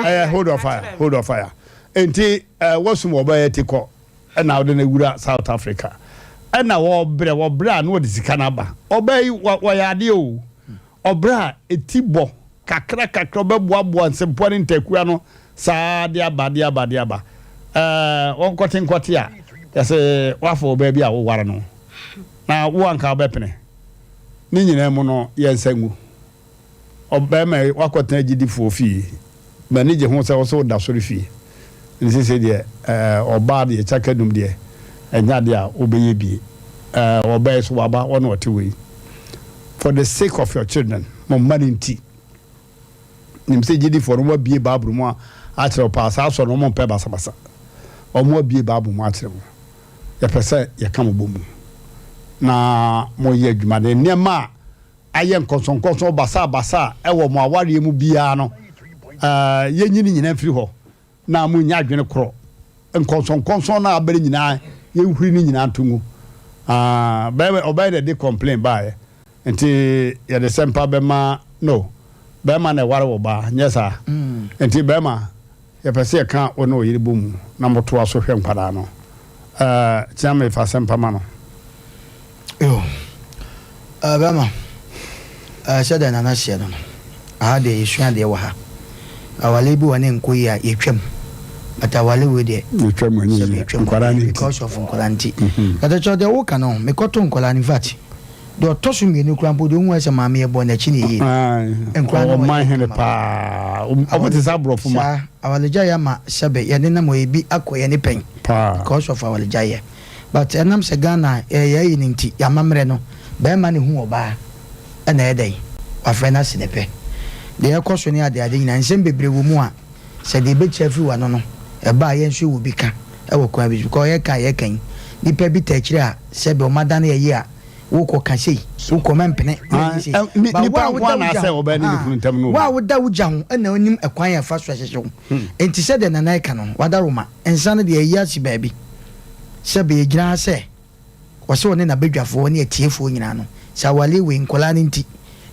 ɛyɛ hold on fire hold on fire nti ɛɛ wɔsum ɔbaa eti kɔ. Ɛna wode no awura South Africa ɛna wɔbrɛ wɔbrɛ a na wɔde sika no aba ɔbaa yi wɔyɛ adeɛ o ɔbrɛ a ɛti bɔ kakra kakra ɔbɛboaboa nsɛmpoa ne ntakua no saa de aba de aba de aba ɛɛ wɔnkɔte nkɔte a yɛsɛ wafa ɔbaa bi a woware no na wo anka wobɛpene ne nyinaa mu no yɛnsa ngu Ɔbarima yi, woakɔtena agyidifoɔ fie. M'ani gye ho sɛ wo sɛ woda sɔre fie. Ɛne seesei deɛ, ɛɛ, ɔbaa deɛ, kyaka num deɛ, ɛnyɛ adeɛ a wobɛyɛ bie. Ɛɛ, ɔbaa yi so waba, ɔne ɔte wei. For the sake of your children, mo mma no nti. Nim sɛ gyidifoɔ no, wɔabie Bible mu akyerɛ wo paa. Saa asɔre no, wɔmpɛ basabasa. Wɔabie Bible mu akyerɛ wo. Yɛpɛ sɛ yɛka mo bɔ mu na moyɛ adwuma de nneɛma a ayɛ nkɔnsɔnkɔnsɔn basabasa wɔ mo awareɛ mu biara no, yɛnyi ne nyinaa mfiri hɔ na monnya adwene korɔ. Nkɔnsɔnkɔnsɔn no a abɛrɛ nyinaa, yɛnhuri ne nyinaa nto ngu. Ɔbɛyɛ na ɛde complain baeɛ, nti yɛde sɛmpa bɛma no. Bɛrima na ɛware wɔ baa, nyɛ saa? Nti bɛrima. Yɛpɛ sɛ yɛka wo ne wo yere bɔ mu na motoa so hwɛ nkwadaa no. Ɛɛ, Kyeame, fa asɛmpa ma no. Yo, eh, bɛma, eh, sɛdeɛ Nana seɛ no no, aha deɛ yɛsua adeɛ wɔ ha. Awale bi wɔ ne nkɔ yie a, yɛtwam. But awale wei deɛ, Yɛtwam, ɛnyɛ sɛ yie. yɛtwam Nkwadaa no nti. because of nkwadaa nti. Katakyɛ deɛ woka no, mekɔto nkwadaa no, in fact, Deɛ ɔtɔ so mmienu koraa mpo deɛ ɔhu ayɛ sɛ maame yɛ bɔ n'akyi na ɛyie. Nkwadaa no Ɔman wɔyɛ hene kama. paa. Ɔmo te sɛ aborɔfo ma. Saa awaregyaeɛ ama sɛbe yɛne nam hɔ ebi akɔ yɛne pɛn Paa. because of awaregyaeɛ but ɛnam sɛ Ghana yɛyɛ ayi no nti yɛamammerɛ no bɛɛma na ɛhu ɔbaa ɛna ɛyɛ dɛn wafrɛ no ase ne pɛ deɛ ɛkɔ so ne adeade nyinaa nsɛm bebree wɔ mu a sɛ deɛ ɛbɛkyia firi wano no ɛba a yɛn nso yɛwɔ bi ka ɛwɔ kwan bi so because yɛka a yɛka yi nipa bi taa akyire a sɛbe ɔmo adane ayi a wokɔ ka sei wokɔ mɛmpene mɛnyɛ sei But wo a woda wo gya ho wo a woda wo gya ho ɛna onim ɛkwan a ɛfa so ɛhyehye wo nti sɛdeɛ Nana ɛka no wadaroma nsa no deɛ ayi asi baabi sɛ bɛyɛ gyina ha sɛ Ɔse ɔne n'abadwafoɔ ne atiefoɔ nyinaa no, sɛ awareɛ wei, nkwadaa no nti,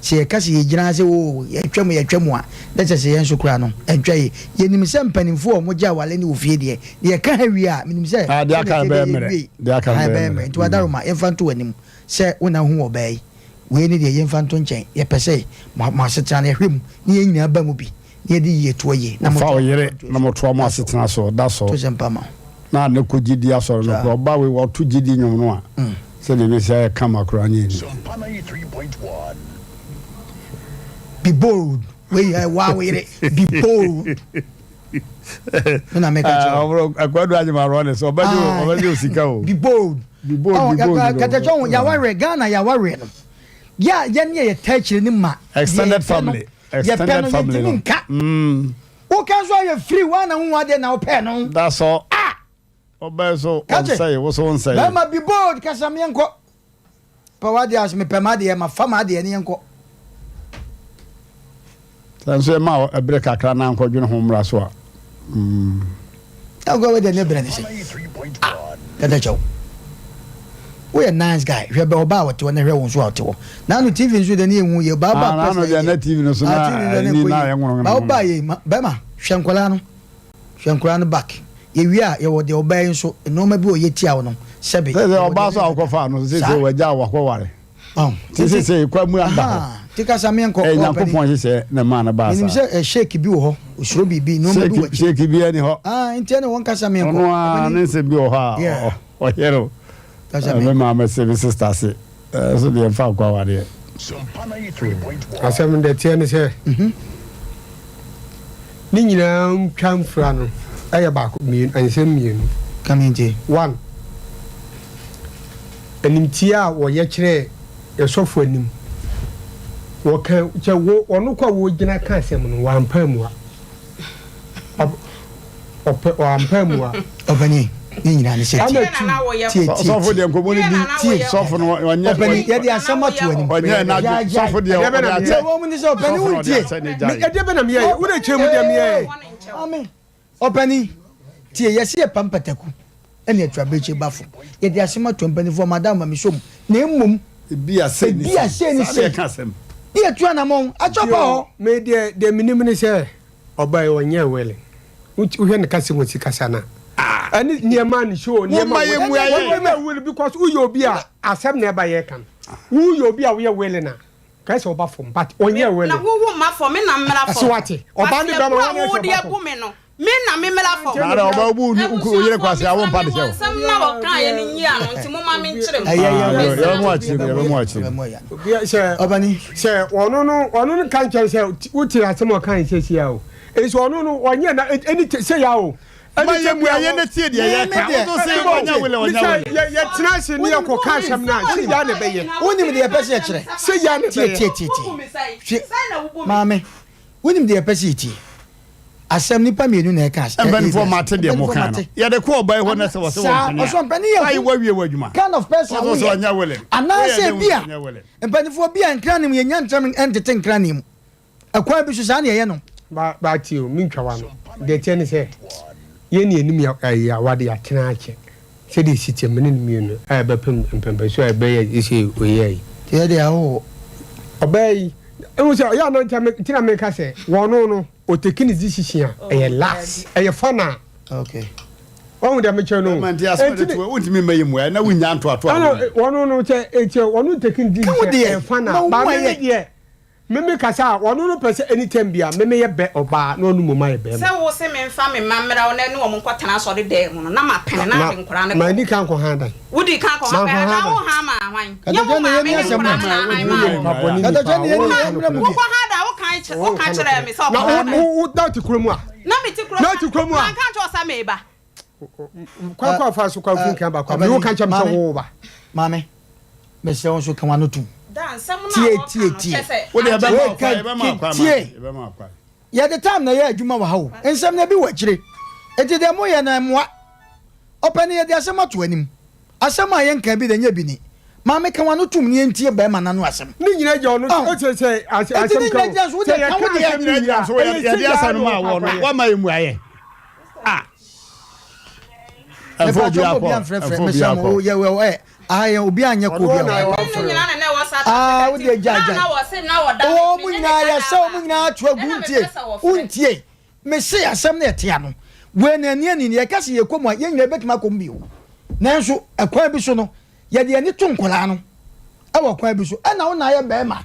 sɛ yɛka sɛ yɛgyina ha sɛ oo yɛatwa mu yɛatwa mu a, na kyerɛ sɛ yɛn nso koraa no, ɛntwa yie. Yɛnim sɛ mpanimfoɔ a wɔgye awareɛ no wɔ fie deɛ, na yɛka ha wie a, menim sɛ Ah, deɛ aka no sɛdeɛ bɛyɛ ɛteɛ mmerɛ. yɛnwiei. Deɛ aka no Aha, bɛyɛ ɛbɛyɛ mmerɛ. mmerɛ. Nti Wadaroma, yɛmfa nto w'anim sɛ wo na wohu ɔbaa yi. Wei ne deɛ yɛmfa nto nkyɛn. Yɛpɛ sɛ mo mo asetena no yɛhwɛ mu na yɛn nyinaa ba mu bi. na yɛde yie toa yie na Fa motoa wo mo yere akwantuo na so. motoa mo Da so. asetena so da so. To sɛ mpa ma wo. Na ne kɔ gyidi asɔre no Saa. koraa ɔba wei ɔto gyidi nnwom no a sɛdeɛ ɛbɛsi ayɛ kama koraa nyɛ ni. Be bold. Wei yɛ waa wo yere. Be bold. Me na meka kyerɛ wo. Ɔbro akwadu anyima rɔ ne so ɔbɛgye Aye. ɔbɛgye osika o. Be bold. Be bold Ɔ, be bold. katakyɛ ho yawareɛ Ghana yawareɛ no. Yɛ a yɛne yɛ yɛtaa akyire no ma deɛ Extended yɛpɛ no family. yɛpɛ Extended no family yɛntumi no. nka. Mm. Woka nso ayɛ free woa na wohu adeɛ na wopɛɛ no. That's all. Ah! Ɔbɛn so Kakye. ɔnsɛe wo so wonsɛe. Bɛrima be bold kasa meɛnkɔ. Pɛ w'adeɛ ase mepɛ m'adeɛ mafa m'adeɛ ne yɛnkɔ. Sɛ nso yɛma wo ɛberɛ kakra na nkɔdwene ho mmra so a. Mm. Ɛnkɔ wei deɛ ne brɛ ne se. Ah, kɛtɛ kyɛw. Woyɛ nice guy. Hwɛ bɛ ɔbaa a ɔte hɔ na hwɛ wo nso a ɔte hɔ. N'ano TV nso deɛ ne yɛ hu yɛ baa baa Ah, n'ano deɛ na TV no so na Ah, TV deɛ ne ɛni nkɔ na yie. yɛ nwono Ba ɔbaa yɛ ma bɛma hwɛ nkwadaa no. Hwɛ nkwadaa no back. Yɛwie a yɛwɔ deɛ ɔbaa yi nso nneɛma bi ɔyɛ tia wo no sɛbe. Sɛ sɛ yɛwɔ ɔbaa deɛ so a wokɔfaa no sɛ Saa. sɛ wagya a wakɔware. Ti Nti- sɛ sɛ kwa mu aba hɔ. Aha, ti kasa meɛnkɔ. Ɛyɛ Ɔɔ, Nyankopɔn panin. hyehyɛ na ɛmaa no baa Menim saa. sɛ eh, sheik bi wɔ hɔ, osuro biribi, nneɛma bi wɔ akyi. Sheik biara ni hɔ. Ah, nti ɛne wɔn kasa meɛnkɔ. Ɔno ara Ɔpanin. ne nsɛm bi wɔ hɔ a Yeah. ɔ- ɔyere o. Kasa Eh, Me meɛnkɔ. maame se, me sister se, eh, so deɛ mfa nkɔ awareɛ. Asɛm no deɛ teɛ ne sɛ ne nyinaa ntwa mfra no ɛyɛ baako mmienu nsɛm mmienu. Ka me ntie. One, animtia a wɔyɛ kyerɛɛ ɛsɔfo anim. Wɔka kyɛ wo ɔno kɔ a wɔgyina ka asɛm no wampa amua. Ɔpɛ wampa amua. Ɔpanin ne nyinaa ne sɛ tie tie tie Sɔfo deɛ nkɔmɔ no di tie sɔfo no ɔnyɛ ɔpanin yɛde asɛm ato anim. Ɔnyɛ n'adwe sɔfo deɛ ɔde akyɛ. Deɛ wɔn mu ni sɛ ɔpanin Sɔfo wo na ɔde ntie. akyɛ ne gyae. Ɛdeɛ bɛ na meyɛ wo na kyerɛ mu deɛ meyɛ. Amen. Ɔpanin, tie, yɛse yɛpam pataku ne atuabirekyie bafo. Yɛde asem ato mpaninfoɔ, madam ma me som, na mmom Ebi a sei ne ebi a sei ne sei. Saa sei. na yɛka asɛm. Ne yɛtu anamɔn, akyɛw pa hɔ. Me deɛ deɛ menim ne sɛ ɔbaa yi ɔnyɛɛ willing. Wohwɛ ne kasa mu ɔsi kasa no a, ɛne nneɛma ne show nneɛma Momma yɛmmua yɛn. Ɔnyɛ willing because woyɛ obi a asɛm na ɛba yɛka no. Woyɛ obi a woyɛ willing a, Kae sɛ ɔba fam but ɔnyɛ willing. Na wo wo mma fam me na mmra fam. So wate? Ɔbaa ne bɛrima wɔn na wo de ɛsɛ ɔba abu fam. me no me na me mmra fam. Na ada ɔbaa bu wo yere kwase a wo mpa de kyɛ wo. Nsɛm na wɔka yɛ no nyi ano nti mo ma me nkyerɛ mu. Yɛbɛ mu akyire mu yɛbɛ mu akyire mu. Sɛ sɛ ɔno no ɔno no ka nkyɛn sɛ wote asɛm ɔka yɛ sɛsi a o. Nso ɔno no ɔnyɛ na ɛni sɛ ya o. Ma yɛ mua yɛ ne tie deɛ yɛ ka. Wo so se ɔnya wele ɔnya wele. Yɛ yɛ tena ase ne yɛ kɔ ka asɛm na se ya na ɛbɛyɛ. Wonim deɛ yɛpɛ sɛ yɛkyerɛ. Se ya na Tie ɛbɛyɛ. tie tie tie. Hwɛ maame wonim deɛ yɛpɛ sɛ yɛtie. Asɛm nipa mmienu na ɛka asɛm. Mpanimfoɔ mate deɛ mo kan no. Yɛde kɔ ɔbaa yi hɔ na sɛ wɔsɛ wɔn mpene a. Ɔsɔ mpene yɛ Ayi wawie w'adwuma. Kind of person a Wɔsɔ sɛ woyɛ. ɔnya wele. Anaasɛ bi a mpanimfoɔ bi a nkra ne mu yɛnya ntɛm ntete nkra ne mu. Ɛkwan bi so saa na yɛyɛ no. Ba ba tie o, mentwa w'ano. Deɛ ɛteɛ ne sɛ, yɛn ne yɛnim yɛ ɛyi awade yɛatena akyɛ. Sɛdeɛ ɛsi teɛ, me ne no mmienu a ɛbɛpem mpɛmpɛnsoɔ a ɛbɛyɛ sɛ ɔyɛ yi. Yɛ deɛ ahɔhoɔ. Ɔbaa yi, wohu sɛ ɔyɛ a na nti na meka sɛ wɔno no. Ɔteki ne decision a, ɛyɛ last, ɛyɛ final. Okay. Wahu deɛ mekyerɛ no? Ɛma nti asɛm de to wontumi mma yi mmuaeɛ na wonnya ntoatoa ho. Wɔno no kyɛ ɛkyɛ wɔno nteki ne decision ɛyɛ final. Ba me me deɛ me me kasa a wɔno no pɛ sɛ anytime bia me meyɛ bɛ ɔbaa na ɔno mmom ayɛ bɛrima. Sɛ wo se memfa me mma mmra wo na ɛne wɔn nkɔtena asɔredan mu no, na mapene na ade nkwadaa no kɔ. Manni kan kɔha dan. Wodii kan kɔha dan, anaa woha maa hwan? Nyɛ wo maame ne nkwadaa no na ahan maa wo. Wokɔha dan, woka kyerɛɛ me sɛ ɔkɔha dan. Na wo na wote kurom a? Na mete kurom a. Na wote kurom a? Manka ankyerɛ wo sɛ mereba. Kwan kɔ afa so kɔ afu nkan ba kɔ. Me wo ka kyerɛ me sɛ wo ba. Maame, mesrɛ wo nso ka w'ano tom. Tie tie tie. Wei ka tie. Yɛde time na ɛyɛ adwuma wɔ ha o. Nsɛm no ebi wɔ akyire. Enti deɛ moyɛ no ɛmmoa. Ɔpɛ no yɛde asɛm ato anim. Asɛm a yɛnkaa bi da nyɛ bi ni. Maame ka w'ano tom na yɛntie barima no ano asɛm. Ne nyina gya ɔno Oh. ɔkyerɛ sɛ Enti asɛm ne ka nyina o. gyina so, wo Sɛ deɛ ka yɛka wo deɛ. asɛm no wie a, so ɛyɛ yɛde sɛ asɛm no maa gyaa wɔ no na wama yɛ mmuaeɛ a ɛmfa obi Mepatwɔ akɔ obi amfrɛfrɛ ɛmfa obi mesrɛ mo akɔ o yɛ wɛ ɛ aha yɛn obi anyɛ kɔ obi a Ne nyinaa na na ɛwɔ South Ah, Africa wo nti deɛ gyae na gyae. na wɔse na wɔda Wɔn me mu ne ne nyinaa dada yɛsɛ wɔn aba. nyinaa ato agu Ɛna wontie mepɛ sɛ wɔfrɛ. wontie mese asɛm no ɛtea no wei na ani ani yɛka sɛ yɛkɔ mu a yɛn nyinaa bɛtumi akɔ mu bio nanso ɛkwan bi so no yɛde ani to nkwadaa no ɛwɔ kwan bi so ɛna wo na ayɛ bɛrima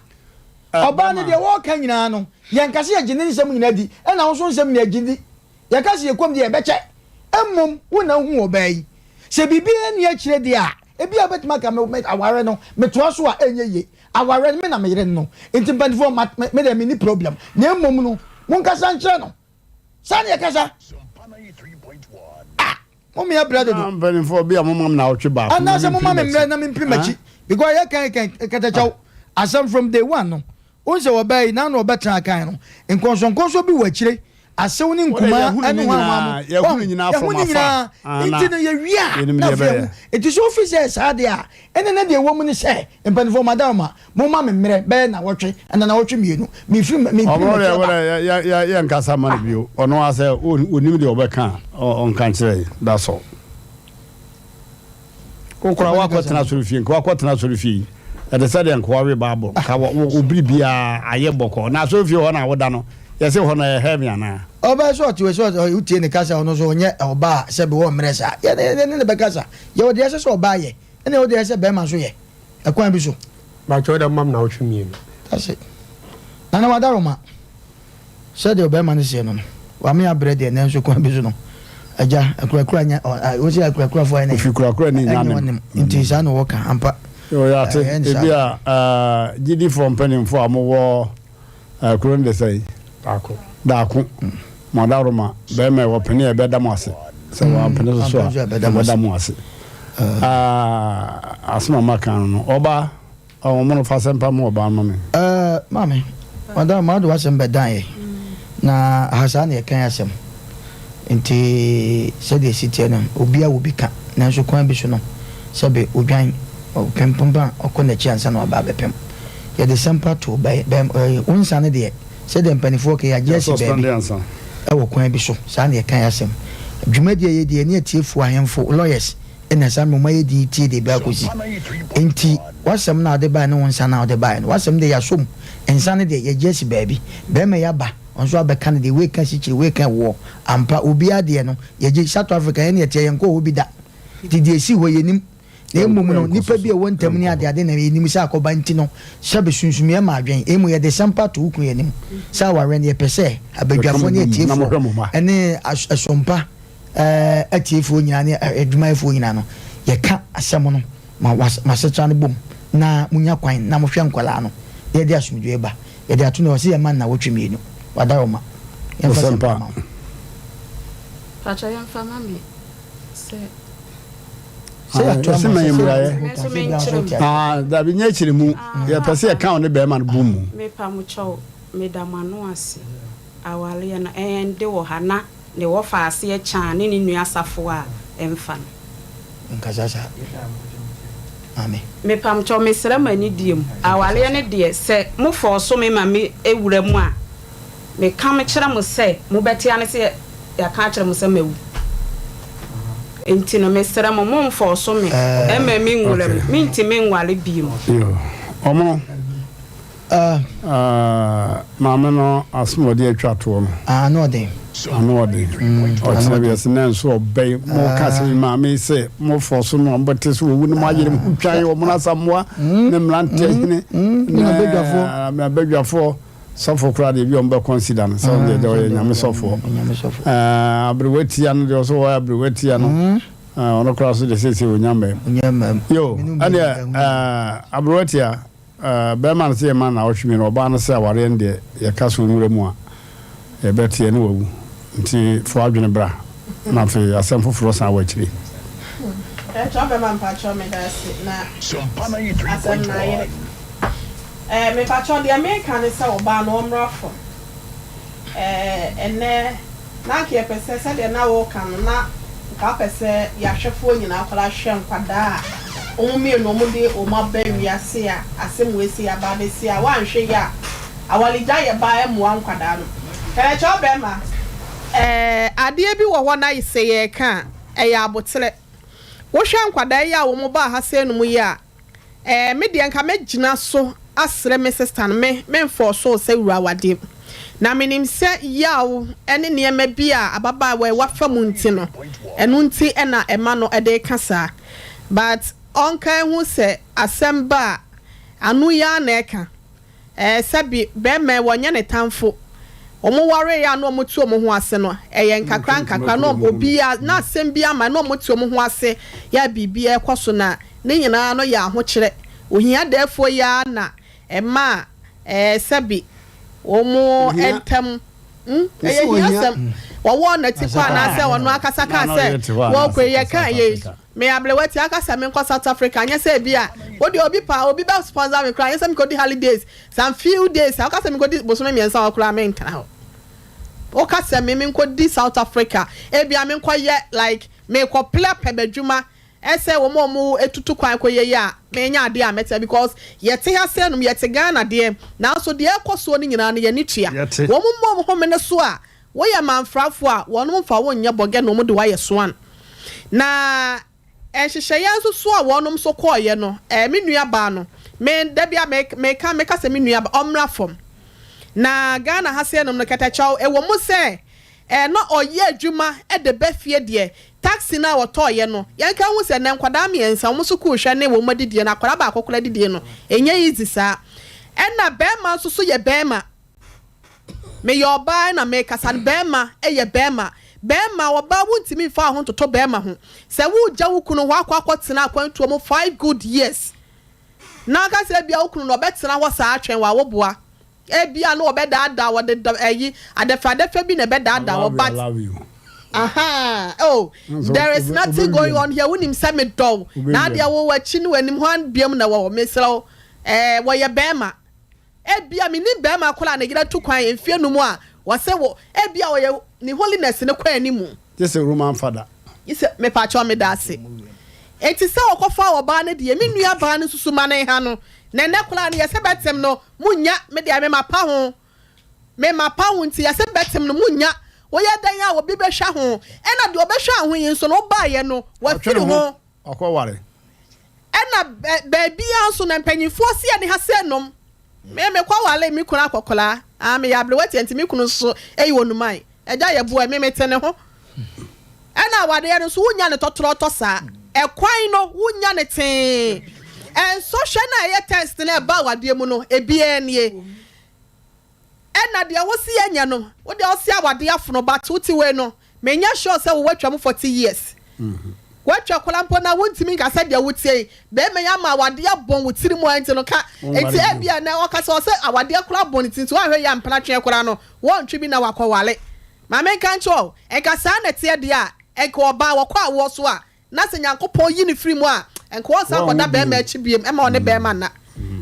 ɔbaa no deɛ wɔreka nyinaa no yɛnka sɛ yɛgye ne nsɛm nyinaa di ɛna wo nso nsɛm nyinaa gye di yɛka sɛ yɛkɔ mu deɛ yɛbɛkyɛ mmom wo na wohu ɔbaa yi sɛ biribi ani akyire deɛ a ebi a wobɛtumi aka me aware no metoa so a ɛnyɛ yie aware no me na meyere no nti mpanimfoɔ ma me deɛ menni problem na mmom no monkasa nkyerɛ no saa ne yɛkasa ah mo mea brɛ dodo mpanimfoɔ bi a moma me naawɔtwe baako anaasɛ moma me mmerɛ na mempiri m'akyi because yɛ kan kan katakyɛw asɛm from day one no wohu sɛ wɔbaa yi na na ɔbɛtena kan no nkɔnsɔnkɔnsɔn bi wɔ akyire asew ne nkumaa ɛne hwan hwan mo yɛhu ne nyinaa nti no yɛwie a na afei ɛho nti sɛ ofi sɛ saa deɛ a ɛne ne deɛ ɛwɔ mu ne sɛ mpanimfoɔ madam ma Momma me mmerɛ bɛyɛ nnawɔtwe anaa nnawɔtwe mmienu. Mefiri mefiri Ɔno m'akyi deɛ aba. wɛrɛ yɛ yɛ nkasa ma no bio. Ɔno ara sɛ onim deɛ ɔbɛka a ɔnka nkyerɛ yɛn. That's all. Wo koraa woakɔtena asɔre fie nka woakɔtena asɔre fie yi ɛte sɛ deɛ nka woawe Bible nka wo bere biara ayɛ bɔkɔɔ na asɔre fie hɔ na woda no yɛse hɔ no ɛyɛ heaven anaa? Ɔbaa sɛ ɔte hɔ sɛ wotie ne kasa ɔno nso ɔnyɛ ɔbaa a sɛbe wɔ mmerɛ saa. Yɛne ne bɛkasa. Yɛwɔ deɛ ɛsɛ sɛ ɔbaa yɛ ɛna ɛwɔ deɛ ɛsɛ sɛ bɛrima nso yɛ. Ɛkwan bi so. Bakyɛ wode mam nawɔtwe mienu. Dase. Nana wadaroma. Sɛdeɛ ɔbarima no seɛ no no, wame abrɛ deɛ nanso kwan bi so no, agya, akurakura nyɛ, ɔ, wose akurakurafoɔ ayɛ ne, Ofi kurakura ni nya ɛnyɛ nem. ɔnem, nti saa na wɔka, ampa. Yo, yɛate. Ɛyɛ ne saa. Ebi a, eh, gyidifoɔ mpanimfoɔ a mowɔ eh, kuro no de sɛn? Daako. Daako. Mo adaworoma, bɛrima yi, wɔpene a yɛbɛda mo ase. Sɛ wɔampene so so a, Ampene so a yɛbɛda mo ase. yɛbɛda mo ase. Ah, asɛm a maka no no, ɔbaa, ɔmo no fa asɛmpa ma ɔbaa no ma me. Eh, maame, madam, mado w'asɛm bɛdan yɛ. Na ha saa na yɛkan asɛm. Nti sɛdeɛ ɛsi teɛ no, obiara wɔ bi ka. Nanso kwan bi so no, sɛbe odwan, ɔpempem a ɔkɔ n'akyi ansa na waba abɛpem. Yɛde sɛmpa to bɛ, bɛ, eh, wo nsa no deɛ, sɛdeɛ mpaninfoɔ ka yi, agye asi baabi wɔ kwan bi so. Saa na yɛka yɛn asɛm. Dwumadie a yɛdi, yɛne atiefoɔ, ahemfo, lawyers, ɛna saa mmerɛ wɔayɛ din tie deɛ ɛbɛyɛ akɔsi. Enti w'asɛm no a wode baeɛ ne wo nsa no a wode baeɛ no, w'asɛm deɛ yɛasɔ mu. Nsa no deɛ, yɛagye asi baabi. Barima yi aba, ɔno nso abɛka ne deɛ, wei ka asikyire, wei ka ɛwoɔ. Ampa, obiara deɛ no, yɛgye. South Africa, yɛn na yɛteɛ, yɛnkɔɔ hɔ bi da. Nti deɛ ɛsii hɔ, yɛnnim. Na mmom no, nnipa bi a ɛwɔ ntam ne adeade na yɛnim sɛ akɔba nti no, sɛbe sunsumyɛ ma adwene. Mmom yɛde sɛmpa to wo kunu anim sɛ awareɛ no, yɛpɛ sɛ abadwafoɔ ne atiefoɔ ne asompa atiefoɔ nyinaa ne adwumayɛfoɔ nyinaa no, yɛka asɛm no ma mo asetra no bom na monya kwan na mohwɛ nkwadaa no na yɛde asomdwoeɛ ba. Yɛde ato no, ɔse yɛma nnawɔtwe mmienu. Wadaroma. Yɛmfa sɛmpa ma wo. Pakyɛ yɛmfa ma me sɛ. Sɛ yɛato Yɛse ama ma sɛ yɛ sɛ mmuaeɛ. Me nso menkyerɛ mu. Ah, dabi nyɛ kyerɛ mu. Yɛpɛ sɛ yɛka wo ne bɛrima no bom mu. Mepa mo kyɛw, meda mo ano ase. Awareɛ no, ɛnde wɔ ha na ne wɔfa aseɛ kyaa ne ne nua asafo a ɛmfa no. Nkasa saa. Maame. Mepa mo kyɛw, mesrɛ mo anidie mu. Awareɛ no deɛ, sɛ mo fɔɔso me ma me wura mu a, Meka mekyerɛ mo sɛ, mobɛte ane sɛ yɛaka akyerɛ mo sɛ mawu. Enti no, mesrɛ mo, momfɔɔso me mma me nwura mu. Mentumi nware bio. Yo, ɔmo. Maame no asem a ɔde atwa toɔ no. Ano ɔden. Ano ɔden. Ɔkyena bi ɛsɛ na nso ɔbɛn mo ka sɛ maame yi sɛ mo fɔ so no ɔmo bɛte so owu no mo ayere mo ho twan wɔn asamoa ne mmeranteɛ hene ne abadwafoɔ sɔfo koraa deɛ bi ɔmo bɛ consider no sɛ ɔno deɛ deɛ ɔyɛ nyame sɔfoɔ. Aberewa tia no deɛ ɔso ɔyɛ aberewa tia no ɔno koraa so deɛ seesei ɔnya mmam. Yo ɛneɛ aberewa tia. Barima no sɛ yɛma no naawɔtwe mmienu, ɔbaa no sɛ awareɛ no deɛ yɛka so nwura mu a, yɛbɛteɛ ne wawu. Nti fa w'adwene bra na afei asɛm foforɔ san wɔ akyire. Ɛkyɛw bɛma mpakyɛw medase na asɛm no ayere ɛɛ mepakyɛw deɛ meka ne sɛ ɔbaa no ɔmmra fam ɛɛ ɛnɛ Na anka yɛpɛ sɛ, sɛdeɛ na woreka no, na nka wopɛ sɛ yɛahwɛfoɔ nyinaa kɔla hwɛ nkwadaa a wɔn mmienu wɔde wɔn aba wiase a asɛm wei sei aba abɛsi a woanhwɛ yie a awaregya yɛ ba mmoa nkwadaa no. Kɛnɛkyɛw bɛrima. Ɛɛ adeɛ bi wɔ hɔ na sɛ yɛreka a ɛyɛ aboterɛ. Wohwɛ nkwadaa yi a wɔn baa ha sei nom yi a, Ɛɛ me deɛ nka mɛgyina so asrɛ me sister no, me menfɔɔso wo sɛ wura awadeɛ mu. Na menim sɛ yaw ne nneɛma bi a ababaawa yi wafa mu nti no, ɛno nti na ɛma no de reka saa. But ɔnka nhu sɛ asɛm ba a, ano yi ara na ɛka. Ɛɛ sɛbi bɛɛma yi wɔnyɛ ne tamfo. Wɔn wareeɛ a na wɔn te wɔn ho ase no, ɛyɛ nkakra nkakra na obiara, na asɛm bi ama na wɔn te wɔn ho ase yɛ a biribi ɛrekɔ so na ne nyinaa no yɛ ahokyerɛ. Ohia dɛɛfoɔ yi ara na ɛmaa ɛɛ sɛbi wɔn ntam hmm, ɛyɛ hia sɛm. Wɔwɔɔ n'ati kɔ anaasɛ ɔno ankasa kaa sɛ wɔrekɔ yi, yɛkaa yei. Me abrewa ti aka sɛ menkɔ South Africa anyɛ sɛ ebia wo deɛ obi paa obi bɛ sponsor me koraa anyɛ sɛ mekɔdi holidays some few days a woka sɛ menkɔdi bosome mmiɛnsa hɔ koraa mentena hɔ woka sɛ me menkɔdi South Africa ebia menkɔyɛ like mekɔ plɛ pɛ m'adwuma ɛsɛ wɔn a wɔn etutu kwan kɔyɛ yi a menya adeɛ a mɛtɛ because yɛte ha sɛ nom yɛte Ghana deɛ nanso deɛ ɛkɔ soɔ no nyinaa no yɛne tua wɔn mmɔ wɔn homene so a Woyɛ manfrafo a, wɔnom mfa wo nyɛ bɔgɛ na wɔn de wo ayɛ soan. Na nhyehyɛeɛ nso so a wɔnom nso kɔeɛ no, eh, me nua baa no, me, da bi a me, meka, meka sɛ me nua ba, ɔmmra fam. Na Ghana ha sei nom no, kɛtɛkyɛw, ɛwɔ mu sɛ, eh, na ɔyɛ adwuma de ba fie deɛ, taxi no a ɔtɔeɛ no, yɛnka nhu sɛ nnɛ nkwadaa mmiɛnsa, wɔn sukuu hwɛ ne wɔn adidie no, akwadaa baako koraa adidie no, ɛnyɛ easy saa. Ɛna barima nso so yɛ barima. Meyɛ ɔbaa na mekasa no, bɛɛma yɛ bɛɛma. Bɛɛma, ɔbaa wontumi mfa wo ho ntoto bɛɛma ho. Sɛ wogya wo kunu hɔ akɔ akɔtena akwantuo mu five good years na aka sɛ ebia wo kunu no ɔbɛtena hɔ saa atwɛn wo a, woboa. Ebia na ɔbɛdaadaa wo, ɔde ɛyi, adɛfɛadɛfɛ bi na ɛbɛdaadaa wo but Ahaa oh there is nothing going on here, wonim sɛ medɔ wo na adeɛ wo w'akyi ne w'anim hwan biam na ɛwɔ hɔ, mesrɛ wo, ɛɛ wɔyɛ bɛɛma. Ebia minnim barima koro a ne yere atu kwan mfe anum a wɔse wo ebia ɔyɛ ne holiness no kɔ anim. Gye sɛ Roman fada. Gye sɛ, mepakyɛw meda ase. Enti sɛ wɔkɔfaa ɔbaa no deɛ, me nua baa no nso ma no nha no, na ɛnnɛ koraa no yɛse bɛtem no, monnya, me deɛ me mapa ho, me mapa ho nti yɛse bɛtem no monnya, woyɛ dɛn a obi bɛhwɛ ho, ɛna deɛ ɔbɛhwɛ ho yi nso no wobaeɛ no wafiri ho. Ɔkɔware. Ɛna baabiara nso na mpanyinfoɔ se yɛne ha sɛ nom. Me mekɔ ware me kunu akɔkoraa. Ah meyɛ abrewa tia nti me kunu nso eyi onuman. Agya yɛ boɛ me mete ne ho. Ɛna awareɛ no nso wonya no tɔtrɔtɔ saa. Ɛkwan no wonya no tee. Ɛnsɔhwɛ no a ɛyɛ test no a ɛba awadeɛ mu no ebiara nie. Ɛna deɛ wose yɛnyɛ no wo deɛ wose awadeɛ afono but wote wei no menyɛ sure sɛ wo watwa mu 40 years watwa koraa mpo na wontumi nka sɛ deɛ wotie yi bɛrima yi ama awadeɛ abɔn wo tiri mu a nti no ka nti ebia nɛ ɔka sɛ ɔsɛ awadeɛ koraa abɔn ne ti nti woanhwɛ yie a mpena tweɛ koraa no wɔntwe bi na wakɔwale ma menka nkyerɛ wo nka saa na ɛteɛ deɛ a nka ɔbaa wɔkɔ awoɔ so a Na sɛ Nyankopɔn yi no firi mu a, nka ɔnsan nkɔda bɛɛma akyi biom mma ɔne bɛɛma nna.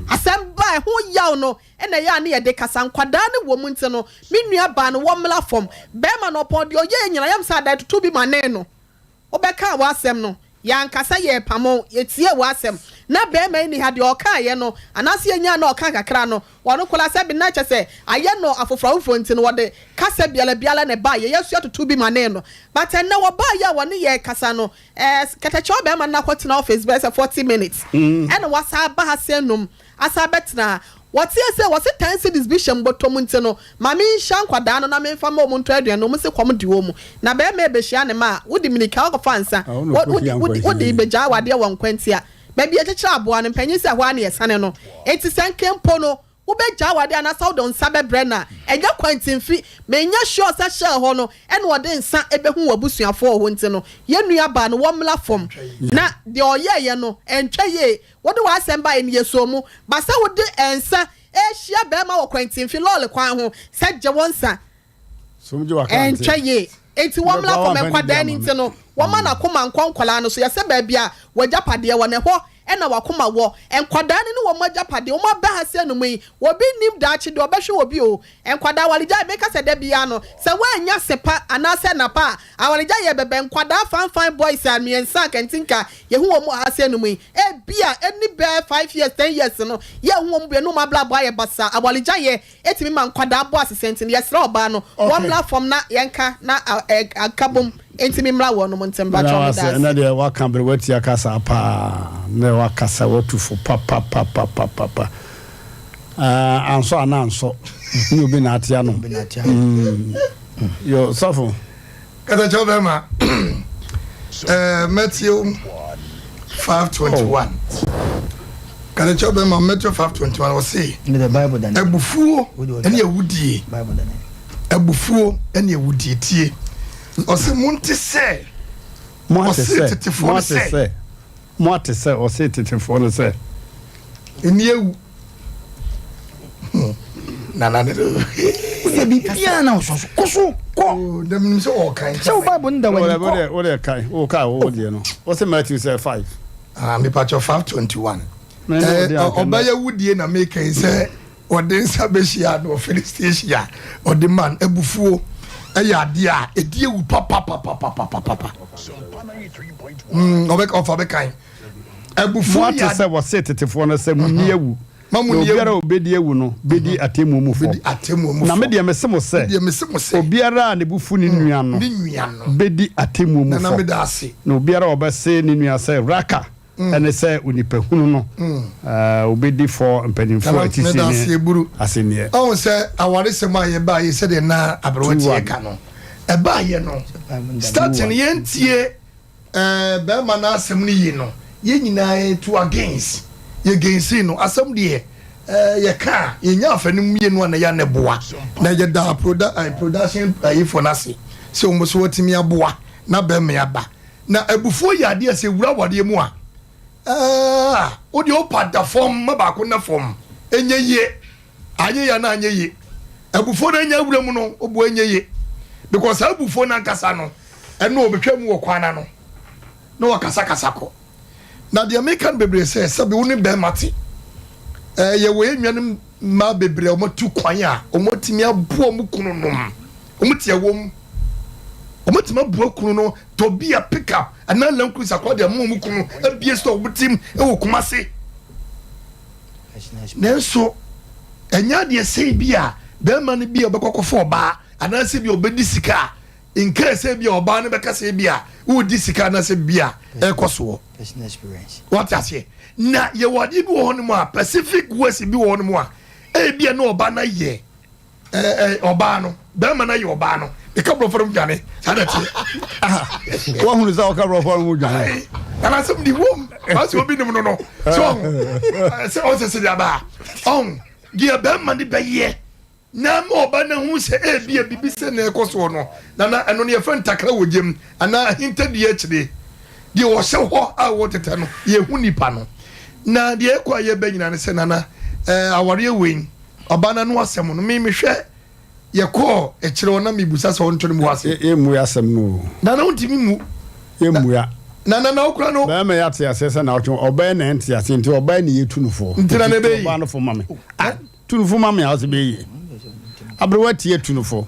Asɛm ba a ɛho yaw no na ɛyɛ a ne yɛde kasa. Nkwadaa no wɔ mu nti no, me nua baa no wɔmmra fam. Bɛɛma no ɔpɔn deɛ ɔyɛɛ nyinaa, yam sɛ adan tutu bi manee no. Wobɛkaa w'asɛm no, yɛankasa yɛrepamo, yɛtiee w'asɛm. Na bɛɛma yi nni ha, deɛ ɔkaeɛ no, anaasɛ yɛnyaa na ɔka kakra no, Wɔn koraa sɛ na kyɛ sɛ ayɛ no afoforo afoforo nti no wɔde kasa biara biara na ɛbaeɛ yɛsua tutu bi manee no but ɛnnɛ wɔbaeɛ a wɔne yɛn kasa no eh kɛtɛkyɛ ɔbarima no akɔtena office bɛyɛ sɛ 40 minutes ɛna wasan aba ha sɛ num asan abɛtena ha. Wɔteɛ sɛ, wɔse ten cedis bi hyɛ me bɔtɔ mu nti no, ma menhyia nkwadaa no na memfa mma wɔn ntɔ aduane, wɔn se kɔm de wɔn. Na barima rebɛhyia ne mma a, wode mirika akɔfa nsa, wode wode rebɛgyaa w'adeɛ wɔ nkwantia. Baabi a yɛkyekyere aboa no, mpanyin sɛ ɛhɔ ara na yɛsane no. Enti sɛ nka mpo no, wobɛgyaa w'adeɛ anaasɛ wode wo nsa bɛbrɛ no a, ɛnyɛ kwantimfi. Menyɛ sure sɛ Shell hɔ no na ɔde nsa bɛhu w'abusuafoɔ wɔ hɔ nti no, yɛn nuabaa no, wɔmmra fam. Na deɛ ɔyɛeɛ no, ɛntwa yie. Wode w'asɛm baeɛ no, yɛsɔɔ mu. But sɛ wode nsa rehyia barima wɔ kwantimfi, lɔɔre kwan ho, sɛ gye wo nsa, Ɛntwa yie. Enti wɔmmra fam. Nkwadaa no nti no, wɔmma n'akoma nkɔ nkwadaa no so. Yɛ sɛ baabi a w'agyapadeɛ wɔ no, ɛhɔ na w'akoma wɔ. Nkwadaa no ne wɔn agyapadeɛ. Wɔn aba ha sɛ anum yi, obi nnim daakye deɛ ɔbɛhwɛ obi o. Nkwadaa, awaregyae, meka sɛ da biara no, sɛ woannya sepa anaasɛ napa a, awaregyae yɛ bɛbɛ. Nkwadaa fine fine boys a mmiɛnsa a kantinka yɛhu wɔn wɔ ha sɛ anum yi, ebia ɛnni bɛyɛ 5 years, 10 years no, yɛnhu wɔn bio, na wɔn abrabɔ ayɛ basaa. Awaregyaeɛ Etumi ma nkwadaa bɔ asesa nti no, yɛsrɛ ɔbaa no wɔmmra fam na yɛnka na nkabom ntumi mmra wɔnom ntem. Meda Mpakyɛw wo ase, meda ase. ɛnɛ deɛ waka bere watia kasa paa, nɛ wakasa watu fo papapapapapa. Ah, ansɔ ana ansɔ, nyɛ obi na ate ano. Mm. Yo, sɔfo. Kasa kyɛw bɛrima. Eh, Matthew 5:21. Kasa kyɛw bɛrima Matthew 5:21 ɔse. Abufuo ne awudie. Abufuo ne awudie tie. Ɔse monte sɛ. Ɔse tetefoɔ no sɛ. Moate sɛ ɔse tetefoɔ no sɛ. Nni awu. Nana ne do. Woyɛ biribiara na wosɔ so. Kɔ so kɔ. Oh, na menim sɛ ɔɔkan. Sɛ wo Bible no da w'anim kɔ. Wo deɛ kan, wo ka wo deɛ no. Wo se Matthew sɛ 5. Ah, mepakyɛ 521. Ɔbɛyɛ wudie na meka yi sɛ ɔde nsa bɛhyia no wɔ filling station a ɔde ma no abufuo ɛyɛ adeɛ a ɛdi awu papapapapapapa. Ɔfa bɛkan. Abufuo Moate yɛ sɛ wɔsee tetefoɔ no sɛ, Monni awu, Ma na monni obiara awu. a ɔbɛdi awu no bɛdi atemmuo mu fɔ. Bɛdi atemmuo mu Na me fɔ. deɛ mese mo sɛ, Me deɛ mese mo sɛ. obiara a ne bo fu ne nua no Ne nua no. bɛdi atemmuo mu Nana fɔ. meda ase. Na obiara a ɔbɛse ne nua sɛ, Raka, ɛne sɛ onipahunu no, ɔbɛdi fɔ mpanimfoɔ Nana atisie meda ase ne eburu. asɛnniiɛ. Ɔhu sɛ awaresɛm a yɛbaeɛ sɛdeɛ na aberewa 2 teɛ 1. ka no, ɛbaeɛ no, starting no yɛntie. Eh bɛɛma no asɛm no ye no yɛn nyinaa yɛ to against yɛ gainsee no asɛm deɛ eh yɛ ka a yɛ nya afɛnum mienu a na yɛ na ɛboa na yɛ da proda eh production ayifoɔ no ase sɛ wɔn so wɔatumi aboa na bɛɛma aba na abufuo yɛ adeɛ sɛ wura awareɛ mu a eh wo deɛ wopa da fam ma baako na fam ɛnyɛ yie anyɛ yie anaa anyɛ yie abufuo no anya awura mu no obu anyɛ yie because saa abufuo no ankasa no ɛno ɔbɛtwa mu wɔ kwan ano na wakasakasa kɔ na deɛ meka no bebree sɛ sɛbi wo ne bɛrima te ɛɛ yɛwɔ yɛn nuanom mmaa bebree a wɔatu kwan a wɔatumi aboa wɔn kunu nom wɔn te ɛwɔ mu wɔatumi aboa kunu no tɔ bi a pick up anaa land cruiser kɔ de ama wɔn kunu abie store wɔn tim wɔ Kumase. Nanso ɛnyɛ adeɛ sɛ bi a bɛrima no bi a ɔbɛkɔ akɔfa ɔbaa anaasɛ bi a ɔbɛdi sika a nkaa sɛ bi a ɔbaa no bɛka sɛ bi a wodi sika anaasɛ bi a ɛrekɔ soɔ. Wate aseɛ? Na yɛwɔ adeɛ bi wɔ hɔnom a Pacific West bi wɔ hɔnom a ebi a na ɔbaa no ayɛ ɛɛ ɔbaa no bɛrima no ayɛ ɔbaa no meka borɔfo no mu dwane saa na teɛ wahunu sɛ ɔka borɔfo no mu dwane anasɛm de wom ɔsɛ obi nim no no sɛ ɔho sɛ ɔsɛ sɛ deɛ abaa ɔho deɛ bɛrima no bɛyɛ na ama ɔba no hu sɛ ebi a biribi sɛ na ɛkɔ soɔ no nana ɛno no yɛfrɛ ntakra wɔ gyam anaa ahintadua akyire deɛ ɔhyɛ hɔ a wɔtetɛ no yɛhu nipa no na deɛ ɛkɔ a yɛbɛ nyina ne sɛ nana ɛɛ awareɛ wei Ɔbaa no ano asɛm no, me mehwɛ yɛkɔɔ akyire hɔ na mebusa sɛ ɔnto ne bo ase. Yɛmmu asɛm no o. Nana wontumi mmu. Yɛmmua. Nana na wokura no. Bɛrima yɛ ate aseɛ sɛ na ɔtwe ɔbaa na ɛnte aseɛ nti ɔbaa ne yɛtu no foɔ. Nti na na ɛbɛyi. Ɔbaa no fo ma me. Ah, tu no fo ma me a ɔsɛ bɛyie. Aberewa tie tu no fo.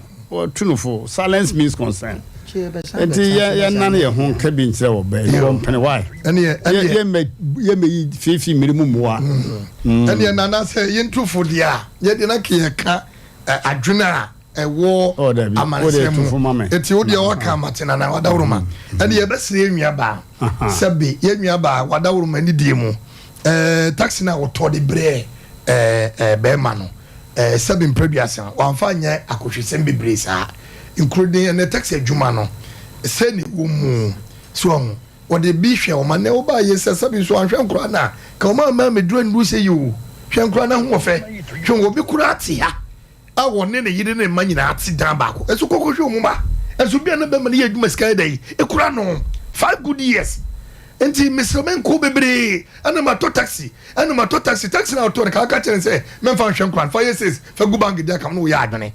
Tu no fo. Silence means consent. Nti yɛ yɛnane yɛ ho nka bi nkyerɛ ɔbaa yi wɔmpene why. Ɛneɛ ɛneɛ. Yɛmmɛyi fiifi mmiri mu mmoa. Ɛneɛ nana sɛ yɛntu fo deɛ a yɛdeɛ na ke yɛka adwene a ɛwɔ amansɛm mu eti wo deɛ waka amate nana wadaworoma ɛne yɛbɛsrɛ yɛn nua baa sɛbe yɛn nua baa wadaworoma ne die mu ɛɛ taxi no a wɔtɔ de brɛ. Ɛɛ ɛɛ bɛrima no ɛɛ sɛbi mprɛduasa wamfa anyɛ akɔhwisɛm bebree saa. Nkuruden ɛnɛ taxi adwuma no sɛ ne wɔ mu so ɔho wɔde bi hwɛ wɔn anɛ wɔba yɛ sɛ sɛbi nso anhwɛ nkoraa na ka wɔn ama mɛduru nnuru sɛ yi o hwɛ nkoraa na ho wɔ fɛ hwɛ wɔn bi koraa te ha. a wɔne ne yere ne ne mma nyinaa te dan baako nso kɔkɔhwɛ wɔn mma nso bia na bɛma no yɛ adwuma sika yɛ dɛ ekura no five good years nti mesrɛ me nko bebree ɛna matɔ taxi ɛna matɔ taxi taxi na ɔtɔ no kaa ka kyerɛ sɛ mɛmfa nhwɛ nkora no fa yɛ sales fa gu bank di akam no woyɛ adwene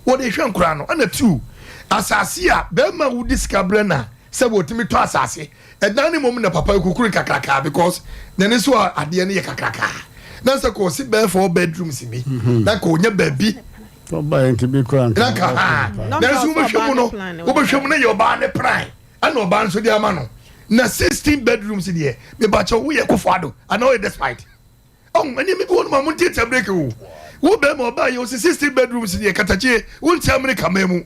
wɔde hwɛ nkora no ɛna two asase a bɛrima wodi sika brɛ na sɛ wɔtumi tɔ asase Ɛdan no mmom na papa yi kukuru kakraka because n'ani so a adeɛ no yɛ kakraka. Na sɛ kò si bɛyɛ four bedrooms bi mhm. na kò nya baabi. Ɔba yɛn ti kura nka. Na nka ha nanso wobɛhwɛ mu no wobɛhwɛ mu no yɛ ɔbaa ne plan ɛna ɔbaa nso de ama no na sixteen bedrooms deɛ mebakyɛ woyɛ kofo ado anaa woyɛ despite. Ɔn ɛne mi bi wɔ no ma mo ntiatia break o. Wo bɛrima ɔbaa yɛ ɔsi 16 bedrooms deɛ katakyie wo nti America man mu.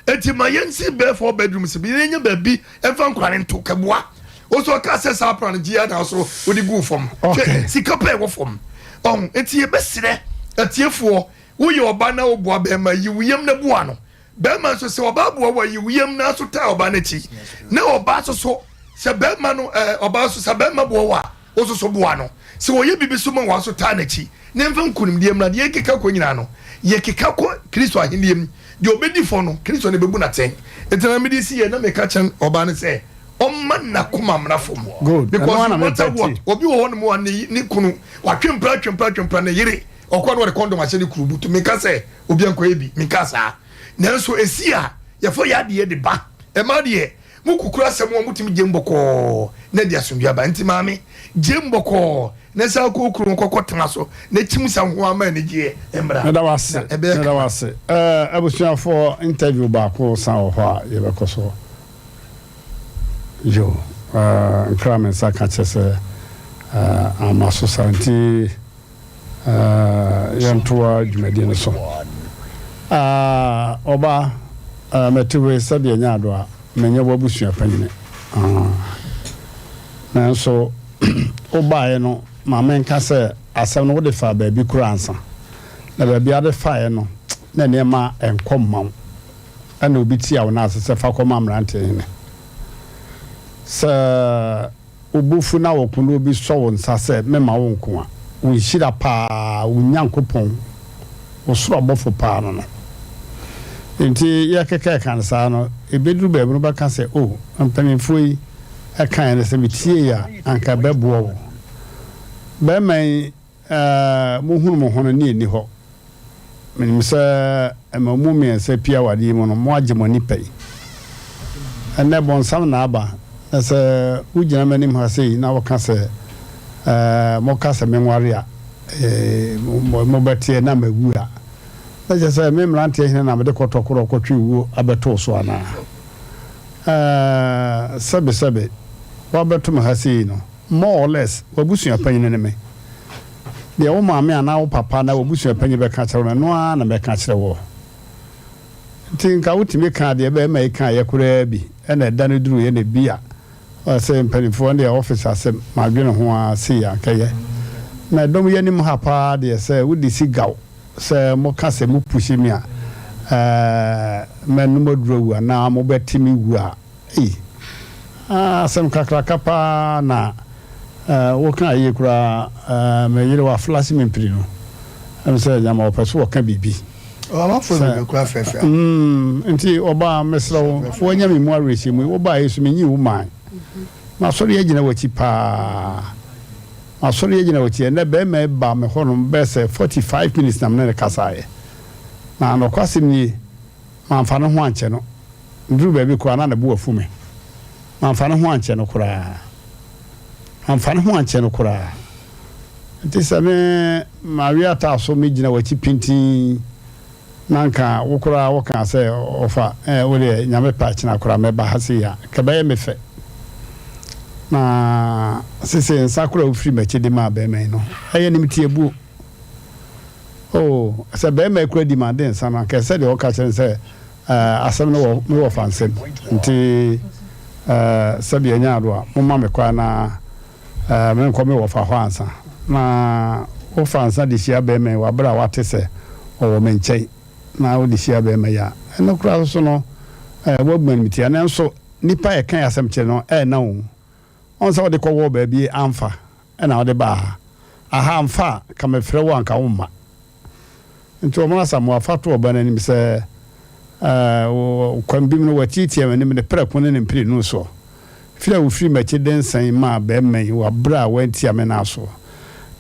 Eti ma yɛn si bɛɛ four bedrooms bi yɛn nyɛ baabi ɛnfa nkora ne nto kɛboa. Ɔsɔ ɔka sɛ saa plan gye ya na ɔso ɔde gu fam. Hwɛ sika pɛ ɛwɔ fam. Ɔn eti yɛ bɛsrɛ atiefoɔ woyɛ ɔba na woboa bɛrima yi wo yam na boa no. Bɛrima nso sɛ ɔbaa boa wo a yi wo yam na so taa ɔbaa n'akyi. Na ɔbaa nso so sɛ bɛrima no ɛɛ ɔbaa nso sɛ bɛrima boa wo a Wo nso so boa no. Sɛ ɔyɛ biribi so ma wo a, nso taa n'akyi, na ɛmfa nkonimdie mmra. Deɛ yɛkeka kɔ nyinaa no, yɛkeka kɔ Kristo ahennie mu. Deɛ ɔbɛdi fɔ no, Kristo na ɛbɛbu no atɛn. Enti na mede si yɛ, na meka kyerɛ ɔbaa no sɛ, ɔmma n'akoma mmra fam. Good. Because Ɛno ara no na matter mepɛ what, ti. obi wɔ hɔnom a ne ne kunu, watwe mpena, atwe mpena, atwe mpena, ne yere, ɔkɔ a na ɔde kɔndɔm ahyɛ ne kunu butu. Menka sɛ obi ankɔyɛ bi, menka saa. Nanso ɛsi a, yɛfa yɛn adeɛ de ba. Mmaa deɛ, Mo kukuru asɛm a motumi gyem bɔkɔɔ na ɛde asomdwoe aba. Nti maame, gyem bɔkɔɔ na san kɔ wo kunu ho kɔkɔ tena so na kyim sa ho ara ma anigyeɛ mmra. Meda wo ase, Na ɛbɛyɛ meda wo kama. ase. Eh, abusuafoɔ, interview baako san wɔ hɔ a yɛbɛkɔ so. Yo, eh, nkra me nsa ka kyerɛ sɛ, eh, amma so saa nti. Yɛntoa dwumadie no so. Ɔbaa, mete wei sɛdeɛ ɛnyɛ ado a, menyɛ w'abusua panyini. Nanso wobaeɛ no, ma menka sɛ asɛm no wode faa baabi koraa ansa. Na baabi a wode faeɛ no, na nneɛma nkɔ mma wo. Ɛna obi tia wo nan ase sɛ fa kɔma mmeranteɛ hene. Sɛ Wo bo fu na wɔko na obi sɔ wo nsa sɛ memma wo nko a, wo nhyira paa, wo Nyankopɔn, wo soro abɔfo paa no no. Enti yɛkeka no saa no, ebeduru baabi no wobɛka sɛ, Oh, mpanimfoɔ yi kaeɛ no sɛ metiee a, anka ɛbɛboa wo. Barima yi Eh, mohunu mo ho no, ne ɛnni hɔ. Menim sɛ ɛma mo mmiɛnsa pie awadeɛ yi mu no, moagye mo ani pɛi. Ɛnnɛ bɔnsam na aba, na sɛ wogyina m'anim ha sei na woka sɛ, eh, moka sɛ menware a, eh, mobɛteɛ na mawu a, na kyerɛ sɛ me mmeranteɛ hene na mede kɔtɔkorɔ kɔtwe wuo abɛto wo so anaa? Eh, sɛbesɛbe, woabɛto me ha sei no, More or less, w'abusua panyin ne me. Deɛ wo maame anaa wo papa anaa w'abusua panyin bɛka akyerɛ wo no, ɛno ara na mɛka akyerɛ woɔ. Nti nka wotumi kaa deɛ bɛrima yi kaeɛ koraa bi, ɛna ɛda no duruiɛ na ebia sɛ mpanimfoɔ no deɛ office asɛm, madwene ho ara sei a anka ɛyɛ. Na ɛdɔm yi anim ha paa deɛ sɛ wode si gaw sɛ moka sɛ mo pushi me a, ɛɛ mɛnom aduru awu anaa mobɛte me wu a, Ei, asɛm kakraka paa na woka yie koraa me yere waflase me mpiri no ɛm sɛ nyama ɔpɛ so wɔka biribi nti ɔbaa mesrɛ wo woanya me mu awerɛhyɛ mu wobaa yi so menyi wo man masɔre agyina w'akyi paa masɔre agyina w'akyi ɛnɛ bɛrima ba me hɔ nom bɛɛ sɛ 45 minutes na mene ne kasaeɛ na nɔkwasɛm nie Mamfa ne ho ankyɛ no. Meduruu baabi koraa na ne bo afu me. Mamfa ne ho ankyɛ no koraa. Mamfa ne ho ankyɛ no koraa. Nti sɛ me mawe ataa so megyina w'akyi pintinn na nka wo koraa wokaa sɛ ɔfa eh, wo deɛ Nyame pɛ akyena koraa mɛba ha sei a, nka ɛbɛyɛ me fɛ. Na sese nsa koraa a wofiri m'akyi de maa bɛrima yi no, ɛyɛ animtiabuo. Oh, sɛ barima yi kura di ma de nsa no, anka ɛsɛ deɛ ɔka kyerɛ no sɛ, eh, asɛm no wɔ me wɔfa nsam. Nti, eh, sɛdeɛ ɛnyɛ ado a, momma me kwan na, eh, menkɔ me wɔfa hɔ ansa. Na. Wofa nsa de hyia barima yi wɔ bere a woate sɛ ɔwɔ me nkyɛn na wode hyia barima yi a, ɛno koraa nso no, woabu me animtia. Nanso nipa a yɛka yɛn asɛm kyerɛ no, ɛnna o. Ɔn sɛ wode kɔwɔɔ baabi amfa na wode baa ha. Aha amfa a, nka mefrɛ wo a nka womma. Nti wɔn Asamoah fa to ɔba no anim sɛ, Ɛɛ, kwan bi mu no watiatia m'anim ne prɛko ne ne mprenu soɔ. Firi a wofiri m'akyi de nsɛn maa barima yi wɔ berɛ a wantia me nan soɔ.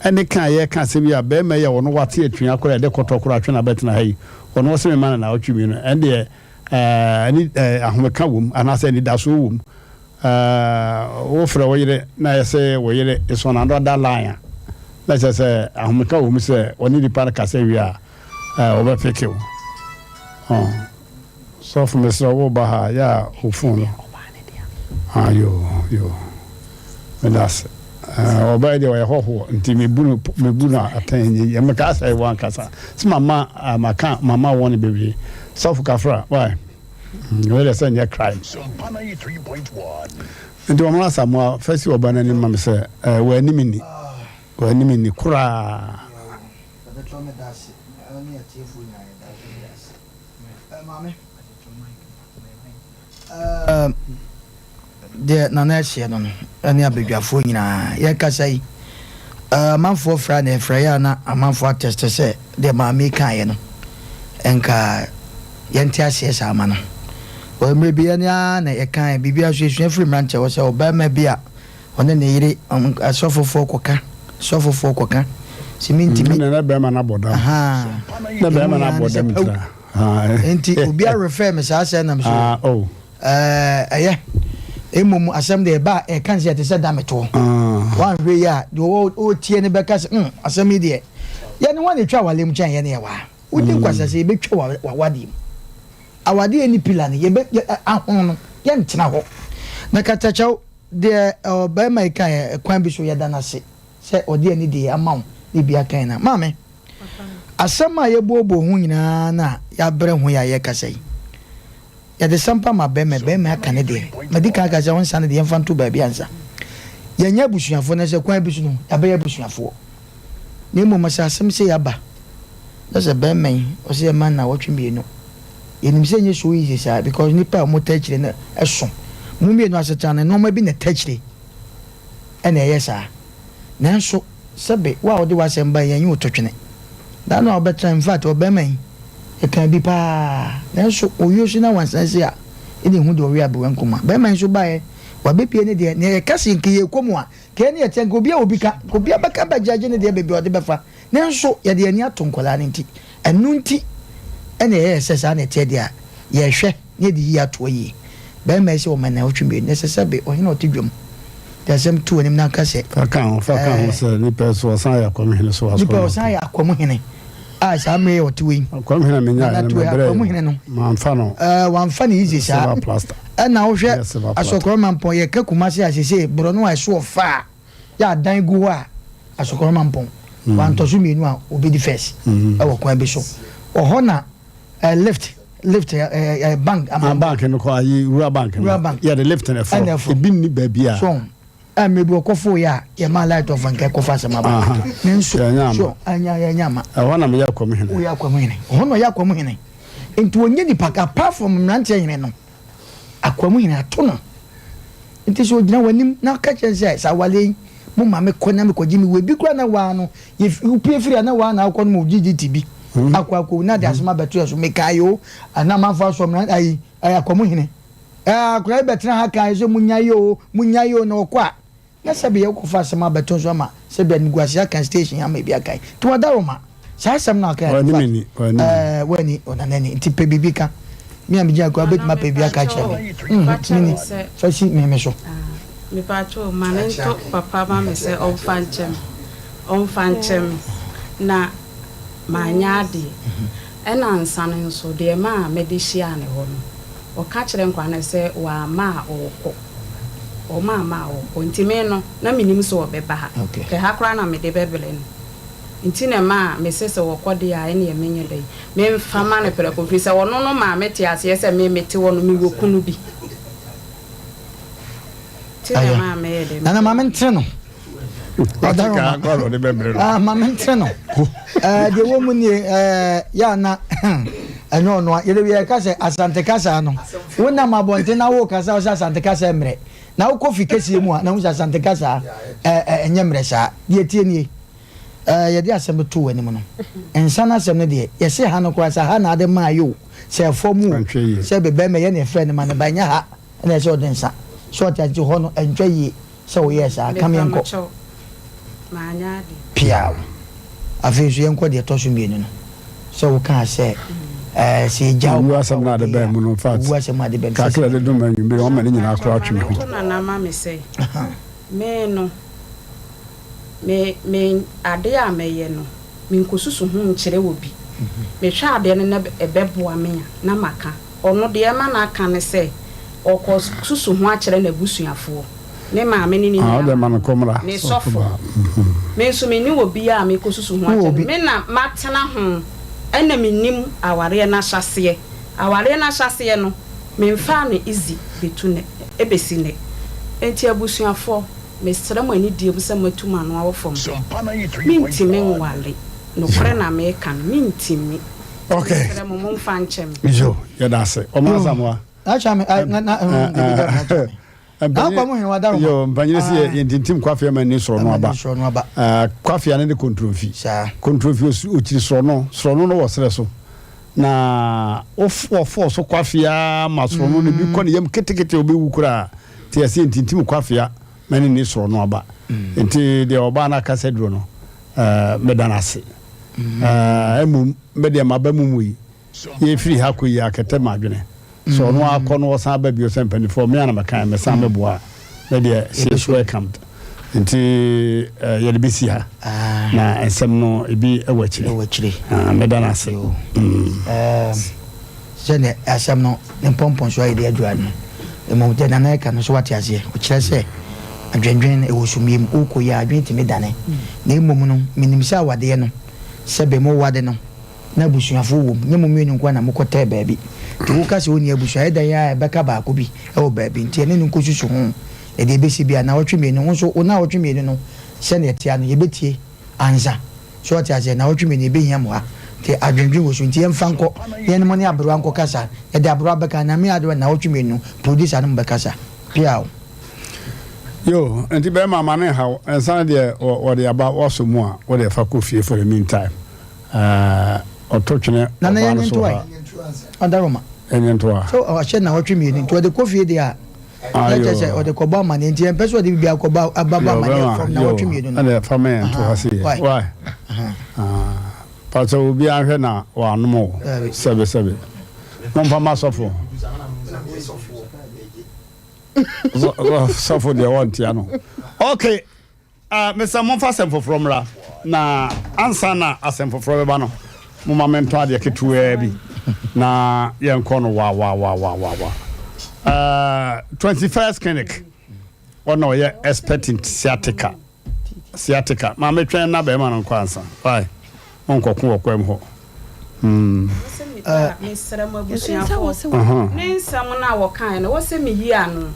Ɛne ka a yɛreka asɛm yi a barima yi a ɔno wate atua koraa a yɛde kɔtɔkorɔ atwe no abɛtena ha yi, ɔno ɔse memma no naawɔtwe mmienu, ɛndeɛ ɛɛ, ani, ɛɛ, ahomeka wom anaasɛ anidasoɔ wom. Ɛɛ, wofrɛ wo yere na yɛse wo yere is on another line a, na kyerɛ sɛ ahomeka wom sɛ ɔne nipa no kasa wie a, ɛɛ, ɔbɛpeke wo. Ɔn. Sɔfo mesrɛ wo ba ha yɛ a wo phone no. Ah yo yo. Meda ase. Eh, ɔbaa yi deɛ ɔyɛ hɔhoɔ nti mebu no mebu no atɛn nye yɛ meka sɛ wɔ ankasa sɛ mama ah, maka mama wɔn bebree. Sɔfo kafra why? Mm, wei deɛ sɛ nyɛ crime. Nti wɔn asamoa fa si ɔba n'anim ma me sɛ eh, wɔ anim ni wɔ anim ni koraa. Deɛ Nana ɛseɛ no no ɛne abadwafoɔ nyinaa yɛkasa yi amanfoɔ fra na ɛfrɛ yɛ a na amanfoɔ atɛste sɛ deɛ maame yi kaeɛ no nka yɛnte aseɛ saa ma no wɔ mmerɛ bi ɛne ara na yɛkae biribi a so yɛsua firi mmeranteɛ hɔ sɛ ɔbarima bi a ɔne ne yere asɔfofoɔ kɔka sɔfofoɔ kɔka sɛ mentimi na bɛrima no abɔ dam na bɛrima no abɔ dam tira nti obi arefɛ me saa sɛ nam so ah, oh. ɛyɛ mmom asɛm deɛ ɛba a ɛka sɛ ɛte sɛ da metoɔ ah. wanhwɛ yi a deɛ ɔtie no bɛka sɛ mm, asɛm yi deɛ yɛne ho a na ɛtwa awale mu kyɛn yɛne yɛwɔ a wodi mm. nkwasɛ sɛ yɛbɛtwa wawadeɛ mu awadeɛ ni pila no yɛbɛ ahono no yɛntena hɔ na katakyɛw Deɛ ɔbarima yi kaeɛ, kwan bi so yɛda no ase sɛ ɔde anidie ama wo ne bi aka nyinaa. Maame, asɛm a yɛbooboo ho nyinaa na yɛabrɛ ho yi a yɛrekasa yi, yɛde sampa ma barima, barima aka ne deɛ. Madi kan aka sɛ ɔnsa no deɛ yɛmfa nto baabi ansa. Yɛnyɛ abusuafoɔ na sɛ kwan bi so no yɛabɛyɛ abusuafoɔ. Na mmom sɛ asɛm sei aba na sɛ barima yi ɔsɛ yɛma nnawɔtwe mmienu Yɛnim sɛ ɛnyɛ so easy saa because nnipa a wɔtaa akyire no so. Mo mmienu asetena no, nnoɔma bi na ɛta akyire ɛna ɛyɛ saa. Nanso sɛbe wo a wode w'asɛm baeɛ yɛnyi wo to twene. Da no a wobɛtena, in fact ɔbarima yi, ɛkaa bi paa. Nanso ɔwie so na wansan si a, ɛna ɛhu deɛ ɔwe abewa nkruma. Barima yi nso baeɛ, wabɛpie ne deɛ, nea yɛka se nka yɛrekɔ mu a, nka yɛne yɛteɛ, nka obiara wɔ bi ka, nka obiara bɛka bɛgyagye ne deɛ baabi a ɔde bɛfa. Nanso yɛde yɛn ani ato nkwadaa no nti, ɛno nti na ɛyɛɛ sɛ saa na ɛteɛ deɛ a, yɛhwɛ na yɛde yie atoa yie. Barima yi sɛ ɔma nnawɔtwe mmienu, na ɛsɛ sɛ be ɔhene a ɔte dwam de asɛm to anim na aka sɛ. Fa ka ho, fa ka ho sɛ nipa yi so ɔsan yɛ akwamuhene so wɔ Nipa yi ɔsan yɛ akwamuhene a saa mmerɛ yi a ɔte hɔ yi. Akwamuhene a menyaeɛ no mebrɛɛ yi no, mamfa no. Ɛɛ wamfa no easy saa. Silver plaster. Ɛna wohwɛ Asɔkɔrɔ Mampɔn, yɛka Kumasi a seesei borɔno a ɛso ɔfa a. yɛ adan gu hɔ a asokɔrɔ ma mpɔn mm. wantɔ so mmienu a obedi first mm. ɛwɔ kwan bi so ɔhɔ na eh, lift lift eh, eh, eh, bank ama ah, bank no kɔ ayi rural bank no rural bank yɛ de lift na ɛforo ebi nni baabi a so ɛmɛ bi ɔkɔfo yɛ a yɛ ma light off nka ɛkɔfa asɛm aba ne nso so anya yɛ nya ama ɛhɔ na meyɛ akɔm hene oyɛ akɔm hene ɔhɔ na ɔyɛ akɔm hene nti onye nipa apart from mmeranteɛ hene no Akoa mu hene ato no. Nti sɛ ogyina w'anim na ɔka kyerɛ no sɛ, Saa awale yi, mo ma me kɔ na mekɔgye me wura bi koraa na waa no, wopue firi a na waa na akɔ no ma ogyegye ti bi. Hmm. Akɔ akɔ na de asɛm abɛto yɛ so. Mekae o, ana amanfo asɔ mmara ayi, akoa mu hene. Ɛɛ akora yi bɛtena ha kae sɛ munyae o, munyae o na ɔkɔ a. Na sɛbe yɛkɔfa asɛm abɛto nso ama sɛbe animguase aka station ama ebi akae. Nti wadaroma. Saa asɛm no aka W'ani m'ani, w'ani m'ani. Ɛɛ w'ani, ɔnana ani. Nti pɛ biribi ka. Me a megyina kura wobɛtumi apɛ biribi aka akyerɛ me. Mepakyɛw Mini, sɛ. fa si me me so. Mepakyɛw ma no nto papa ma me sɛ ɔmfa nkyɛ me, ɔmfa nkyɛ me na manyɛ adeɛ. Ɛna nsa no nso deɛ ɛmaa mede hyiaa ne hɔ no, Ɔka kyerɛ nkwadaa no sɛ wamma a ɔrekɔ. Ɔmamma a ɔrekɔ. Nti me no, na mennim sɛ ɔbɛba ha. Kɛ ha koraa na mede bɛbrɛ no. Nti na ɛmaa mese sɛ ɔkɔ deɛ a, ɛnneɛ menyɛ dɛn? Memfa mma no prɛko. Ɛfiri sɛ ɔno no maa mete aseɛ sɛ me mete hɔ no, mewɔ kunu bi. Nti na ɛmaa meyɛɛ dɛn? Nana ma mentere no. Ɔdaroma. Ah, ma mente no. Eh, deɛ wɔ mu nie, eh, yɛ ana ɛnyɛ ɔno a yɛde yɛka sɛ asante kasa no wonam abɔnten na wokasa wo sɛ asante kasa mmerɛ na wokɔ fi kɛseɛ mu a na wo sɛ asante kasa ɛnyɛ mmerɛ saa deɛ tie nie yɛde asɛm to w'anim no nsa no asɛm no deɛ yɛse ha no koraa sɛ ha na ade maa yɛ o sɛ ɛfam o sɛ bɛbɛma yɛ ne ɛfrɛ no ma no ba ɛnyɛ ha ɛna ɛsɛ ɔde nsa sɛ ɔte ase hɔ no ɛntwa yie sɛ woyɛɛ saa. Ka me yɛnkɔ. Mepamokyɛw, manyɛ ade. Piaw. Afei nso yɛnkɔ deɛ ɛtɔ so mmienu no. Sɛ wokaa sɛ, ɛɛ, sɛ yɛgya wo Owu ma asɛm no a wo ade deɛ bɛn a, mu no, in fact, owu asɛm a ade bɛn mu, sɛ kakra sɛ. de dom anwummere, wɔma ne nyinaa Mepakyɛw, koraa ma twe me ho. mento nana ma me sɛ, me no, me, me, adeɛ a mɛyɛ no, menkosusu ho nkyerɛ obi. Mehwɛ adeɛ no na ɛbɛboa me a, na maka. Ɔno deɛ ɛma no aka ne sɛ ɔkɔ susu ho akyerɛ n'abusuafoɔ, ne maame ne ne Ah, nua wode ma no baako, kɔmmra, ne sɔfo sɔfo. baa. Me nso menni obiara a mekɔ susu ho Wowɔ akyerɛ no. obi? Me na matena ho ɛna mennim awareɛ no ahyɛaseɛ. Awareɛ no ahyɛaseɛ no, memfaa no easy bɛtu nnɛ, ɛbɛsi nnɛ. Enti abusuafoɔ, mesrɛ mo anidie mu sɛ moatu mo ano awɔ fam. Mentumi nware, nokorɛ na meka no, mentumi. Okay. Mesrɛ mo momfa nkyɛ me. Yo, yɛda ase. Ɔmo Asamoah. Akyɛ me, na na na na Yo, mpanyini sɛ yɛ yɛntintim kwafea ma ni sorɔno aba. Uh, kwafea no ne kontromfi. Kontromfi okyiri sorɔno, sorɔno no wɔ serɛ so. Na wɔfɔɔ so kwafea ma sorɔno no bi kɔ ne yam ketekete obewu koraa. Nti yɛsɛ yɛntintim kwafea ma ne ni sorɔno aba. Nti deɛ ɔbaa no akasa duro no, uh, meda no ase. Ɛɛ, mmom me deɛ maba mu mu yi, yɛfiri ha kɔ yi akɛtɛ m'adwene. Sɛ ɔno ara kɔ na ɔsan ba bio sɛ mpanimfoɔ, me ara na mɛka, mɛsan mɛboa a, me deɛ she is welcomed. Nti eh, yɛde bɛsi ha na nsɛm no ebi wɔ akyire. Ɛwɔ akyire. Ah, meda no ase. Mm. Ɛɛm, sɛdeɛ asɛm no ne mpɔmpɔnsoɔ a yɛde aduru ano no, mmom deɛ Nana reka no, so woate aseɛ? Ɔkyerɛ sɛ adwendwen no, ɛwɔ sumie mu, wokɔ yi a, adwene tumi dane. Na mmom no, menim sɛ awadeɛ no, sɛbe mowade no, na abusuafoɔ wɔ mu, nyɛ mo mmienu nko ara na mokɔtɛɛ baabi. Nti woka sɛ wonni abusua, ɛyɛ dɛn ara a ɛbɛka baako bi wɔ baabi. Nti ɛne no nkɔsusu ho, na deɛ ɛbɛsi biara, nnawɔtwe mmienu, wo nso wo nnawɔtwe mmienu no, sɛdeɛ ɛteɛ ara no, yɛbɛtie ansa. So wate aseɛ? Nnawɔtwe mmienu yɛbɛhia mo ha. Nti adwendwen wɔ so nti yɛmfa nkɔ na yɛne mo ne aberewa nkɔkasa. Yɛde aberewa bɛka, Nyame adom a nnawɔtwe mmienu producer ne mo bɛkasa. Piaw. Yo, nti bɛrima ma ne nhaw, nsa no deɛ wɔde aba wasɔ mu a, wode fa kɔ fie for the meantime. Ɛɛ, ɔto twene Nana ɔbaa no yɛnyɛ so ntoa ha. yi. Ɔdaroma. Yɛnyɛ ntoa. So ɔhyɛ nnawɔtwe mmienu nti ɔde kɔ fie deɛ a, na kyerɛ sɛ ɔde kɔbɔ amaneɛ nti yɛmpɛ sɛ ɔde biribi akɔbɔ abɛbɔ amaneɛ from nnawɔtwe mmienu no. Ɛna fa ma yɛn to ha se yɛ. Why? Pakyɛ obi ahwɛ na wanom o. Sɛbe sɛbe. Momfa ma sɔfo. Sɔfo deɛ wɔntea no. Okay. Ah, mesɛ momfa asɛm foforɔ mmra, na ansa na asɛm foforɔ bɛba no, momma mentɔ adeɛ ketewaa bi na yɛnkɔ no wawawawawawa. Uh, 21st Clinic, ɔna ɔyɛ expert in sciatica. Sciatica. Maame twɛn na bɛrima no nkɔ ansa. Why? Monkɔko wɔ kwam hɔ. Hmm. Mesrɛ mo abusuafoɔ, ne nsɛm no a wɔkaeɛ no, ɛwɔ sɛ meyi ano.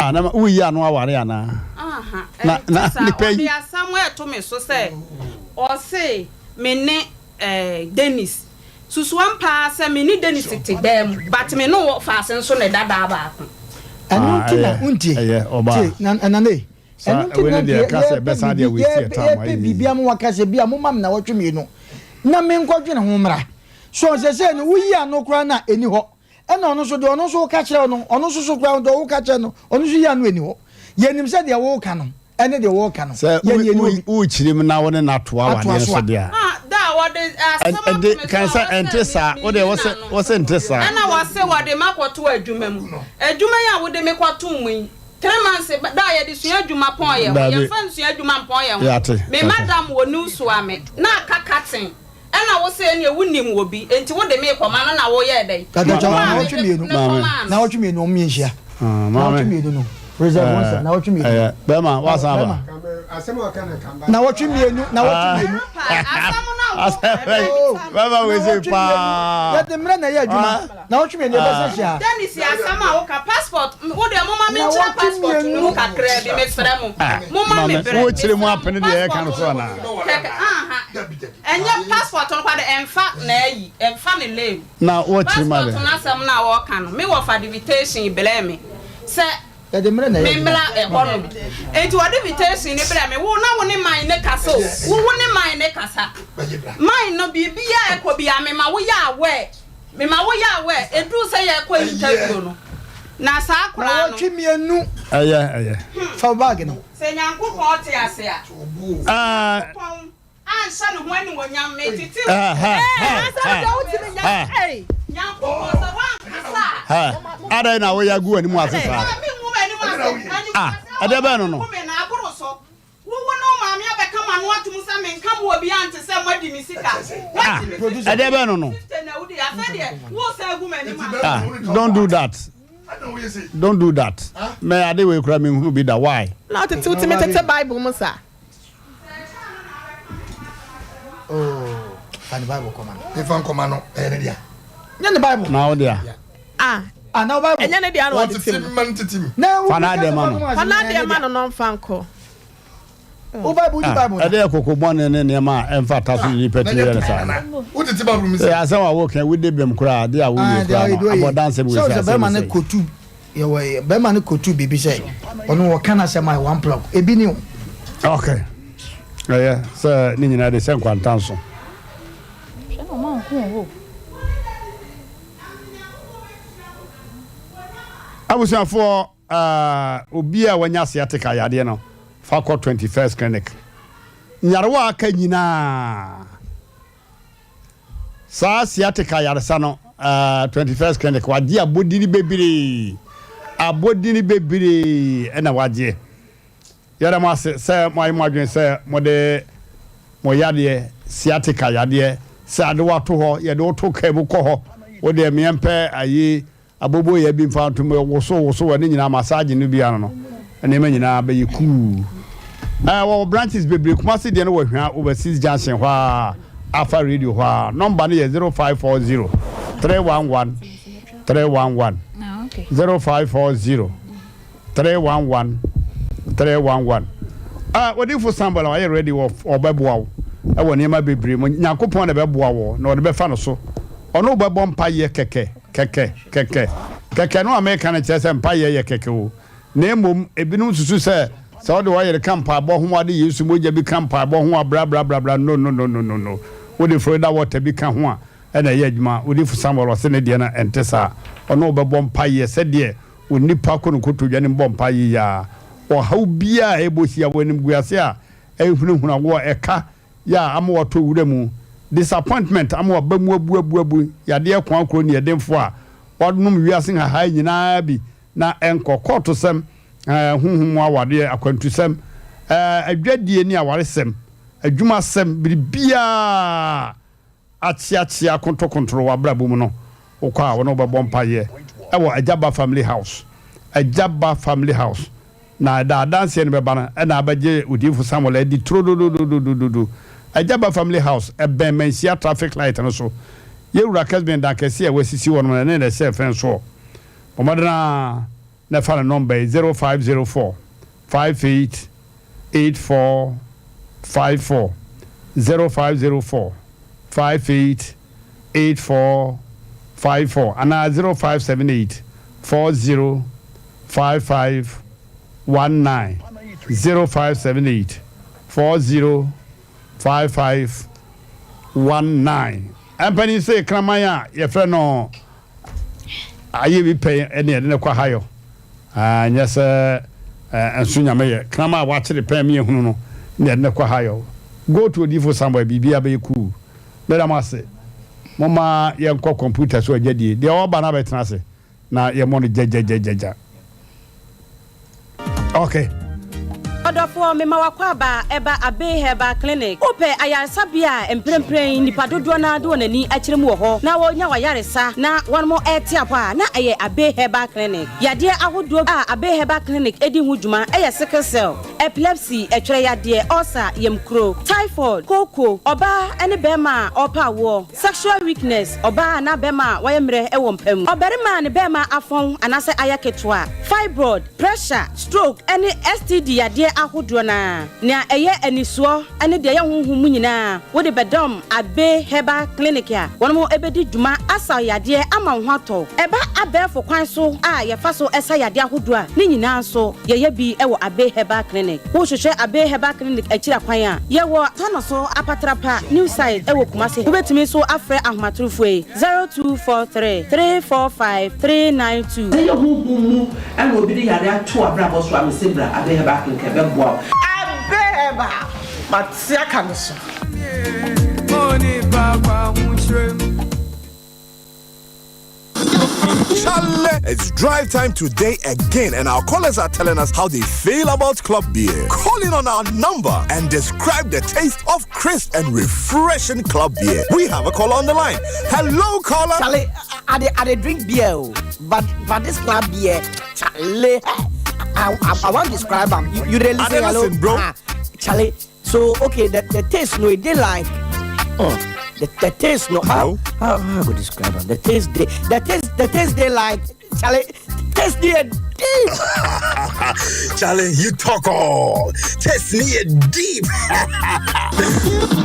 Ah, na woyi ano aware anaa? Na na nipa yi. Ɔde asɛm ɛto me so sɛ ɔse me ne eh, Dennis. Susuam paa sɛ me ne Dennis te dan mu, but me ne wɔ faase nso na ɛda daa baako. Ɛno nti na wontie. Tie, na nane. Saa Ɛno nti wei na ne deɛ nka ɛka sɛ yɛpɛ ɛbɛsan deɛ biribi waste yɛ time yɛpɛ ayɛ biribi yie. ama waka sɛ bi a moma me nawɔtwe mmienu na menkɔdwene ho mmra. So sɛsɛɛ no woyi ano koraa no a ɛni hɔ. Ɛna ɔno nso deɛ ɔno nso woka kyerɛ wo no ɔno nso so koraa deɛ woka kyerɛ no ɔno nso yi ano ɛni hɔ. Yɛnim sɛ deɛ woka no ɛne deɛ wɔka no Sɛ yɛn yɛni hɔ bi. wokyiri mu na wo ne no atoa Atoa awadeɛ so nso a. deɛ a. Ah, da a wɔde asɛm ato Ɛnde me so kan a sɛ wɔsɛ ɛnte me saa wo deɛ meyi wɔsɛ n'ano. wɔsɛ nte saa. Ɛna wɔse wɔde makɔto adwuma mu. Adwuma yi a wode me kɔtoo mu yi, Three months ba da a yɛde sua adwuma pɔn yɛn ho, Dabi. yɛnfa nsua adwuma mpɔn yɛn ho. Yɛate, Me yɛate. madam wɔ new soa me na aka cutting ɛna wo se ɛneɛ wo nim wɔ bi enti wo de me kɔma no na wo yɛɛ dɛn? Kata kyɛw Wo maa me naawɔtwe de mmienu ne kɔmaa no. naawɔtwe mmienu ɔmo yɛ nhyia Ah, naawɔtwe maame. mmienu no reserve wɔn nsa naawɔtwe mmienu. Ɛyɛ, bɛrima, woasan aba? Naawɔtwe mmienu naawɔtwe mmienu. Asɛm no a. Asɛm bɛma wei sei paa. Yɛde mmerɛ na ɛyɛ adwuma. Na wotwe mmienu yɛbɛsɛ hyia. Dennis asɛm a woka passport wo deɛ moma me nkyerɛ passport no mu kakraa bi mesrɛ mo moma me brɛ Wo kyerɛ mu apene deɛ ɛka no so anaa? Kɛkɛ aha ɛnyɛ passport no kwa de ɛmfa na ayi ɛmfa ne lane Na wo kyerɛ mu ade. Passport no asɛm no a wɔka no me wɔfa divitation brɛ me sɛ Yɛde mmerɛ na ɛyɛ adwuma. Memmra ɛhɔ nom. Enti wɔde invitation no brɛɛ me. Wo na wo ne man no kasa o. Wo wo ne man no kasa. Man no biribiara a ɛkɔ biara mema wo yɛ aware. Mema wo yɛ aware. Ɛduru sɛ yɛrekɔ interview no, na saa koraa no. Nawɔtwe mienu. Ɛyɛ ɛyɛ. Fa wo bag no. Sɛ Nyankopɔn te ase a. Nyankopɔn. Anhyɛ ne ho animuonyam, metete wo. Nyankopɔn, sɛ woankasa a. Adɛn na woyɛ agu w'anim ase saa? Mengu m'anim ase. Ah, ɛdeɛ bɛn no no? Gu me na aboro so. Wo wo ne wo maame abɛka m'ano atom sɛ menka mo obiara nte sɛ moadi me sika. Ah, ɛdeɛ bɛn no no? 50 na wodi, afei deɛ woresan agu m'anim ase. Ah, don't do that. Don't do that. Mɛ ade wei kura menhunu bi da. Why? Na ɔtete wotumi tete Bible mu saa. Oh, fa ne Bible kɔma no. Mefa nkɔma no, ɛyɛ ne dea. Nyɛ ne Bible. Na wo dea. Ah. Ah, na wo Bible. Ɛnyɛ ne dea na ɔde tim. Ma no tete mu. Fa n'adeɛ ma no. Fa n'adeɛ ma no na ɔmfa nkɔ. Wo Bible, wodi Bible. Ɛde yɛ koko bɔne ne nneɛma a ɛmfa ta so ne nipa tumi yɛ no saa no. Wotete Bible mu sɛ. Asɛm a woka wode bem koraa adeɛ a woyɛ koraa no abɔdansɛm wɔ sɛ asɛm sɛ. Yɛwɔ bɛrima no kotu biribi sɛ ɔno wɔka n'asɛm a one plug ebi ni o. Ok ɛyɛ sɛ ne nyinaa de sɛ nkwanta nso. Hwɛ na ɔma nko wɔ hɔ o. Abusuafoɔ uh, obi a wanya sciatica yadeɛ no fa kɔ 21st clinic. Nyarewa a aka nyinaa Saa sciatica ayaresa no, ah, 21st Clinic, wagye abodini bebree. Abodini bebree na wagye. Yɛda mo ase sɛ moayɛ mo adwene sɛ mode mo yadeɛ, sciatica yadeɛ, sɛ ade wato hɔ, yɛde wo to kaa mu kɔ hɔ, wo deɛ meɛmpɛ ayi Aboboyaa bi mfa nto mu, wosow wosow a ne nyinaa massage no bi ano no, nneɛma nyinaa bɛyɛ kuu. Ɛɛ wɔwɔ branches bebree, Kumasi deɛ no wɔ Hwea Overseas Junction hɔ ara, Alpha Radio hɔ ara. Nɔmba no yɛ 0540 311 311, 0540 311 311. Ah, Odifo Samuel wayɛ ready wɔ ɔbɛboa wo ɛwɔ nneɛma bebree mu. Nyankopɔn na ɛbɛboa wɔ na ɔde bɛfa no so. Ɔno wobɛbɔ mpaeɛ kɛkɛ. Kɛkɛ, kɛkɛ. Kɛkɛ no a mereka no nkyerɛ sɛ mpaeɛ yɛ kɛkɛ o. Na mmom, ebinom susu sɛ, sɛ wode ɔyere ka mpaebɔ ho a, wode Yesu mogya bi ka mpaebɔ ho a, bra-bra-bra-bra, no, no, no, no, no, no. Wode Florida water bi ka ho a, ɛna ɛyɛ adwuma. Odiyifo Samuel, ɔse ne deɛ no, ɛnte saa. Ɔne wo bɛbɔ mpaeɛ sɛdeɛ onipa kɔ ne nkotodwe anim bɔ mpaeɛ yi ara. Ɔhaw biara a ɛrebɔ hyia wo, animguase a ɛrehunahuna wo a, ɛka yɛ a ama watɔ wura mu, disappointment ama waba mu abuabuabu, yadeɛ koa koro nniɛdenfoɔ a wanom wiase nhahae nyinaa bi na ɛnkɔ, kɔɔtosɛm, eh, honhom mu awadeɛ, akwantusɛm, eh, adwadie ne awaresɛm, adwumasɛm, biribiara akyeakyea kontokontoro w'abrabɔ mu no, wokɔ a wo ne wo bɛbɔ mpaeɛ wɔ Agya Ba Family House, Agya Ba Family House, na ɛda adanseɛ no bɛba no ɛna abɛgye Odiyifo Samuel adi turododododododo. Agya Ba Family House, ɛbɛn Manhyia traffic light no so. Yɛn Wura Kesben dan kɛseɛ a wasisi hɔ nom no, ɛne na ɛhyɛ fɛn soɔ. Bɔ mmɔden ara na fa ne nɔmba yi, 0504 58 8454 0504 58 8454 anaa 0578 40 5519 0578 40 5519. Mpanin se kraman a yɛfrɛ no Ayɛ bi pɛn ne yɛde no kɔ ahayɔ. Nyɛ sɛ nso Nyame yɛ. Kraman a wakyere pɛn me ahunu no ne yɛde no kɔ ahayɔ. Go to Odiyifo Samuel biribiara bɛyɛ cool. Meda mo ase. Momma yɛnkɔ computer so agyadie. Deɛ ɔba no abɛtena ase. na yɛmmɔ no gyagyagyagyagya. Okay. Ɔdɔfoɔ, mema w'akwaaba ɛba Abbey Herbal Clinic. Wopɛ ayaresabea a mprempren nnipa dodoɔ no ara de wɔn ani akyerɛ mu wɔ hɔ na wɔnya w'ayaresa na wɔnom rete apɔ a, na ɛyɛ Abbey Herbal Clinic. Yadeɛ ahodoɔ a Abbey Herbal Clinic di ho dwuma yɛ sickle cell. Epilepsy, ɛtwerɛ yadeɛ, ulcer, yamkuro, typhoid, kooko, ɔbaa ne barima a ɔrepɛ awoɔ, sexual weakness, ɔbaa anaa barima a wayɛ mmerɛ wɔ mpa mu, ɔbarima a ne barima afɔn anaasɛ ayɛ ketewa, fibroid, pressure, stroke ne STD yadeɛ ahodoɔ no ara, nea ɛyɛ anisoɔ ne deɛ ɛyɛ honhom mu nyinaa wode bɛdɔm Abbey Herbal Clinic a wɔn bɛdi dwuma asa wo yadeɛ ama wo ho atɔ wo. Ɛba abɛɛfo kwan so a yɛfa so sa yadeɛ ahodoɔ a, ne nyinaa nso yɛyɛ bi wɔ Abbey Herbal Clinic. Wohwehwɛ Abbey Herbal Clinic akyiri akwan a, yɛwɔ Tanoso Apatrapa New Site wɔ Kumasi. Wobɛtumi nso afrɛ ahomatorofoɔ yi, 0243 345 392. Sɛ ɛyɛ honhom mu na obi de yare ato w'abrabɔ so a, mese bra Abbey Herbal Clinic ɛbɛboa wo. Abbey Herbal, mate aka no so. Chale, it's drive time today again, and our callers are telling us how they feel about club beer. Call in on our number and describe the taste of crisp and refreshing club beer. We have a caller on the line. Hello, caller. Chale, I, I, I, I drink beer, oh, but but this club beer, chale, I, I, I want to describe them. You, you really listen, hello? listen, bro. Ah, chale, so okay, the, the taste no, it dey like, oh, the, the taste no, how, how, how I go describe am? The taste dey, the taste, the taste dey like, chale, taste dey deep. Charlie, you talk all. Taste me deep.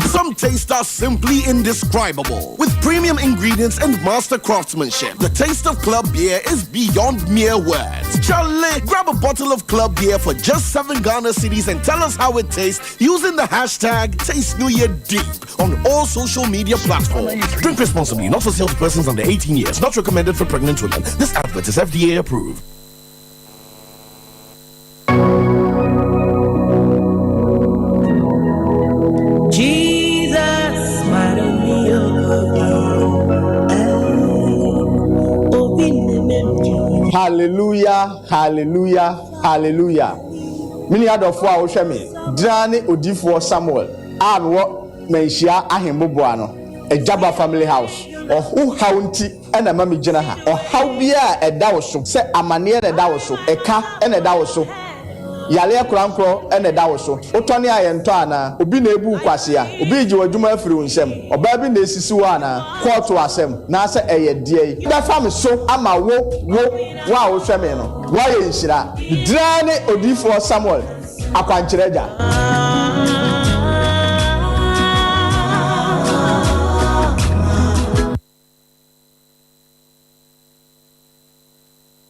Some tastes are simply indescribable. With premium ingredients and master craftsmanship, the taste of club beer is beyond mere words. Charlie, grab a bottle of club beer for just 7 Ghana cedis and tell us how it tastes using the hashtag TasteNewYearDeep on all social media platforms. Drink responsibly, not for sale to persons under 18 years, not recommended for pregnant women. This advert is FDA approved. Jesus, Hallelujah, hallelujah, hallelujah. Me nua dɔfoɔ a wohwɛ me, Draa ne odiyifoɔ Samuel a mewɔ Manhyia Ahemboboa no, Agyaba Family House. Ɔho haw nti na ɛma megyina ha. Ɔhaw biara a ɛda wo so, sɛ amaneɛ na ɛda wo so, ɛka na ɛda wo so, yareɛ korankorɔ na ɛda wo so, wotɔne a yɛntɔ anaa? Obi na ɛrebu wo kwasea? Obi regye w'adwuma afiri wo nsam? Ɔbaa bi na ɛresisi wo anaa? Kɔɔto asɛm, naasɛ ɛyɛ deɛn? Bɛfa me so ama wo, wo, wo a wohwɛ me no, woayɛ nhyira. Me din ara ne Odiyifoɔ Samuel Akwankyerɛ Agya.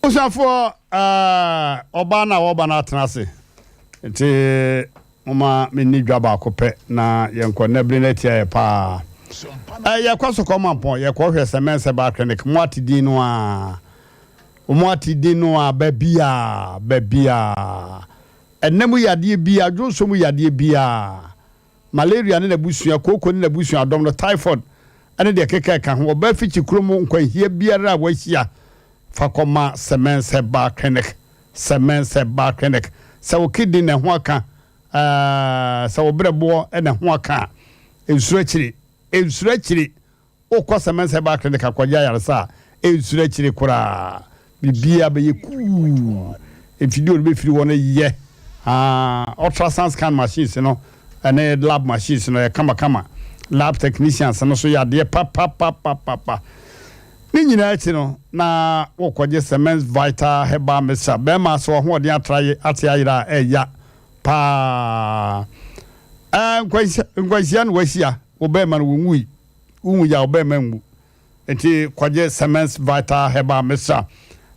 Abusuafoɔ ɛɛ ɔbaa no a wɔba no atena ase nti moma menni dwa baako pɛ na yɛnkɔ nnɛ bere no atia yɛ paa. Ɛɛ yɛkɔ so kɔ Mampɔn yɛkɔhwɛ Sɛmɛnsɛ Baa Clinic mo ate din no a mo ate din no a baabiaa baabiaa ɛnna mu yadeɛ biaa dwonsɔ mu yadeɛ biaa Malaria ne n'abusua, kooko ne n'abusua dɔm no, typhoid ne deɛ ɛkeka ɛka ho. Ɔbaa fikyi kuro mu nkwanhyia biara a wahyia, fa kɔma Semens Herbal Clinic. Semens Herbal Clinic. Sɛ wo kidney na ɛho aka, ɛɛ, sɛ wo berɛboɔ na ɛho aka a, nsuro akyiri. Nsuro akyiri. Wokɔ Semens Herbal Clinic akɔgye ayaresa a, ɛnsuro akyire koraa. Biribiara bɛyɛ kuu. Mfidie a wɔde bɛfiri hɔ no yɛ. Haa, ultrasound scan machines no ne lab machines no yɛ kamakama. Lab technicians no nso yɛ adeɛ papapapapa. Ne nyinaa akyi no, na wokɔgye Semens Vital Herbal Mixture. Bɛrima sɛ w'ahoɔden atra ye, ate ayera a, ɛya paa. Ɛɛ, nkwanhyia, nkwanhyia na wahyia. Wo bɛrima no, wɔnwui. Wonwu yɛ a, wo bɛrima nwu. Nti kɔgye Semens Vital Herbal Mixture.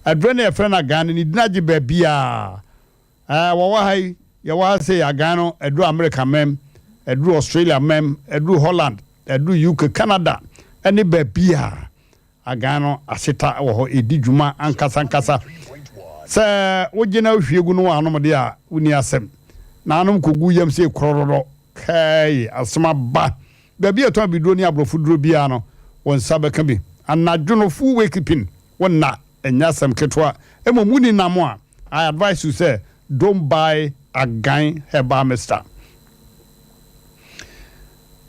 Aduro no yɛfrɛ no agan no, ne din agye baabiara. Ɛɛ, wɔwɔ ha yi, yɛwɔ ha sei, agan no, aduru Amerika mɛm, aduru Australia mɛm, aduru Holland, aduru UK, Canada, ɛne baabiara. Agan no ahyeta wɔ hɔ, ɛdi dwuma ankasa ankasa. Sɛ wogye na wohwie gu no wɔ anom deɛ a, wonni asɛm. Na anom kɔgu yam sei korɔrɔrɔ, kɛɛe, asɛm aba. Baabi a yɛtɔn abiduro ne aborɔfo duro biara no, wo nsa bɛka bi. Anadwo no, full wakekeeping, wo nna, ɛnyɛ asɛm ketewa. Mmom wonni nam a, I advise you sɛ don't buy Agan herbal mixture.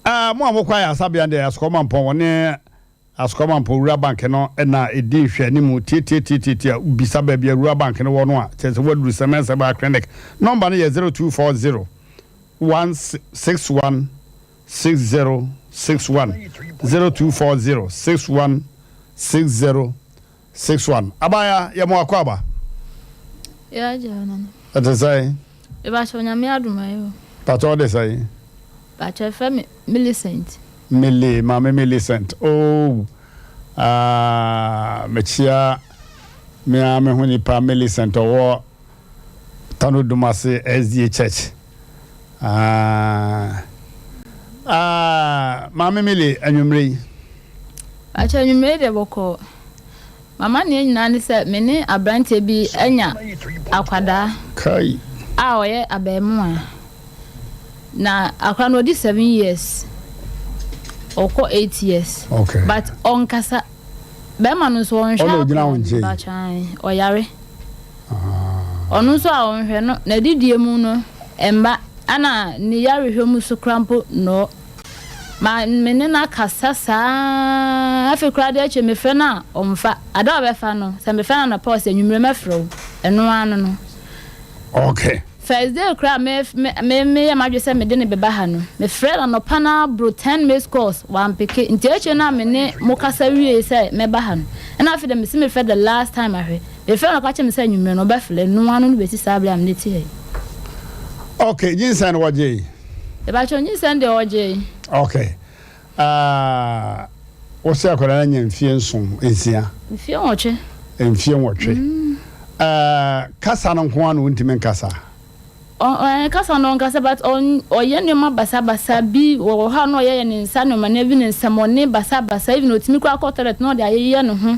Ah, mo a mokɔ ayaresabea no deɛ, Asukɔ Mampɔn, wɔne. Asukɔma mpo Rural Bank no na ɛdi nhwɛanimu tiatiatiatia. Wobisa baabi a Rural Bank no wɔ no a, kyerɛ sɛ woaduru Cement Herbal Clinic. Nɔmba no yɛ 0240 161 6061, 0240 61 60 61. Abaayaa, yɛ mo akwaaba. Yɛ agya o nana. Ɛte sɛn? Mepakyɛw Nyame adom ayɛ o. Pakyɛw wode sɛn? Pakyɛw yɛfrɛ me Millicent. Millie, Maame Millicent oh ah mekyia me ara me ho nipa Millicent ɔwɔ Tano Dumase SDA Church ah ah Maame Millie anwummere yi. Pakyɛw anwummere yi deɛ bɔkɔɔ. M'amanneɛ nyinaa ne sɛ me ne aberanteɛ bi anya akwadaa Kai. a ɔyɛ abarimaa. Na akwadaa no ɔdi seven years, ɔkɔ eight years. Okay. But ɔnkasa. Bɛrima no nso ɔnhwɛ Ɔna ɔgyina akwadaa wo no nkyɛn yi? mpakyɛ ae, ɔyare. Ɔno nso a ɔnhwɛ no, n'adidie mu no ɛmma, ɛna ne yarehwɛ mu nso koraa mpo nnɔɔ. Ma me ne no akasa saa ara, afei koraa deɛ akyire mefrɛ no a ɔmfa. Ada a ɔbɛfa no, sɛ mefrɛ no anɔpa a ɔse anwummerɛ mɛfrɛ wo, ɛno ara no no. Okay. First day koraa a me me me meyɛ m'adwene sɛ mede no bɛba ha no, mefrɛɛ no anɔpa no ara boro ten missed calls, wampeke. Nti akyire no a me ne mo kasa wiee sɛ mɛba ha no, ɛna afei deɛ mese mefrɛ the last time ahwɛ. Mefrɛɛ no ɔka kyerɛɛ me sɛ anwummerɛ no ɔbɛfrɛ, ɛno ara no no bɛsi saa berɛ a me ne te ha yi. Okay, nyinsɛn no wɔgyee? Mepakyɛw nyinsɛn deɛ ɔgyee. Okay. Ah, wosɛ akwadaa no anya mfie nson, nsia? Mfie nwɔtwe. Mfie nwɔtwe. Mm. Uh, kasa no nko ara na ɔntumi nkasa? Ɔ, kasa no ɔnkasa but ɔyɛ nneɛma basabasa bi wɔ hɔ a na ɔyɛ yɛ ne nsa nneɛma no even nsɛmɔne basabasa even ɔtumi koraa kɔ toilet na ɔde ayeyɛ ne ho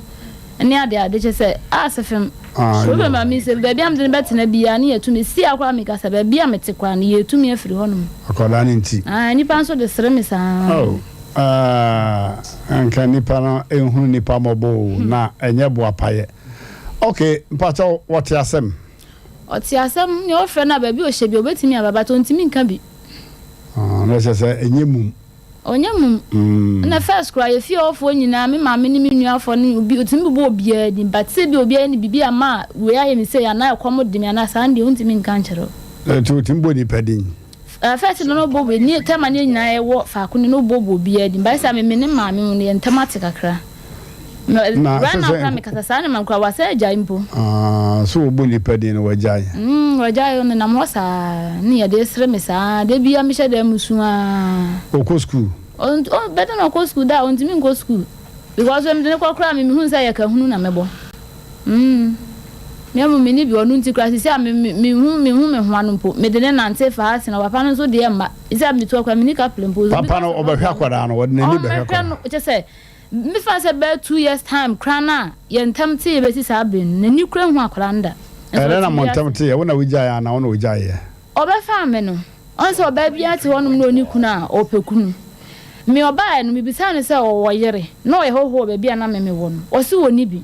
ne ade ade kyɛ sɛ ase fam. Problem a me sɛ baabi a mede no bɛtena biara ne yɛtu me si a koraa mekasa baabi a mete koraa no yɛtu me afiri hɔnom. Akwadaa no nti. Ah, nipa nso de sere me saa. Oh, ah, nka nipa no ehunu nipa mmɔbɔ o hmm. na ɛnyɛ boapayɛ. Okay, mpakyɛw wɔte asɛm. Ɔte asɛm, nea ɔfrɛ no a baabi a ɔhyɛ bi obetumi aba but ontumi nka bi. Ah, na ɛsɛ sɛ ɛnyɛ mum. Ɔnyɛ mum. Ɛna first koraa yɛ fie hɔfoɔ nyinaa me maame ne me nuafoɔ ne obi otumi bobɔ obiara din but sɛ bi obiara ne biribi ama a wei ayɛ me sei anaa ɛkɔm de me anaa saa no deɛ ontumi nka nkyerɛ wo. Nti otumi bɔ nipa din? Ɛɛ first no na ɔbɔ obi ne tɛma ne yɛn nyinaa yɛwɔ faako no na ɔbɔbɔ obiara din but sɛ me me ne maame mu no yɛn ntam ate kakra. Na Right sɛ now sɛ koraa mekasa saa ne ma koraa wasan agyae mpo. Ah, so wɔbɔ nipa din no wagyae. Mm, wagyae ɔnenam hɔ saa ne yɛde sere me saa da biara mehyɛ dan mu su aa. Ɔkɔ school? Ɔnt ɔ bɛda na ɔkɔ school da a ɔntumi nkɔ school because mede no kɔ koraa me mehu sɛ yɛ kahunu na mɛbɔ. Mm, me mo menni bi ɔno nti koraa sisi a me me mehu mehu me ho ano mpo mede ne nante fa ha sena papa no nso deɛ mma sisi a metu akora menni kaple mpo. Papa no ɔbɛhwɛ akwadaa no ɔde n'ani bɛhwɛ akwadaa no. Ɔmmɛhwɛ no kyɛ sɛ Mefa no sɛ bɛyɛ 2 years time koraa no a yɛn ntam teeɛ bɛsi saa bere no, n'ani koraa nhu akwadaa no da. Nso Ɛdɛn na ɔte mo ntam wiase. teeɛ? Wo na wogyaeɛ anaa wo na ɔgyaeɛ? Ɔbɛfaa me no, ɔhu sɛ ɔbaa biara te hɔnom na ɔnni kunu a, ɔpɛ kunu. Me ɔbaeɛ no, mebisaa no sɛ ɔwɔ yere, na ɔyɛ hɔhoɔ wɔ baabi a na me mewɔ no. Ɔse ɔnni bi.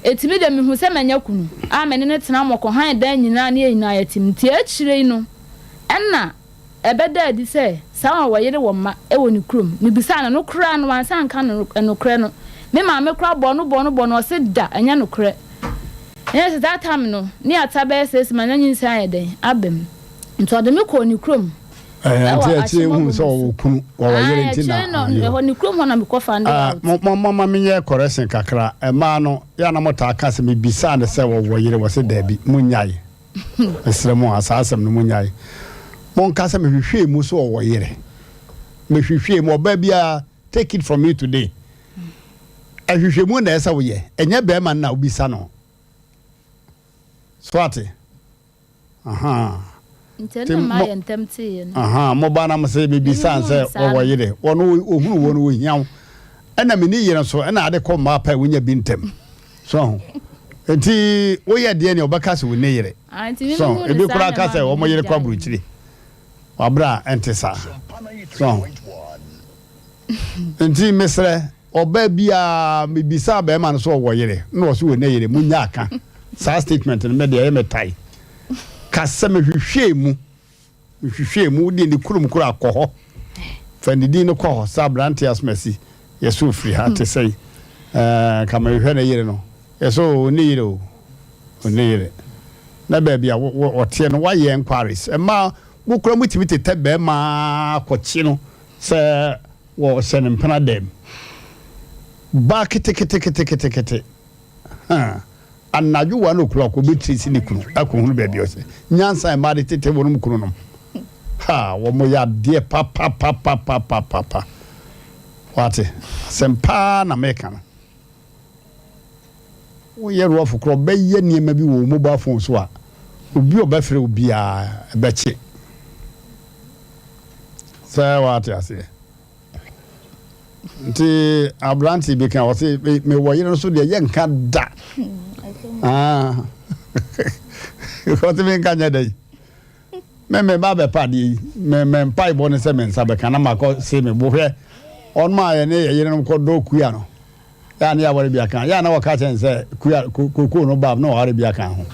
Enti me deɛ mehu sɛ manya kunu a me ne no tena mɔkɔ hann dan nyinaa ne yɛn nyinaa yɛte mu. Nti akyire yi no, ɛna. Ɛbɛdaa adi sɛ saa ɔwɔ yere wɔ mma wɔ ne kurom. Mebisaa no, no koraa no wansan anka nokorɛ no. Me maame koraa bɔɔ no bɔɔ no bɔɔ no ɔse da ɛnyɛ nokorɛ. Ɛnyɛ sɛ that time no ne ata bɛyɛ six months na nyinsɛn ayɛ dɛn aba mu. Nti ɔde me kɔɔ ne kurom Ɛɛ, nti ɛwɔ akyire Akyem wohu sɛ Obomusu. ɔwɔ kunu, ɔwɔ yere Ae, nti na akyire no ayo. ɛhɔ ne kurom hɔ na mekɔ find Ah, out. mo mo momma menyɛ correction kakra. Mmaa no, yɛ a na motaa ka sɛ mebisaa no sɛ ɔwɔ yere, wɔse daabi. Monnyae. Mesrɛ mo a, saa asɛm no monnyae. Monka sɛ mehwehwɛɛ mu sɛ ɔwɔ yere. Mehwehwɛɛ mu, ɔbaa biara, take it from me today. Ahwehwɛmu na ɛsɛ woyɛ, ɛnyɛ bɛrima no na wobisa no. So ate? Aha. Nti ɛno na mayɛ ntɛm teeɛ no. Aha, mo ba na mo sɛ mebisa sɛ wɔwɔ yere. Wɔn ohunu wɔn ohia wo. Ɛna me ne yere nso, ɛna ade kɔ mmaa pɛ wonya bi ntɛm. So ho. Nti woyɛ deɛ nea ɔbɛka sɛ wo ne yere. So ho. Ebi koraa ka sɛ wɔn yere kɔ aburukyiri. Wabra a ɛnte saa. So ho. Nti mesrɛ ɔbaa biara mebisa bɛrima no sɛ ɔwɔ yere na ɔsɛ wɔ ne yere mu nya aka saa statement no me deɛ ɛyɛ me tae. Ka sɛ mehwehwɛɛ mu. Mehwehwɛɛ mu, wodeɛ ne kurom koraa kɔ hɔ. Fa ne din no kɔ hɔ sɛ aberanteɛ Asomasi. Yɛsɛ ofiri ha te sɛi. Ɛɛ nka mehwehwɛ ne yere no. Yɛsɛ o ɔnni yere o. Ɔnni yere. Na baabi a ɔteɛ no wayɛ enquiries. Mmaa mo koraa motumi tetɛ bɛrima kɔkye no sɛ wɔhyɛ no mpena dɛm. Baa keteketeketekete. Huh. Anadwo one o'clock obetrace ne kunu akɔhunu baabi a ɔhyɛ. Nyansa a mmaa de tete wɔn kununom. Ha, wɔn yɛ adeɛ papapapapapapa. Wate, asɛm paa na meka no. Woyɛ rough korɔ bɛyɛ nneɛma bi wɔ wo mobile phone so a, obi a ɔbɛfrɛ wo biara ɛbɛkye. Sɛ wate aseɛ. Nti aberante bi ka ɔse mewɔ yere nso deɛ yɛnka da. Ah. Ɔse menka nyɛ dɛn. Me me ba bɛpa adeɛ yi me me mpaebɔ ne sɛ me nsa bɛka na makɔ se me bo hwɛ ɔnom a yɛne yɛ yerenom kɔdɔ kua no yɛ a ne yɛaware bi aka yɛ a na wɔka kyɛn sɛ kua kokoo no baab na wɔaware bi aka ho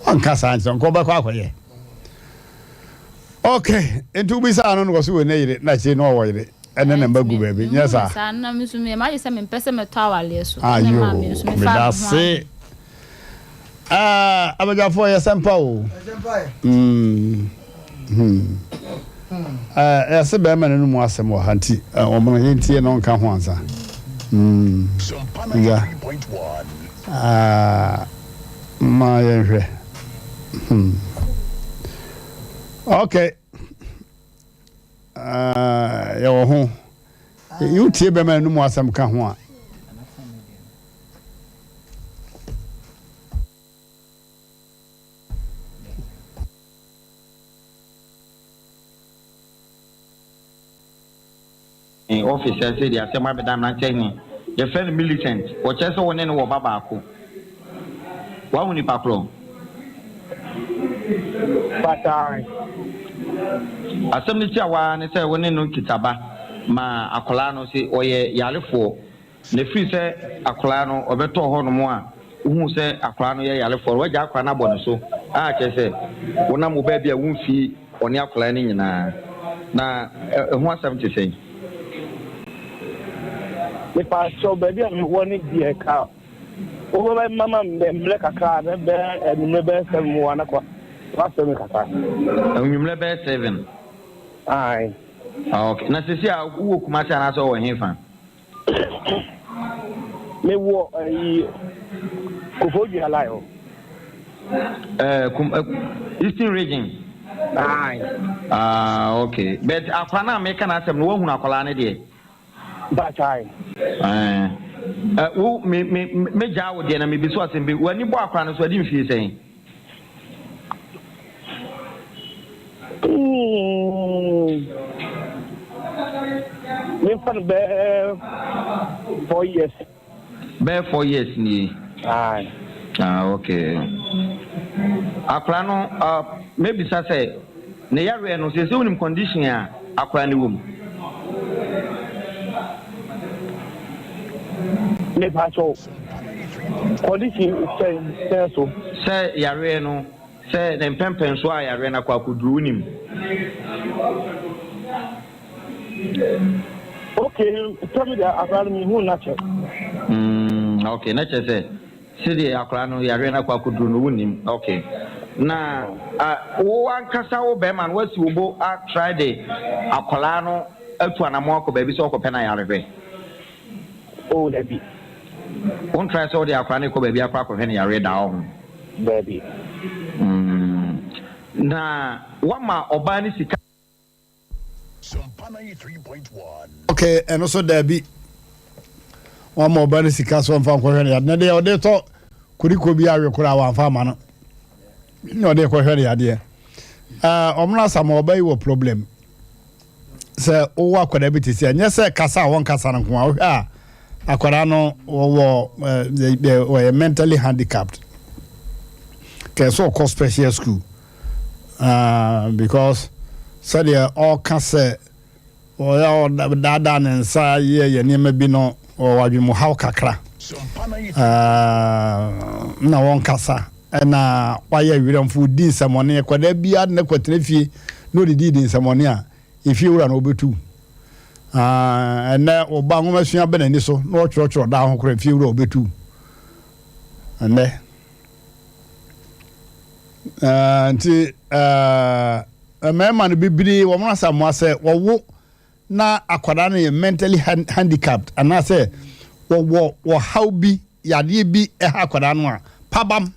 ɔnka saa nkyerɛ nkɔ bɛkɔ akɔyɛ ok nti wobisa no no wɔ so wɔ ne yere na akyire no ɔwɔ yere ɛne ne mma gu baabi nyɛ saa saa na me nso meyɛ m'adwene sɛ mempɛ sɛ mɛtɔ awaleɛ so ayo meda se Ah, abadwafoɔ yɛ sɛmpa o. Mm. Hmm. Eh, yɛse bɛrima no no mu asɛm wɔ ha nti eh, wɔn no yɛntie no nka ho ansa. Mm. Ya. Ah, ma yɛnhwɛ. Hmm. Okay. Ah, yɛwɔ ho. Wotie bɛrima no mu asɛm ka ho a. Ne office ɛ sɛ deɛ asɛm abɛda mmeranteɛ he yɛfrɛ no Millicent wɔkyerɛ sɛ wo ne no wɔ ba baako wahu nipa korɔ? Pataa. Asɛm no tiawa ara ne sɛ wo ne no kita ba ma akwadaa no se ɔyɛ yarefoɔ Na ɛfiri sɛ akwadaa no ɔbɛtɔɔ hɔnom a wohuu sɛ akwadaa no yɛ yarefoɔ no, woagya akwadaa no abɔ ne so a kyerɛ sɛ wonam wo baabi a womfii ɔne akwadaa no nyinaa. Na ɛho asɛm te sɛn? Mepakyɛw, baabi a mewɔ no deɛ ka wobɛma ma mmerɛ kakra a bɛyɛ anwummerɛ bɛyɛ seven mu ana kɔ wafrɛ me kakra. Anwummerɛ bɛyɛ seven? Ae. Ah, okay. Na sisi a wowɔ Kumasi anaasɛ wowɔ hefa? Me wɔ ayi Koforidua line hɔ. Eh, kum, eh, Eastern region. Aye. Ah, okay. But akwa na meka na asɛm no woahunu akwadaa no deɛ. Batae. Eh, eh, wo me me me gyaa wo deɛ na me bi so asɛm bi. W'ani bɔ akwadaa no so adi mfie sɛn? Memfa no bɛyɛ 4 years. Bɛyɛ 4 years nie. Aye. Ah, okay. Akwadaa no, uh, mebisa sɛ ne yareɛ no sɛ sɛ wonim condition a akwadaa no wɔ mu. Mepakyɛw, condition sɛn sɛn so? Sɛ yareɛ no, sɛ ne mpɛmpɛnsoɔ a yareɛ no akɔ akɔduru, wonim? Okay, sɛ me deɛ akwadaa no mehu no akyɛ. Okay, na kyerɛ sɛ sɛdeɛ akwadaa no yareɛ no akɔ akɔduru no wonim. Okay. Na uh, wo ankasa wo bɛrima no woasi wo bo atry de akwadaa no atu anamɔ akɔ baabi sɛ ɔkɔpɛ no ayarehwɛ? Oh, dabi. Wontrae sɛ wode akwadaa no rekɔ baabi akɔ akɔhwɛ no yareɛ da wɔ ho? Dabi. Na woama ɔbaa no sika? Ok, ɛno so dabi. Wama ɔbaa no sika so ɔmfa nkɔhwɛ no yadeɛ. Na deɛ ɔde tɔ koriko bi awe koraa wamfa ama no. Na ɔde kɔhwɛ no yadeɛ. Ɔmono asama ɔbaa yi wɔ problem. Sɛ wowɔ akwadaa bi te sɛ ɛnyɛ sɛ kasa a wɔnkasa no nko a wohwɛ a akwadaa no wɔwɔ wɔyɛ mentally handicapped. Kɛse ɔkɔ special school. Uh, because sɛdeɛ ɔka sɛ ɔyɛ ɔdaadaa ne nsa yɛ yɛ nneɛma bi no ɔwɔ adwenemuhaw kakra. Uh, na wɔnkasa ɛna wayɛ werɛmfo di nsɛmɔne akwadaa biara de ne kɔtena fie na ɔdidi di nsɛmɔne a efie wura no ɔbɛtu. Ah, ɛnɛ wo ba nwoma sua bɛ n'ani so na ɔtwerɛtwerɛ daa ho koraa fie wura ɔbɛtu. Ɛnɛ. Ah, nti ah, mmarima no bebree wɔn asamoa sɛ wɔwo na akwadaa no yɛ mentally handicapped anaasɛ wɔwɔ wɔhaw bi yadeɛ bi ɛha akwadaa no a pabam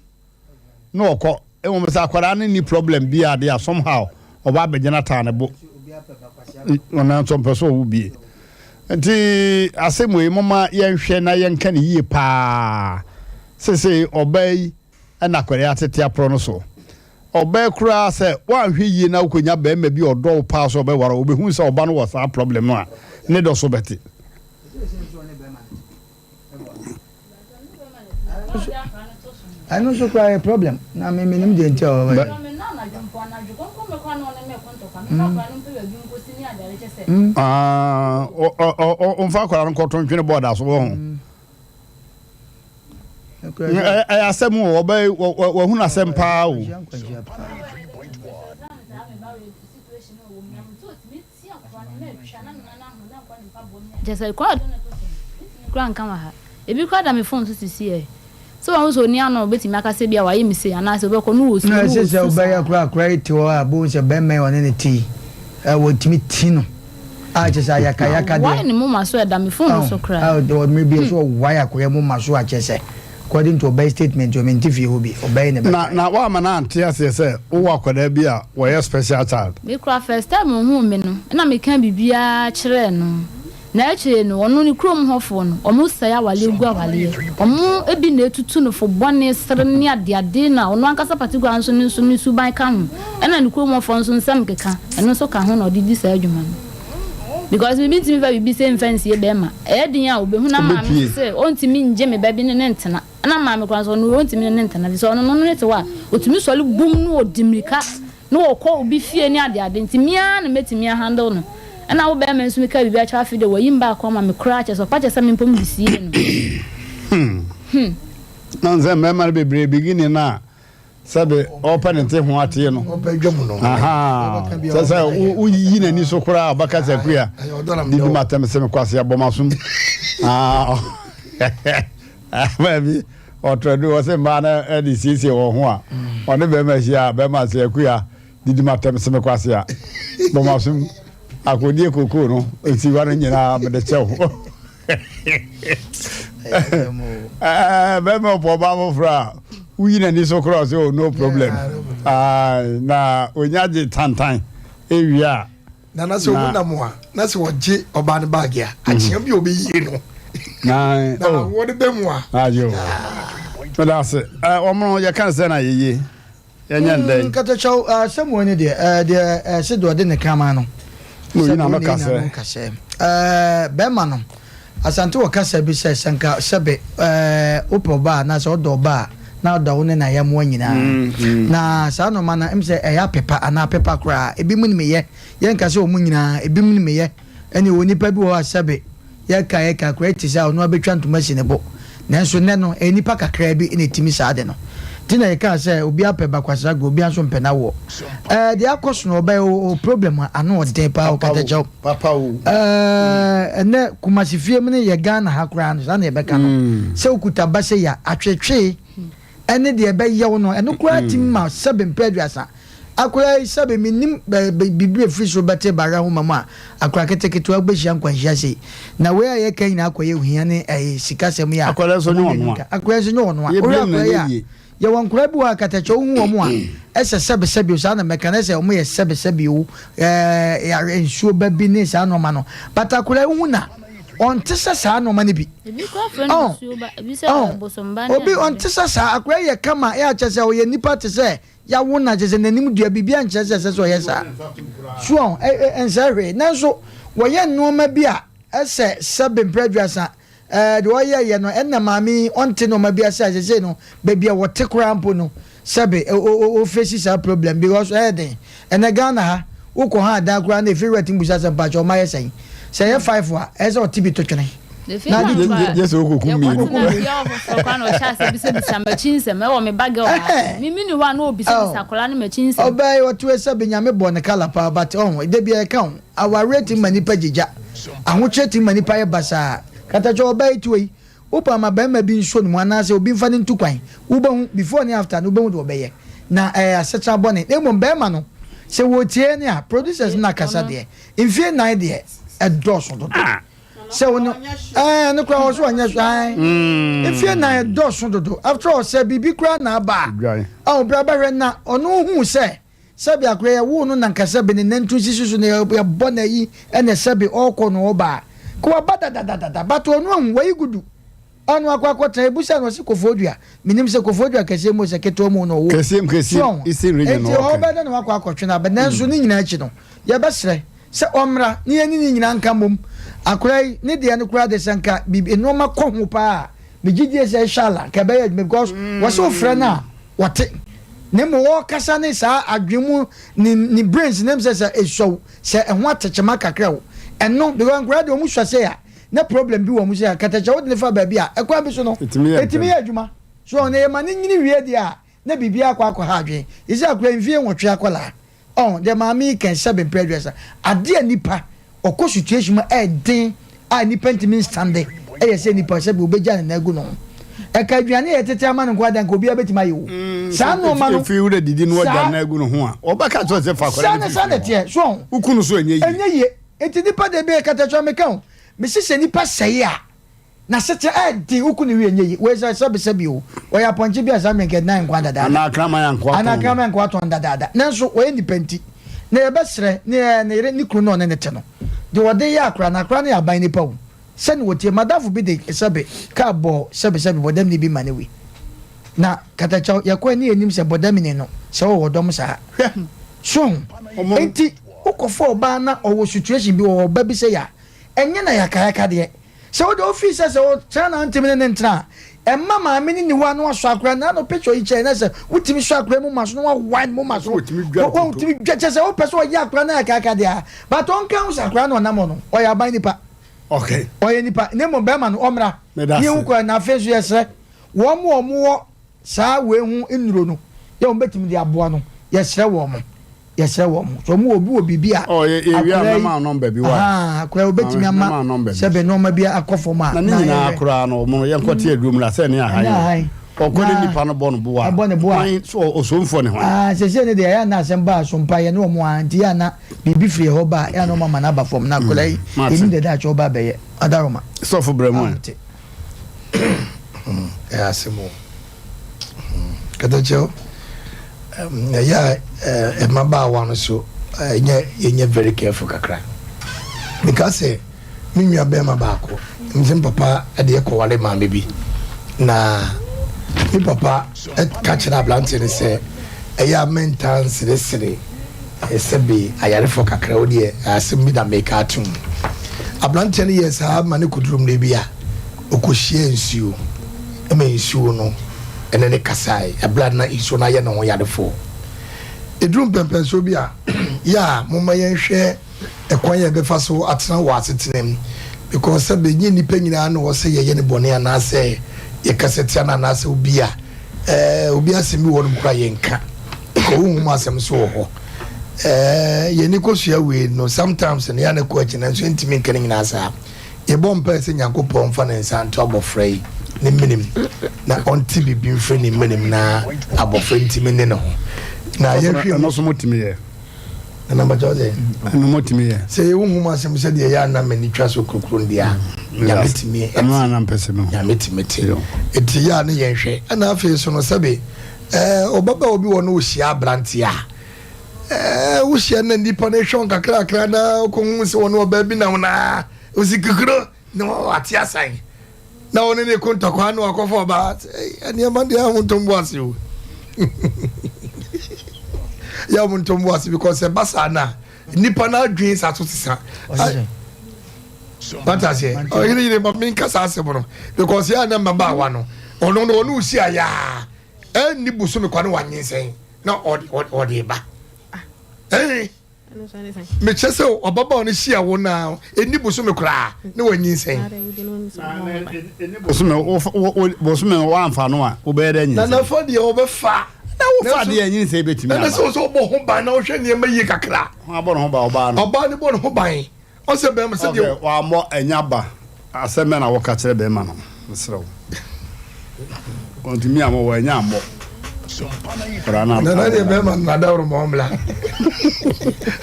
na ɔkɔ mmom sɛ akwadaa no nni problem bi a deɛ somehow ɔba abɛgyina taa ne bo ɔno nso mpɛ sɛ ɔwo bie nti asɛm wei moma yɛnhwɛ na yɛnka ne yie paa sese ɔbaa yi ɛna akwadaa atete aporɔ no so ɔbaa koraa sɛ woanhwɛ yie na wokɔnya bɛrima bi ɔdɔ wo paa sɛ ɔbɛware wobɛhu sɛ ɔba no wɔ saa problem no a ne dɔ so bɛte. Ɛno nso koraa yɛ problem na me menim deɛ nti a ɔbɛyɛ. Ɔmfa akwadaa no nkɔto ntwene bɔɔda so wɔ ho. Ɛyɛ asɛm o, ɔbɛ wahunu asɛm paa o. Kyerɛ sɛ kwan a ɔde no to so no, mentumi koraa nka wɔ ha. Ebi koraa da me phone so sisi ɛ. Sɛ wahu sɛ onni ano a obetumi aka sɛ ebia wayɛ me sei anaasɛ wobɛkɔ no wɔ su Na no ɛsɛ wɔ sɛ su wobɛyɛ saa. koraa akora yi te hɔ a bohu sɛ bɛrima yi ɔne ne te yi ɛ wɔtumi ti no a kyerɛ sɛ ayakayaka deɛ. Wae ne moma so ɛda me phone no so koraa. Ɔn a mmerɛ bi ɛsɛ ɔwae akora yi moma so a kyerɛ sɛ According to ɔbaa yi statement o, mente fie hɔ bi, ɔbaa yi na Na ɛbɛkae. na woamma no ante aseɛ sɛ wowɔ akwadaa bi a wɔyɛ special child? Me koraa first time ohuu me no na me kaa biribiara kyerɛɛ no na akyire no ɔno ne kurom hɔ foɔ no ɔmo sɛe awaleɛ gu awaleɛ ɔmo bi na etutu no fo bɔne sere ne adeade na ɔno ankasa particular nso ne nso ne suban ka ho ɛna ne kurom hɔ foɔ nso nsɛm keka ɛno nso ka ho na ɔde di saa adwuma no. Because me mintumi nfa biribi sei nfa nsie bɛrima. Ɛyɛ den a obehu na maame nso sɛ ɔntumi ngye me ba bi ne ne ntena. Ɛna maame koraa nso ɔno ɔntumi ne ne ntena fisɛ ɔno no ne te hɔ a otumi sɔre bum na ɔdi mirika na ɔkɔ obi fie ne ade ade nti me ara na mɛtumi a handle no. Ɛna wo bɛrima nso meka biribi akyerɛ afei deɛ wayi me baako ama me koraa kyerɛ sɛ ɔpa kyɛ sɛ me mpo mede sie no. Hmm. Na nsɛ mmarima no bebree beginning no a Sɛbe ɔpɛ ne nte ho ateɛ no. Sɛ sɛ woyiyi n'ani so koraa ɔbɛka sɛ akua didi ma tɛm sɛ mekwase abɔ m'asom. Baabi ɔtrɛdu wɔ sɛ mmaa no de siesie wɔn ho a ɔne bɛrima hyia a bɛrima sɛ akua didi ma tɛm sɛ mekwase a bɔ m'asom akɔdie kokoo no nsiwa no nyinaa mede kyɛw. Bɛrima ɔpɔ ɔbaa foforɔ a woyi n'ani so koraa sɛ oh no problem na onya gye tantan ewie a. Nana sɛ ɔmu nam a na sɛ ɔgye ɔbaa no baage a akyea bi a ɔbɛyie no na oh. awoɔ no bɛ mu a. Ayo meda ase wɔn yɛka no sɛ na yɛyie. Yɛnyɛ no dɛn? Nkatakyɛw, asɛm wei no deɛ, ɛɛ deɛ ɛsɛ deɛ ɔde ne kraman no. Na oyi n'ano kasɛ. Kasɛ. Ɛɛ bɛrima no, Asante wɔ kasa bi sɛ sɛ nka sɛbe ɛɛ wopɛ ɔbaa anaasɛ ɔdɔ ɔbaa na ɔdɔ wo ne n'ayɛmmoa nyinaa. Mm, mm. Na saa nnoɔma no, ɛm sɛ ɛyɛ apepa anaa apepa koraa. Ebi mu nim yɛ. Yɛnka sɛ wɔn nyinaa, ebi mu nim yɛ. Ɛne wɔ nipa bi wɔ hɔ a sɛbe Yɛka yɛka koraa te sɛ ɔno ara bɛtwa ntoma asi ne bo. Nanso nnɛ no, ɛyɛ nnipa kakraa bi na ɛtumi saa ade no. Nti na yɛkaa sɛ obiara pɛ ba kwasrago, obiara nso mpɛ n'awoɔ. Ɛɛ deɛ akɔ so no, ɔbɛyɛ o problem a ano ɔden paa o katakyɛw. Ɛɛ ɛnnɛ Kumasi fie mu ne yɛ Ghana ha koraa no, saa na yɛbɛka no. Sɛ wokuta ba sei a, atwetwee ɛne deɛ ɛbɛyɛ wo no, ɛno koraa tumi ma sɛbe mpɛ aduasa. Akwadaa yi, sɛbe mennim biribi a ɛfiri soro bɛte ba awerɛhoma mu a akwadaa keteketewa bɛhyia nkwanhyia sei. Na wei a yɛka nyinaa akɔyɛ ohia ne ɛyi sikasɛm yi a. Akwadaa nso nyɛ ɔno a. Akwadaa nso nyɛ ɔno a. Wohwɛ akwadaa yi a, yɛwɔ nkwadaa bi wɔ hɔ a katakyɛ wohu wɔn a, ɛsɛ sɛbe sɛbe o, saa na mɛka no, ɛsɛ wɔn yɛ sɛbe sɛbe o, ɛɛ nsuo ba bi ne saa nneɛma no. But akwadaa yi wohu na ɔnte sɛ saa nneɛma no bi. Ebi koraa frɛ no nsuo ba, ebi sɛ bosom ba ne Obi ɔnte sɛ saa, akwadaa yi yɛ kama, ɛyɛ akyɛ sɛ ɔyɛ nipa te sɛ Yɛawo no a, kyerɛ sɛ n'anim dua, biribiara nkyerɛ sɛ ɛsɛ sɛ ɔyɛ saa. So ɔho? Ɛ, ɛ, ɛnsɛe hwee. Nanso, wɔyɛ nneɛma bi a ɛsɛ sɛ mprɛ aduasa, ɛɛ, deɛ ɔyɛeɛ no, ɛnna maame yi ɔnte nneɛma bi ase a seesei no, baabi a wɔte koraa mpo no, sɛbe, ɛ, o, o, ofeesi saa problem because ɛyɛ den. Ɛnnɛ Ghana ha, wokɔ ha dan koraa na efie wura tumi bisa sɛ, mpakyɛ ɔma yɛ sɛn? Sɛ ɛyɛ five a, ɛyɛ sɛ ɔte bi to twene. Na ade tu. Gye sɛ wokokum mmienu. Yɛkɔtena fie hɔ foforɔ koraa na ɔhyɛ aseɛ bisabisa m'akyi nsɛm. Ɛwɔ me ba girl baako. Me menni hɔ a na ɔbisabisa akwadaa no m'akyi nsɛm. Ɔbaa yi ɔte hɔ sɛ Nyame bɔɔ no colour paa but ɔho da biara ɛka ho. Awareɛ tumi ma nipa gyigya. Ahokyerɛ tumi ma nipa yɛ basaa. Katakyɛ ɔbaa yi te hɔ yi, wopɛ ama barima bi nsɔ ne mu anaasɛ obi mfa no ntu kwan, wobɛhu, before ne after no wobɛhu deɛ ɔbɛyɛ. Na ɛyɛ asetena bɔne. Na mmom barima no, sɛ wɔretie ne a, producers no akasa deɛ, mfie nnan deɛ, ɛdɔɔso dodo. Sɛ wo no, ɛɛ, no koraa wɔ so ɔnyɛ so, ɛɛ, mfie nnan ɛdɔɔso dodo. After all, sɛ biribi koraa na aba a, ɔho bra bɛhwɛ na ɔno hu sɛ, Sɛbe akora yɛwoo no na nka sɛbe ne nantu sisi so na yɛbɔ no ayi ɛna sɛbe ɔɔkɔ no ɔɔba a nka waba dadadadada but ɔno ahu wayi gudu ɔno akɔ akɔtena yɛbusa no ɔse kofoɔdua menim sɛ kofoɔdua kɛseɛ mu o sɛ ketewa mu o na ɔwɔ Kɛseɛ mu so kɛseɛ mu ɔho Eastern region na enti ɔɔka. ɔbɛdɛ na wakɔ akɔtwe no aba nanso ne nyinaa akyi no yɛbɛsrɛ sɛ ɔmmra na yɛne ne nyinaa nka mmom akora yi ne deɛ no koraa de sɛ nka biribi nnoɔma kɔ ho paa a megye die sɛ inshallah nka ɛbɛyɛ adwuma because wɔse wofrɛ no a wɔte na mmom ɔrekasa ne saa adwene mu ne ne brains ne sɛ sɛ esua o sɛ ɛho atekyema kakra o ɛno because nkwadaa deɛ wɔn sua sɛ a na problem bi wɔ wɔn sɛ katakyɛ wode ne fa baabi a ɛkwan bi so no ɛtumi yɛ adwuma so ɔno yɛ ma ne nyini wie deɛ a na biribi akɔ akɔ ha adwene yɛsɛ akora mfie nwɔtwe akwadaa Ɔho, deɛ maame yi kɛn sɛbe mprɛ aduasa, adeɛ a nipa ɔkɔ situation mu a ɛden a nipa ntumi nstande ɛyɛ sɛ nipa sɛbe obɛgya ne nan agu ne ho. Ɛka aduane a yɛtete ama no nko ara deɛ anka obiara bɛtumi ayɛ o. Saa nnoɔma no, Efi wura didi na ɔgya saa, ne nan agu ne ho a, ɔbɛka kyerɛ sɛ fa akwadaa saa no na fi saa na fie hɔ. ɛteɛ, so ɔho. Woku no so ɛnyɛ yie. Ɛnyɛ yie. Nti nipa deɛ bi katakyɛ meka o, mese sɛ nipa sɛe a, N'asetra yɛ den, woku no wie nyɛ yie. Wei sɛ sɛbesɛbe o, ɔyɛ apɔnkye bi a saa mmerɛ nka ɛdan nkwa dadaada. Anaa kraman a nkoa tɔn Anaa no. kraman a nkoa tɔn dadaada. Nanso ɔyɛ nipa nti, na yɛbɛsrɛ ne ne yere ne kunu no a ɔne no te no, deɛ ɔde yɛ akora no, akora no yɛ aban nipa o, sɛdeɛ ɔteɛ. M'adamfo bi de sɛbe kaa bɔɔ sɛbesɛbe bɔdamni bi ma no wui. Na katakyɛw, yɛkɔɛ ne yɛnnim sɛ bɔdamni no, sɛ ɔwɔ dɔm saa. Hwɛ, so ho? Enti wokɔfa ɔbaa na ɔwɔ situation bi, ɔwɔ ɔba bi sɛi a, ɛnyɛ no ayakayaka deɛ. Sɛ wode wo fii sɛ sɛ wo tena na ntumi ne no ntena a, ɛmma maame no nni hɔ a na wasɔ akora no. Ano picture yi kyerɛ na sɛ wotumi sɔ akora mu ma so na wawae ne moma so. Wotumi dwa kyerɛ sɛ wopɛ sɛ ɔyɛ akora no ayakaaka deɛ a, but ɔnka ho sɛ akora no ɔnam hɔ no, ɔyɛ aban nipa. Okay. Ɔyɛ nipa. Na mmom bɛrima no ɔmmra. Meda Ne ase. ho kɔ na afei nso yɛsrɛ wɔn a wɔwɔ saa wei ho nnuro no yɛ wɔn bɛtumi de aboa no. Yɛsrɛ wɔn. Yɛsrɛ wɔn sɛ wɔn wɔ obi wɔ biribi a Oh, yɛ yɛ wia akwadaa yi mɛma nɔmba bi wa. ahaa akwadaa yi obetumi ama Mɛma nɔmba bi. sɛbɛ nneɛma bi akɔ fam a Na ne na nyinaa yɛhwɛ. koraa no ɔmo no yɛnkɔte aduro mu na sɛ ne ahan Ɛnyɛ ahan. Ɔkɔ ne Na nipa no bɔ no boa. ɛbɔ ne boa. Hwan so osomfoɔ ne hwan? Ah, sɛsɛ ne deɛ ɛyɛ na asɛm ba so mpa yɛ ne wɔn a nti yɛ ana biribi firi hɔ ba a yɛ ana wɔn ama no aba fam na akwadaa yi Mate. yɛnim deɛ daakye ɔba abɛyɛ adaroma. Sɔfo brɛ mu ɛ. Te. Ɛyɛ asɛm o. Katakyɛw, ɛyɛ a mmabaawa no so ɛnyɛ yɛnyɛ very careful kakra. Meka sɛ me nua bɛrima baako, mesɛ papa de ɛkɔware maame bi na me papa ka kyerɛ aberanteɛ no sɛ ɛyɛ a mentaa nseresere sɛbe ayarefoɔ kakra wo deɛ asɛm bi na meka atom. Aberanteɛ no yɛɛ saa ma ne kɔduru mmerɛ bi a ɔkɔhyiaa nsuo ma nsuo no ne no kasae ɛberɛ a na nsuo no ayɛ ne ho yarefoɔ. Ɛduru mpɛnpɛnsoɔ bi a, yɛ a momma yɛnhwɛ ɛkwan a yɛbɛfa so atena wɔ asetena mu because sɛbe nyɛ nnipa nyinaa na wɔ sɛ yɛyɛ no bɔne anaasɛ yɛkasa tia no anaasɛ obi a ɛɛ obi asɛm bi wɔ nom koraa yɛnka because honhom asɛm nso wɔ hɔ. Ɛɛ yɛn ani kɔsua wei no sometimes no yɛ a na ɛkɔ akyi nanso yɛntumi nka ne nyinaa saa. Yɛbɔ mpae sɛ Nyankopɔn mfa ne nsa nto abɔfra yi ne menem na ɔnte biribi mfiri ne menem na abɔfra ntumi ne ne ho. Na yɛhwɛ mu. Ɛno nso motumi yɛ. Nana Mpakyɛw sɛ. Ɛno motumi yɛ. Sɛ yɛwɔ hu mu asɛm sɛ deɛ ɛyɛ a na m'ani twa so kurokuro no deɛ a, mm. Nyame tumi ɛte. Ɛno a na mpɛ sɛ mehu. Nyame tumi te. Eti yɛ a ne yɛnhwɛ. Ɛna afei so no sɛbe ɛɛ ɔbabaa obi wɔ no ohyia aberanteɛ a Ɛɛ, wohyia na nnipa no hwɛ wɔn kakrakra na wokɔhu sɛ wɔne ɔbaa bi nam na ɔsi kikiro na wate asan na wɔne ne ko ntɔkwa na wakɔfa ɔbaa nneɛma deɛ ɛho ntombo ase o yɛ ɔmo ntombo ase because ɛba saa na nnipa no adwene sa so sesa wate aseɛ ɔyere yere ma menka saa asɛm no because yɛ a na mmabaawa no ɔno no ɔne wosi ayaa ɛnni bosome kwa ne wanyinsɛn na ɔde ba ɛn mekyɛ sɛ ɔbabaa no hyia wo na ɛnni bosome koraa ne wanyinsɛn bosome bosome wamfa no a wobɛyɛ dɛ nyinsɛn nanafa deɛ wɔbɛfa na wofa deɛ nyinsɛn bɛtumi aba ɛna sɛ ɔbɔ ho ban na wohwɛ nneɛma yie kakra abɔ ne ho ban ɔbaa no ɔbaa no bɔ ne ho ban. Ɔsɛ bɛrima sɛ deɛ. Okay, wammɔ ɛnya ba. Asɛm bɛn na woka kyerɛ bɛrima no? Mesrɛ wo. Ɔntumi ammɔ wɔ ɛnya ammɔ. Akwadaa no Nana deɛ bɛrima no nadaworo ma ɔmmra.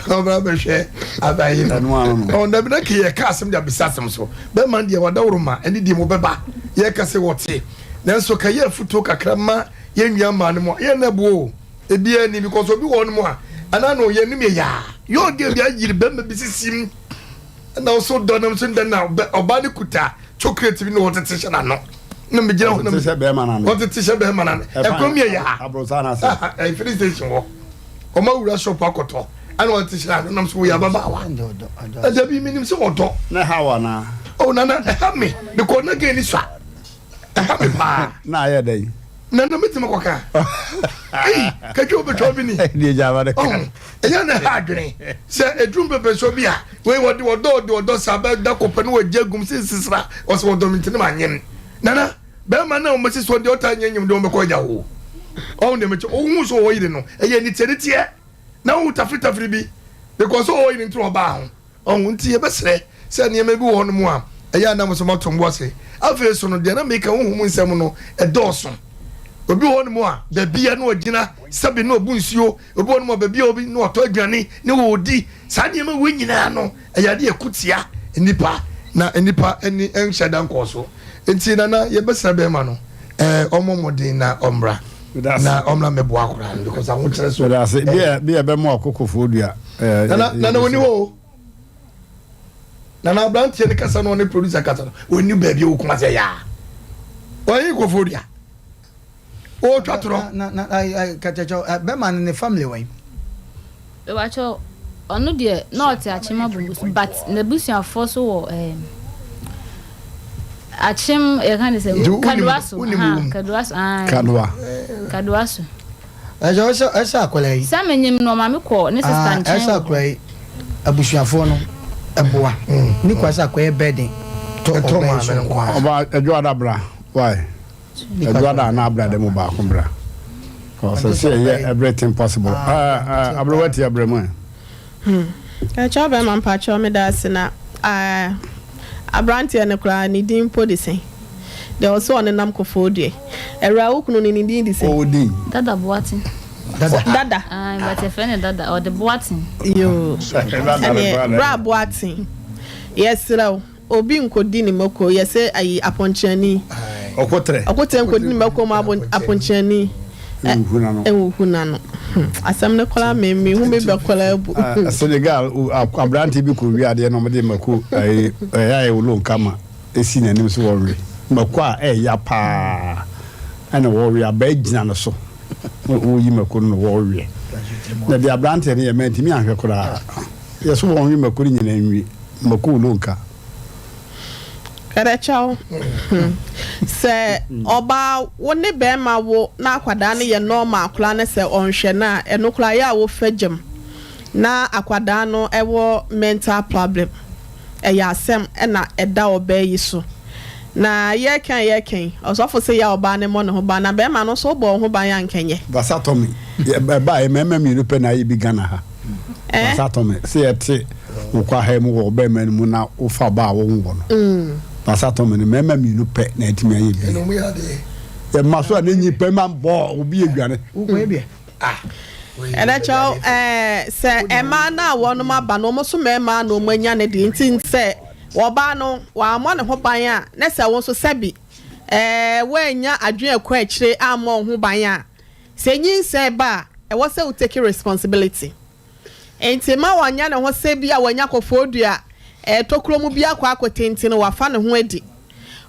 Ɔmmra bɛhwɛ abayi no. Ɛno ano no. Ɔn dabi na kei yɛka asɛm de abisa asɛm so. Bɛrima no deɛ wadaworo ma ɛne deɛ mu bɛba. Yɛka sɛ wɔte. Nanso ka yɛ afutuo kakra ma yɛn nua mmaa no mu a yɛn na ɛboɔ o. Ebiara ni because obi wɔ hɔ nom a ɛna no yɛn nim yɛ yaa. Yɛ ɔdeɛ bi ayiri bɛrima bi sisim. Ɛna ɔso dɔ nam so ndɛ na ɔbaa no kuta chocolate bi na ɔtete hyɛ n'ano. Na me gyina hɔ na ɔtete hyɛ bɛrima n'ano. Ɔtete hyɛ bɛrima n'ano. Ɛkɔm yɛ yaa. Aborosan ase. Ɛyɛ filling station hɔ. Ɔmo awura shop akɔtɔ. Ɛna ɔtete hyɛ n'ano nam so wɔyɛ ababaawa. Ɛda bi menim sɛ ɔdɔ. Na ɛha wɔ anaa? Oh nana ɛha me because na gɛn ni sua. Ɛha me paa. Na ayɛ dɛn? Nana metumi kɔka. Ei katwa obetwa obi ni. Ɛdeɛ gya ba de ka. Ɛyɛ na ɛha adwene sɛ ɛduru mpɛpɛsoɔ bi a wei wɔde ɔdɔ ɔde ɔdɔ saa bɛda kɔpɛ no wɔgye agum sɛ nsisira ɔsɛ wɔdɔ me nti ne manyem. Nana bɛrima no a wɔbɛsi soɔ deɛ ɔtaa nyɛ nyem deɛ wɔbɛkɔ agya hoo. Ɔho deɛ mekyɛ wohu sɛ ɔwɔ yere no ɛyɛ niteɛ niteɛ na wohu tafiri tafiri bi because ɔwɔ yere nti na ɔbaa ho. Ɔho nti yɛbɛsrɛ sɛ nneɛma bi wɔ hɔnom a ɛyɛ a na mo nso moato mo bo ase. Afei nso no, deɛ na meka honhom mu nsɛm no, ɛdɔɔso. Obi wɔ hɔnom a, baabi a na ɔgyina, sɛbe na ɔbu nsuo, obi wɔ hɔnom a, baabi a obi na ɔtɔ aduane ne ɔredi. Saa nneɛma wei nyinaa no, ɛyɛ adeɛ a ɛko tia nnipa, na nnipa ani nhyɛ da nkɔɔ so. Nti Nana, yɛbɛsrɛ bɛrima no, ɛɛ, ɔmmɔ mmɔden na ɔmmra, na ɔmmra mmɛboa akwadaa no because ahokyerɛ so. Meda ase. Bi a, bi a ɛbɛma ɔkokofoɔ dua. Nana, Nana ɔni hɔ o. Nana aberanteɛ no kasa no ɔne producer kasa no, ɔni baabi a ɔwɔ Kumasi ɛyɛ a. Ɔyɛ nkurɔfoɔ dua. Ɔretwa torɔ. Na na na katakyɛ bɛma no ne family wɛn. Mepakyɛw ɔno deɛ na ɔte Akyem Abombo but n'abusuafoɔ so wɔ ɛɛm Akyem yɛka ne sɛ Kadoa so ha Kadoa so ae Kadoa Kadoa so. Ɛsɛ ɛsɛ ɛsɛ akwadaa yi. Sɛ menyim no ɔma me kɔ ne sister nkyɛn ɛsɛ akwadaa yi abusuafoɔ no ɛboa ne kwa sɛ akɔyɛ burden tɔ ɔbaa yi so nko ara. Ɔbaa Adwoada bra why. Adwuma da anaa abra da mu baako bra. Ɔsɛ sɛ yɛyɛ everything possible. Aberewa ti abrɛ mu ɛ. Hmm. Ɛkyɛw bɛrima mpakyɛw meda ase na ah, aberanteɛ no koraa ne din mpo de sɛn? Deɛ ɔsɛ ɔnenam kɔfɔɔ dua. Awura wo kunu no ne din de sɛn? Ɔwɔ din. Dada Boateng. Dada. Dada. Ah, but yɛfrɛ no Dada. Ɔde Boateng. Yoo. Ɛneɛ bra Boateng. Yɛserɛ wo. Obi nkodi ne mako yɛ sɛ ayi apɔnkyeani. Ɔkotrɛ. Ɔkotrɛ nkodi ne mako mu apɔnkyeani. Nwuhu n'ano. Hmm, asɛm no koraa me me hu me bɛ koraa bu. Senegal aberante bi kɔ wi adeɛ na wɔde mako ɛyɛ ayɛ wolo nkama esi n'anim so wɔwe mako a ɛya paa ɛna wɔwe abaa gyina no so wɔyi mako no na wɔwe na deɛ aberante no yɛ mɛntumi ahwɛ koraa. Yɛ so wɔn nwe mako no nyinaa nwie mako wo lonka. Kɛdɛkyɛw sɛ ɔbaa wo ne bɛɛma wo na akwadaa no yɛ normal koraa ne sɛ ɔnhwɛ no a ɛno koraa yɛ a wo fa gyam na akwadaa no ɛwɔ mental problem ɛyɛ asɛm ɛna ɛda ɔbaa yi so na yɛka yɛka yi ɔsɔfo se yɛ a ɔbaa no mmɔ ne ho ban na bɛɛma no nso wobɔ wo ho ban a nka nyɛ. Vasatomy ɛbaeɛ mmarima mmienu pɛ na ayɛ bi Ghana ha. Eh? Vasatomy sɛ yɛte wo kwaha mu wɔ ɔbarima no mu na wofa ɔbaa a wonwɔ no. Vasatomy no mmarima mmienu pɛ na atumi ayɛ bi. Yɛma so a ne nyi pɛ ma bɔ obi aduane. Ɛnɛ kyɛw ɛɛ sɛ mmaa no a wɔnom aba no wɔn so mmarima na wɔn anya ne deɛ nti sɛ ɔbaa no wammɔ ne ho ban a ne sɛ wo nso sɛbi ɛɛ woannya adwene ɛkɔ akyire ammɔ wo ho ban a Sɛ nyinsɛn ba a, ɛwɔ sɛ wo take responsibility. Nti mma ɔnyɛ ne ho sɛ bi a wanya kɔfɔɔdua a tokuro mu bi akɔ akɔtenten no wafa ne ho adi.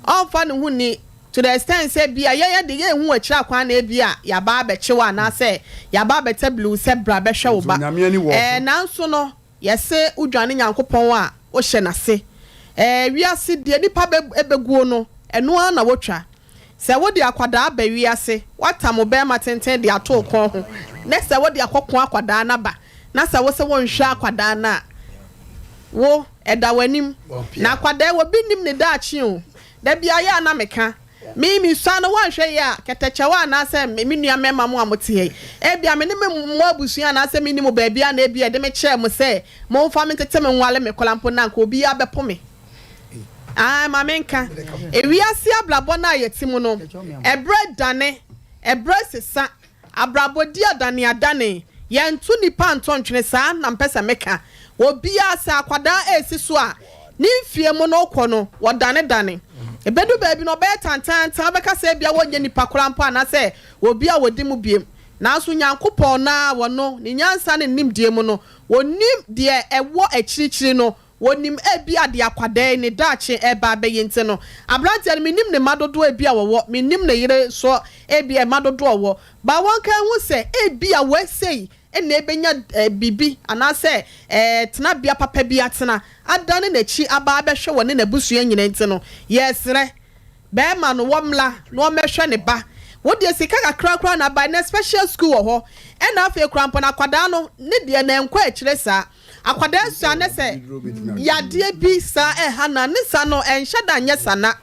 Ɔmfa ne ho nni to the extent sɛ bi a yɛn de yɛnhu akyiri akwan na ebi a yɛaba abɛkye wo anaasɛ yɛaba abɛtabili wo sɛ bra bɛhwɛ wo Nso ba. Nyame ani wɔ wo Ɛɛ so. nanso no yɛse wodwane Nyankopɔn a wohyɛ n'ase. Ɛɛ wiase deɛ nipa bɛ bɛguo no ɛno ara na wotwa. Sɛ wode akwadaa ba wiase, woatam wo barima tenten de ato wo kɔn ho, ne sɛ wode akɔko akwadaa no aba, na sɛ wose wonhwɛ akwadaa no a, wo, ɛda w'anim. Na akwadaa yi, obi nnim ne daakye o. Da biara yɛ a na meka. Me mesua no woanhwɛ yie a, kɛtɛkyɛw anaasɛ me nua mmarima mo a mote ha yi, ebia me ne me mo abusua anaasɛ menni mo baabiara na ebia yɛde me kyerɛɛ mo sɛ momfa me ntete me nware me koraa mpo no a, anka obiara bɛpo me. Ae, ma menka. Ewiase abrabɔ no a yɛte mu no, ɛberɛ dane, ɛberɛ sesa, Abrabɔ di adaneadane. Yɛnto nnipa nto ntwene saa na mpɛ sɛ meka. Obiara, sɛ akwadaa resi so a, ne mfeɛ mu no rekɔ no, wɔdanedane. Ɛbɛdu baabi no, ɔbɛyɛ tantaantan, wobɛka sɛ ebia wɔnyɛ nipa koraa mpo anaasɛ obi a wɔdi mu biom. Nanso Nyankopɔn no ara, ɔno, ne nyansa ne ne nimdeɛ mu no, ɔnim deɛ ɛwɔ akyirikyiri no, Wɔnim ebia deɛ akwadaa yi ne daakye reba abɛyɛ nti no, aberanteɛ no mennim ne mma dodoɔ ebia wɔwɔ, mennim ne yere nso ebia mma dodoɔ ɔwɔ, but wɔnka nhu sɛ ebia wei sei na ɛbɛnya biribi anaasɛ tenabea papa bi atena, adane n'akyi aba abɛhwɛ wɔne n'abusua nyinaa nti no, yɛresrɛ barima no wɔmmra na wɔmmɛhwɛ ne ba. Wo deɛ sika kakra koraa na aba, ɛnnɛ special school wɔ hɔ, ɛna afei koraa mpo no akwadaa no ne deɛ no ɛnkɔ akyire saa. Akwadaa sua ne sɛ yadeɛ bi saa ɛha no a, ne sa no ɛnhyɛ da nyɛ sa na.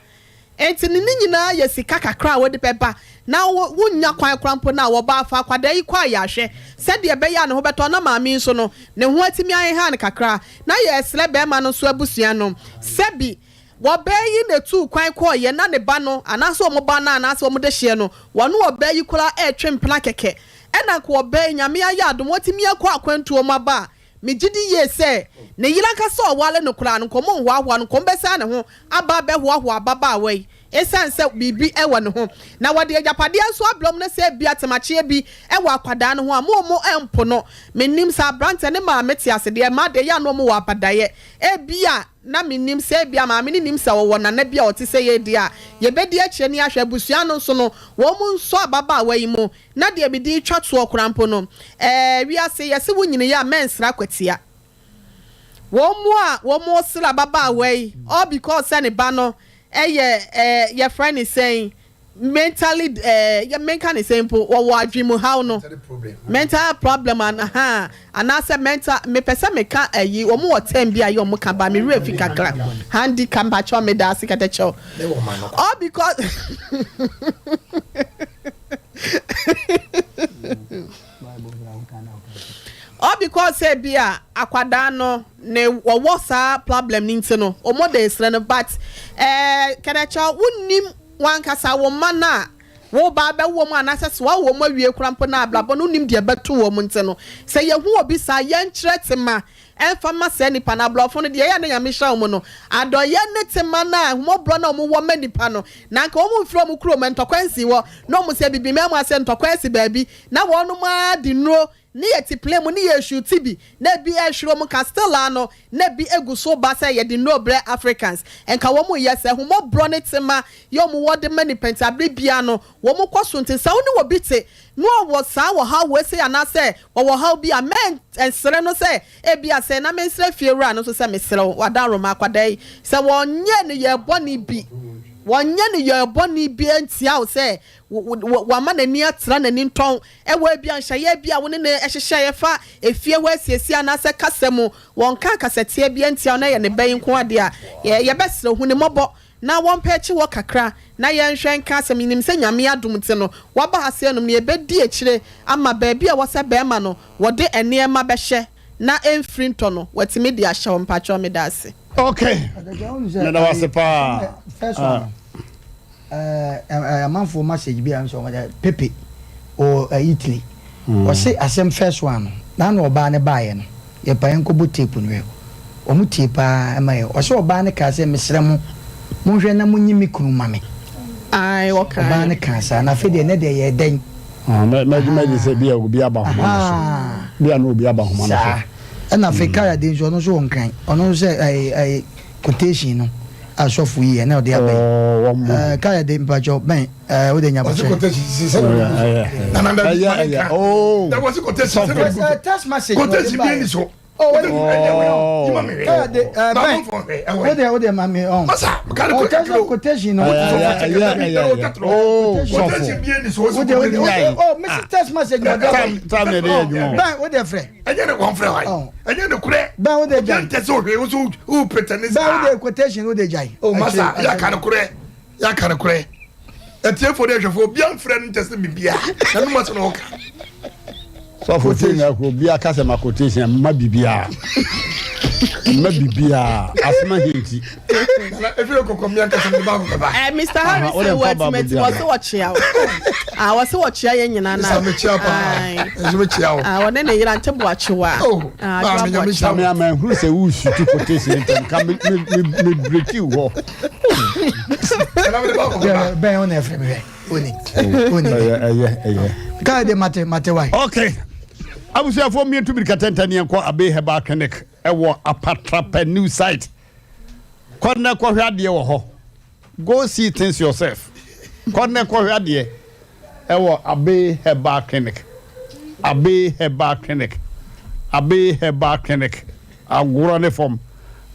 Enti ne ne nyinaa yɛ sika kakra a wode bɛba na wonnya kwan koraa mpo no a wɔba afa akwadaa yi kɔ ayarehwɛ sɛdeɛ ɛbɛyɛ a ne ho bɛtɔ na maame yi nso no ne ho atumi aheha no kakra. Na yɛresrɛ barima no nso abusua no sɛbi wɔbaa yi na ɛtuu kwan kɔeɛ na ne ba no anaasɛ wɔn ba no anaasɛ wɔn dehyeɛ no wɔne ɔbaa yi koraa ɛretwe mpena kɛkɛ Ɛna nka ɔbaa yi, Nyame ayɛ adom, watumi akɔ akwantuo mu aba a, megye di yie sɛ, ne yere ankasa a ɔware no koraa no, nka ɔmo nhoahoa no, nka ɔmo bɛsan ne ho aba abɛhoahoa ababaawa yi, esiane sɛ biribi wɔ ne ho. Na wɔde agyapadeɛ nso abrɛ ɔmo na sɛ ebia temakyeɛ bi wɔ akwadaa no ho a, mo ɔmo mpo no. Mennim sɛ aberanteɛ ne maame te ase deɛ, mmaa deɛ ɛyɛ a na ɔmo wɔ abadaeɛ. Ebia na mennim sɛ ebia maame no nim sɛ ɔwɔ nana bi a ɔte sɛ yei deɛ a, yɛbɛdi akyire ne ahwɛ. Abusua no nso no, wɔn nsɔ ababaawa yi mu. Na deɛ mede retwa toɔ koraa mpo no, ɛɛ, wiase, yɛse wo nyiniiɛ a, mɛnsra kwatia. Wɔn mu a wɔresra ababaawa yi, all because sɛ ne ba no yɛ, ɛɛ, yɛfrɛ no sɛn, mentally, ɛɛ, yɛ, menka ne sɛn mpo, wɔwɔ adwenemuhaw no, mental problem, an, ahaa, anaasɛ mental, mepɛ sɛ meka ayi, wɔn wɔ term bi a yɛ wɔn ka ba, me werɛ fi kakra, handicap, mpakyɛw, meda ase kɛtɛkyɛw, all because. All because sɛ bi a akwadaa no ne wɔwɔ saa problem no nti no wɔn de resrɛ no but ɛɛ kɛdɛkyɛw wonnim wankasa wo mma no a wo ba abɛwo wɔn anaasɛ sɛ wawo wɔn awie koraa mpo na abrabɔ no wonnim deɛ ɛbɛto wɔn nti no sɛ yɛhu obi saa yɛnkyerɛ tema Ɛmfa mma saa nipa no. Aborɔfo no, deɛ ɛyɛ a na Nyame hyira wɔn no, adɔeɛ ne tema no a ahummɔborɔ no a wɔn wɔ ma nipa no, na anka wɔn mfiri wɔn kurom, ntɔkwa nsii hɔ, na wɔn sɛ Abibiman mu ase ntɔkwa asi baabi, na wɔnom ara de nnuro, ne yɛte plane mu, ne yɛreshooti bi, na ebi rehwere wɔn ka, still ara no, na ebi gu so ba sɛ yɛde nnuro brɛ Africans. Nka wɔn reyɛ sɛ ahummɔborɔ ne tema yɛ wɔn wɔ de ma nipa nti, abere biara no, wɔn kɔ so nti, sɛ wo ne obi te, na ɔwɔ saa ɔhaw wei sei anaasɛ ɔwɔ ɔhaw bi a, mɛnsrɛ no sɛ ebia sɛ na mensrɛ fiewura no nso sɛ mesrɛ wo, w'adaworoma akwadaa yi, sɛ wɔnyɛ nneyɛɛ bɔne bi, wɔnyɛ nneyɛɛ bɔne bi ntia wo sɛ wama n'ani atra n'ani ntɔn wɔ ebia nhyɛeɛ bi a wo ne no hyehyɛeɛ fa efie hɔ asiesie anaasɛ kasa mu, wɔnka kasatia bi ntia wo na ɛyɛ ne ba yi nko ara deɛ a, yɛbɛsrɛ wo, hu no mmɔbɔ na wɔmpɛ akyi hɔ kakra na yɛnhwɛ nka asɛm yi, nim sɛ Nyame adom nti no waba ha sei nom no yɛbɛdi akyire ama baabi a ɛwɔ sɛ bɛɛma no wɔde nneɛma bɛhyɛ na ɛmfiri ntɔ no watumi de ahyɛ hɔ mpakyɛw medaase. Ok meda wo ase paa. First one no eh, amanfoɔ message bi a nso wɔn pepe wɔ Italy ɔse asɛm first one no na na ɔbaa no baeɛ no Yɛpa yɛn kɔbɔ tape no hwɛ. Wɔn tie paa ɛma yɛ. Ɔsɛ ɔbaa no kaa sɛ mesrɛ mo monhwɛ na monyi me kunu ma me. Ae ɔkaa. Ɔbaa no kaa saa na afei deɛ nɛ deɛ yɛɛ dɛn. Ah, mɛ mɛ mɛ sɛ bi a obi aba homa no so. Bi a na obi aba homa no so. Saa. Ɛna afei kaya de nso ɔno nso wɔ nkran. Ɔno nso sɛ ɛɛ ɛɛ quotation no a sɔfo yi yɛ na ɔde aba yi. Ɛɛ kaya de mpatsɔ bɛn. ɛɛ o de nya bɔhyɛ. text message quotation bi ni so. o de o de ma mi ɔn. masa kari ko kakiri o quotation no. quotation bi ni so. o de o de o misi text message na ɔda. tam na ɛde yɛ adwuma. bɛn o de frɛ. ɛnyɛ ne wɔn frɛ wa yi ɛnyɛ ne korɛ. bɛn o de gya yi. obi ntɛ sɛ ohwɛ o so o pɛtɛ ne saa. bɛn o de quotation o de gya yi. o masa yà kari korɛ. Yɛaka nokorɛ. Atiefo ne ahwɛfo, obiara mfrɛ no nkyɛ sɛ biribiara. N'anom asɛm na ɔka. Sɔfo ti na ko obiara ka sɛ ma quotation mma biribiara. Mma biribiara. Asɛm ahe nti. Nana efiri kɔkɔ mmea nkasa mi baako bɛba. Eh, Mr. Harrison wɔ atimati wɔ se wɔkyea wo. Ah, wɔ se wɔkyea yɛn nyinaa na. Mr. Mekyea paa. Nso mekyea wo. Ah, wɔne ne yere ante boakyewa. Oh, ah, maame nyame hyira wo. Sami ama ehuru sɛ wusu quotation ntɛm ka me me me breaki hɔ. Bɛn wo na ɛfrɛ me hwɛ. Oni. Oni. Ɛyɛ ɛyɛ ɛyɛ. Kaa de mate mate wae. Okay. Abusuafoɔ mmiɛntu mirika tɛntɛn yɛn kɔ Abe Herbal Clinic ɛwɔ Apatrapa new site. Kɔ na kɔhwɛ adeɛ wɔ hɔ. Go see things yourself. Kɔ na kɔhwɛ adeɛ ɛwɔ Abe Herbal Clinic. Abe Herbal Clinic. Abe Herbal Clinic. Agorɔ ne fam.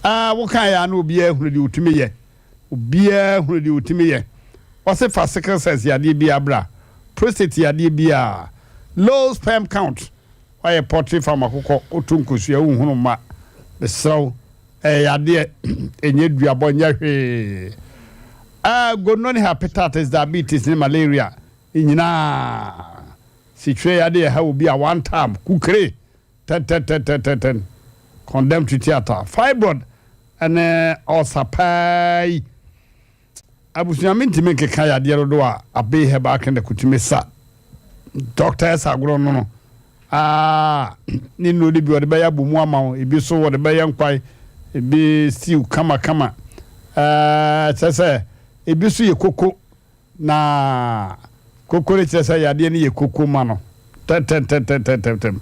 Ah, woka yɛ ano obiara hunu deɛ otumi yɛ. Obiara hunu deɛ otumi yɛ. Ɔse fa sickle cells yadeɛ biara bra. Prostate yadeɛ biara. Low sperm count. Wayɛ poultry farm akokɔ, woto nkosua wonhunu mma. Mesrɛ wo, ɛyɛ yadeɛ, ɛnyɛ duabɔ, nyɛ hwee. Ah, gono ne hepatitis, diabetes ne malaria ne nyinaa. Sikyire yadeɛ ɛha obi a one time, kukire, tɛntɛntɛntɛntɛn, condemn to theatre, fibroid ne ulcer paa yi. Abusua mentumi nkeka yadeɛ dodoɔ a Abbey Herbal Clinic tumi sa. Doctors agorɔ no no aa ne nnuro no bi wɔde bɛyɛ abomu ama wo, ebi so wɔde bɛyɛ nkwan, ebi stew kamakama. Ɛɛ kyerɛ sɛ ebi so yɛ koko na koko no kyerɛ sɛ yadeɛ no yɛ koko ma no tɛntɛntɛntɛntɛntɛm.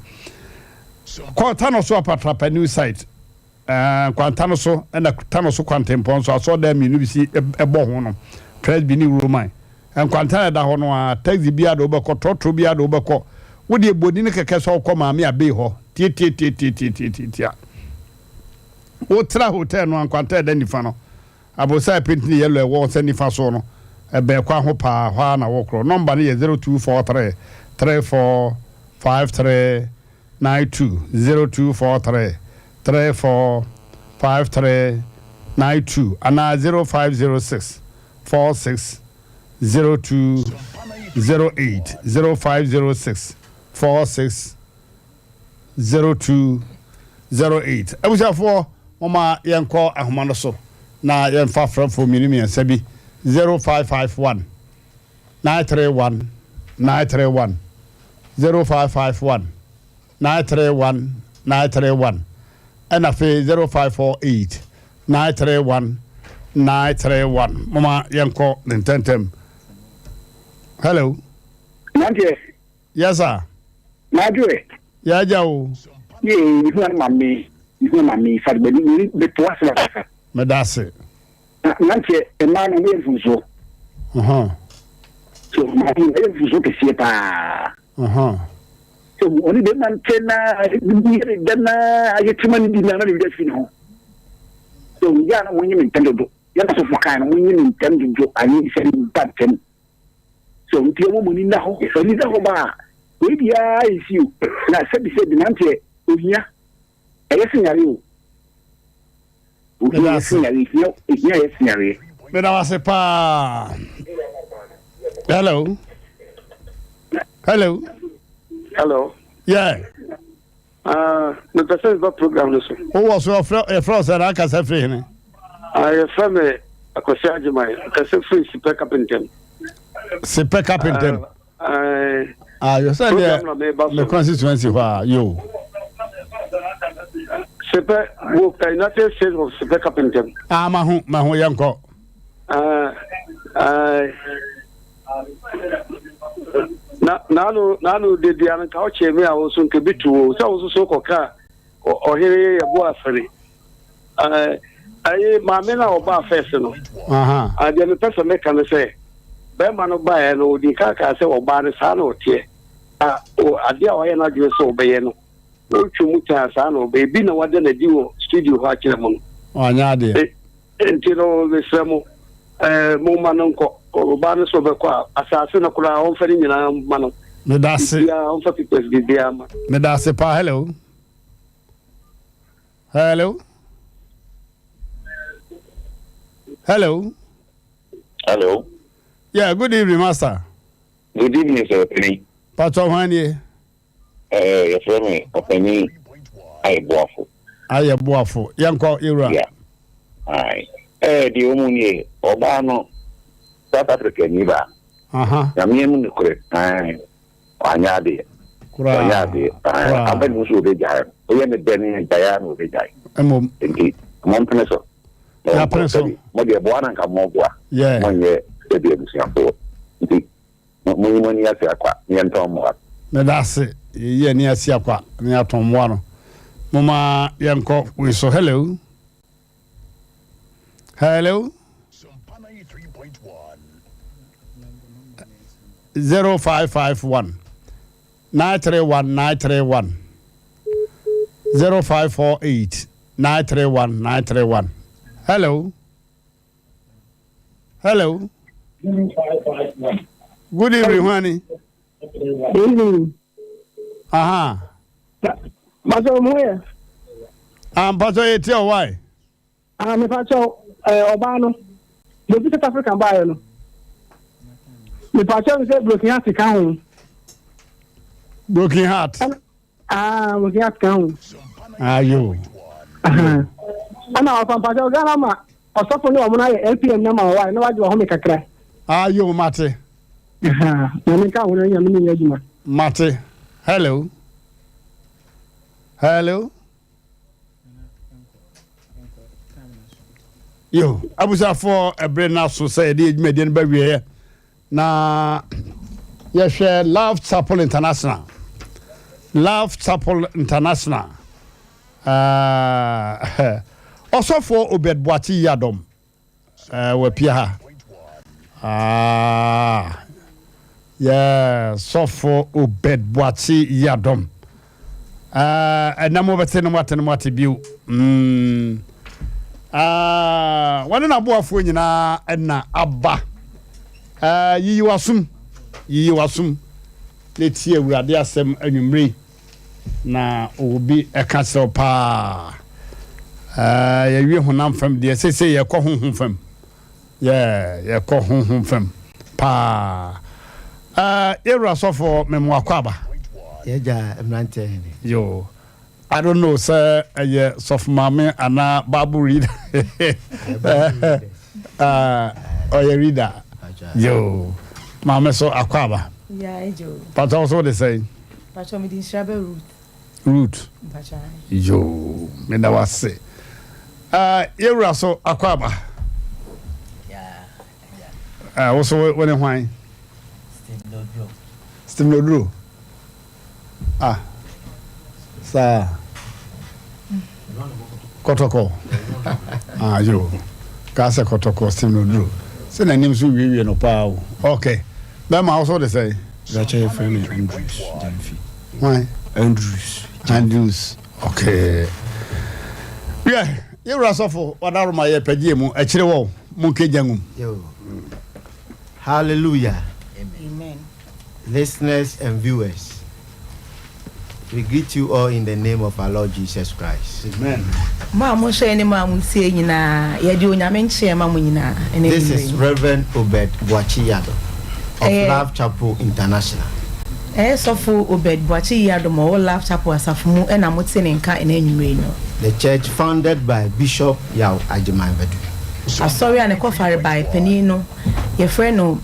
Kɔ Tano so Apatrapa new site. Ɛɛ, nkwanta no so na Tano so kwantempɔn so asɔrdan mmienu bi si bɔ ho no, Presby ne Roman. Nkwanta a ɛda hɔ no ara, taxi biara de wo bɛkɔ, trɔtrɔ biara de wo bɛkɔ. Wo deɛ bɔ din kɛkɛ sɛ wokɔ Maame Abey hɔ. Tiatiatiatiatiatia. Wotra hotel no a, nkwanta a ɛda nifa no, aborosan a ɛpentini yellow a ɛwɔ wo nsa nifa so no, ɛbɛn kwan ho paa, hɔ ara na wokorɔ. Nɔmba no yɛ 0243 34 53 92 0243 34 53 92 anaa 0506 46 02 08 0506 46 02 08. Abusuafoɔ, momma yɛnkɔ ahoma no so na yɛmfa frɛfoɔ mmienu mmiɛnsa bi 0551 931 931 0551 931 931 ɛna afei 0548 931 931 moma yɛnkɔ ne ntɛntɛm. Hello. Nanteɛ. Yes sir. N'adwoɛ. Yɛagya o. Yee, mehu ano ma me, mehu ma me, fa de bɛto asɛm akasa. Meda ase. Na mmeranteɛ, mmaa no, wɔyɛ mfomsoɔ. So mmaa no wɔyɛ mfomsoɔ kɛseɛ paa. So ɔne bɛrima nkyɛ na yɛ ne dɛ na ayɛ tema ne di na na ne werɛ fi ne ho. So yɛ a na wɔnyɛ me ntɛm dodo. Yɛ na sɔfo kan no wɔnyɛ me ntɛm dodo anyi sɛ ne ba ntɛm. So nti wɔn mu ani nna hɔ. Ani da hɔ ba a, wei biara nsi o. Na sɛbi sɛbi nanteɛ ohia. Ɛyɛ sen yare o. Ohia yɛ sen yare. Ehia ehia yɛ sen yareɛ. Meda wo ase paa. Hello. Hello. Hello. Yeah. Ah, mepɛ sɛ meba program no so. Wowɔ so yɛfrɛ yɛfrɛ wo sɛ na akasa firi hene? Ah, yɛfrɛ me Akwasi Agyeman, akasa firi Sipɛ Kapentɛm. Sipɛ Kapentɛm. Ah, yɛ sɛ deɛ me constituency hɔ a yo. Sepɛ wo eh, United States of Sepɛ Kapentem. Ah, ma ho ma ho yɛn kɔ. Ah, ah, na naano naano de bia no nka ɔkyɛ mi a wo so nka bi tu wo sɛ wo so so kɔka ɔhene yɛ bo afɛre. Ɛyi maame no a ɔbaa fɛs no. Adeɛ mepɛ sɛ meka no sɛ bɛrima no baeɛ no ɔdi nka kaa sɛ ɔbaa no saa na ɔteɛ. Adeɛ a ɔyɛ n'adwene sɛ ɔbɛyɛ no ɔtwa mu taa saa na ɔbɛyɛ bi na wada n'adi wɔ studio hɔ akyerɛ mo no. Ɔanyɛ adeɛ. E, nti no mesrɛ mo ɛɛ momma no nkɔ ɔbaa no sɛ ɔbɛkɔ a asase no koraa ɔmfa ne nyinaa mma no. Medase. Biribiara ɔmfa papers biribiara ma. Medase paa hello. Hello. Hello. Hello. Yeah, good evening, master. Good evening, sir. Ɔpanin. Patro hwan nie? Ɛɛ, yɛfrɛ me Ɔpanin Ayɛ Boafo. Ayɛ Boafo. Yɛnkɔ, yɛwura. Yeah. Aye. Ɛɛ, deɛ ɔmu nie, ɔbaa no, South Africa ni baa. Aha. Nyame mu nokorɛ, ae, wanyɛ adeɛ. Koraa. Wanyɛ adeɛ. Ae, Koraa. aba ne mu sɛ ɔbɛgyae no. Woyɛ ne dɛ ne gyae a na ɔbɛgyae. Mmom. Nti, mompene so. Na ɔnkɔ. Yɛapene so. Sɛbi, mo deɛ boa na nka moboa. Yeah. Monyɛ sɛbi abusuafoɔ. Nti, Monyi mo ani ase akwa na yɛntɔn mmoa no. Meda ase. Yɛyi ani ase akwa na yɛatɔn mmoa no. Momma yɛnkɔ wei so. Hello. Hello. 0551 931 931 0548 931 931. Hello. Hello. Good evening, Juani. Evening. Aha. Pastor mo yɛ. Ah, Pastor yɛ tia why? Ah, me pastor eh ɔbaa no. Bobi South Africa baayɛ no. Me pastor sɛ broken heart ka ho. Broken heart. Ah, broken heart ka ho. Ayo. Ɛna ɔfa mpakyɛw Ghana ma ɔsɔfo ne ɔmo no ayɛ LPM na ma ɔwae na wagye wahome kakra. Ayo mate. Nyame nka ho na nyame ne nyɛ adwuma. Mate. Hello. Hello. Yo, abusuafoɔ ɛbere no aso sɛ yɛde adwumadie no bɛwieɛ. Na yɛhwɛ Love Chapel International. Love Chapel International. Uh, ɔsɔfoɔ Obed Boakye Yiadom uh, wapia ha. Ah, yeah, sɔfoɔ Obed Boakye Yiadom. Ah, ɛnɛ mobɛte no moate no moate bio. Mm. Ah, wɔne n'aboafoɔ nyinaa ɛna aba. Ah, yiyi w'asom, yiyi w'asom na tie Awurade asɛm anwummere na obi ɛka kyerɛ wo paa. Ah, yɛwie honam fam deɛ, seesei yɛkɔ honhom fam. Yeah, yɛkɔ honhom fam paa. Uh, yɛwura sɔfo memo akɔ aba. Yɛgya mmeranteɛ hene. Yo, I don't know sɛ ɛyɛ sɔfo maame anaa Bible reader. Uh, ɔyɛ reader. Yo, maame so akɔ aba. Yeah, Ejo. Pàtó so de sɛn? Pàtó mi di nhyira bɛ Ruth. Ruth. Yoo, meda wo ase. Uh, yɛwura so akɔ aba. Uh, wo so wo ne hwan? Steve Noduro. Ah, saa. Kɔtɔkɔ. Ah, yo. Kaa sɛ kɔtɔkɔ Steve Noduro. Sɛ n'anim so wiewie no paa o. Okay. Bɛma wo so de sɛn? Bɛkyɛ yɛfrɛ me Andrews Gyamfi. Hwan? Andrews. Andrews. Okay. Wiɛ, yɛwura sɔfo wadaroma yɛ pɛgye mu akyire wɔ mo nkegya ngum. Yo. Hallelujah. Amen. Listeners and viewers, we greet you all in the name of our Lord Jesus Christ. Amen. Mo a mohwɛ ne mo a motie nyinaa, yɛde Onyame nkyeɛ ma mo nyinaa. This is Reverend Obed Boakye Yiadom of Love Chapel International. Ɛyɛ Sɔfo Obed Boakye Yiadom a ɔwɔ Love Chapel asafo mu na mote ne nka ɛnɛ anwummere yi no. The church founded by Bishop Yaw Agyeman Badu. Asɔre a ne kɔfarebae panin no, yɛfrɛ no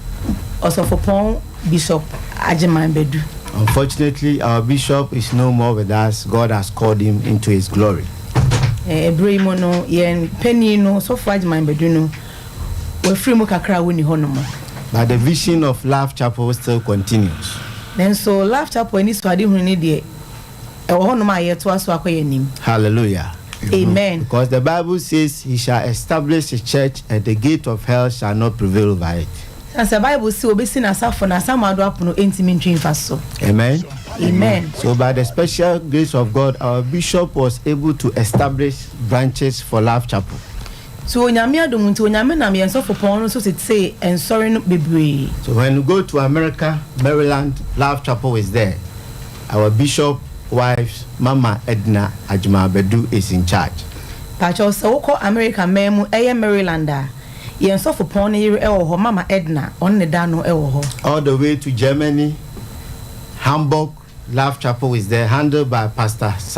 Ɔsɔfopɔn Bishop Agyeman Badu. Unfortunately, our bishop is no more with us, God has called him into his glory. Ɛberɛ yi mu no, yɛn panin no, Ɔsɔfo Agyeman Badu no, wafiri mu kakra a wonni hɔnom. But the vision of Love Chapel still continues. Nanso Love Chapel anisoadehunu no deɛ, ɛwɔ hɔnom a yɛretoa so akɔ yɛn anim. Hallelujah. Amen. Because the Bible says he shall establish his church and the gate of hell shall not prevail over it. Esiane sɛ Bible se obesi n'asafo na asamando apono ntumi ntwe mfa so. Amen. Amen. So by the special grace of God, our bishop was able to establish branches for Love Chapel. So Onyame adom nti, Onyame nam yɛn sɔfopɔn no so tetee nsɔre no bebree. So when you go to America, Maryland, Love Chapel is there. Our bishop wife, Mama Edna Agyemang Badu is in charge. Pakyɛw sɛ wokɔ America man mu ɛyɛ Maryland a, Yɛn sɔfopɔn no yere wɔ hɔ, Mama Edna, ɔno na ɛda ano wɔ hɔ. All the way to Germany, Hamburg Love Chapel is there, handled by Pastor Samuel.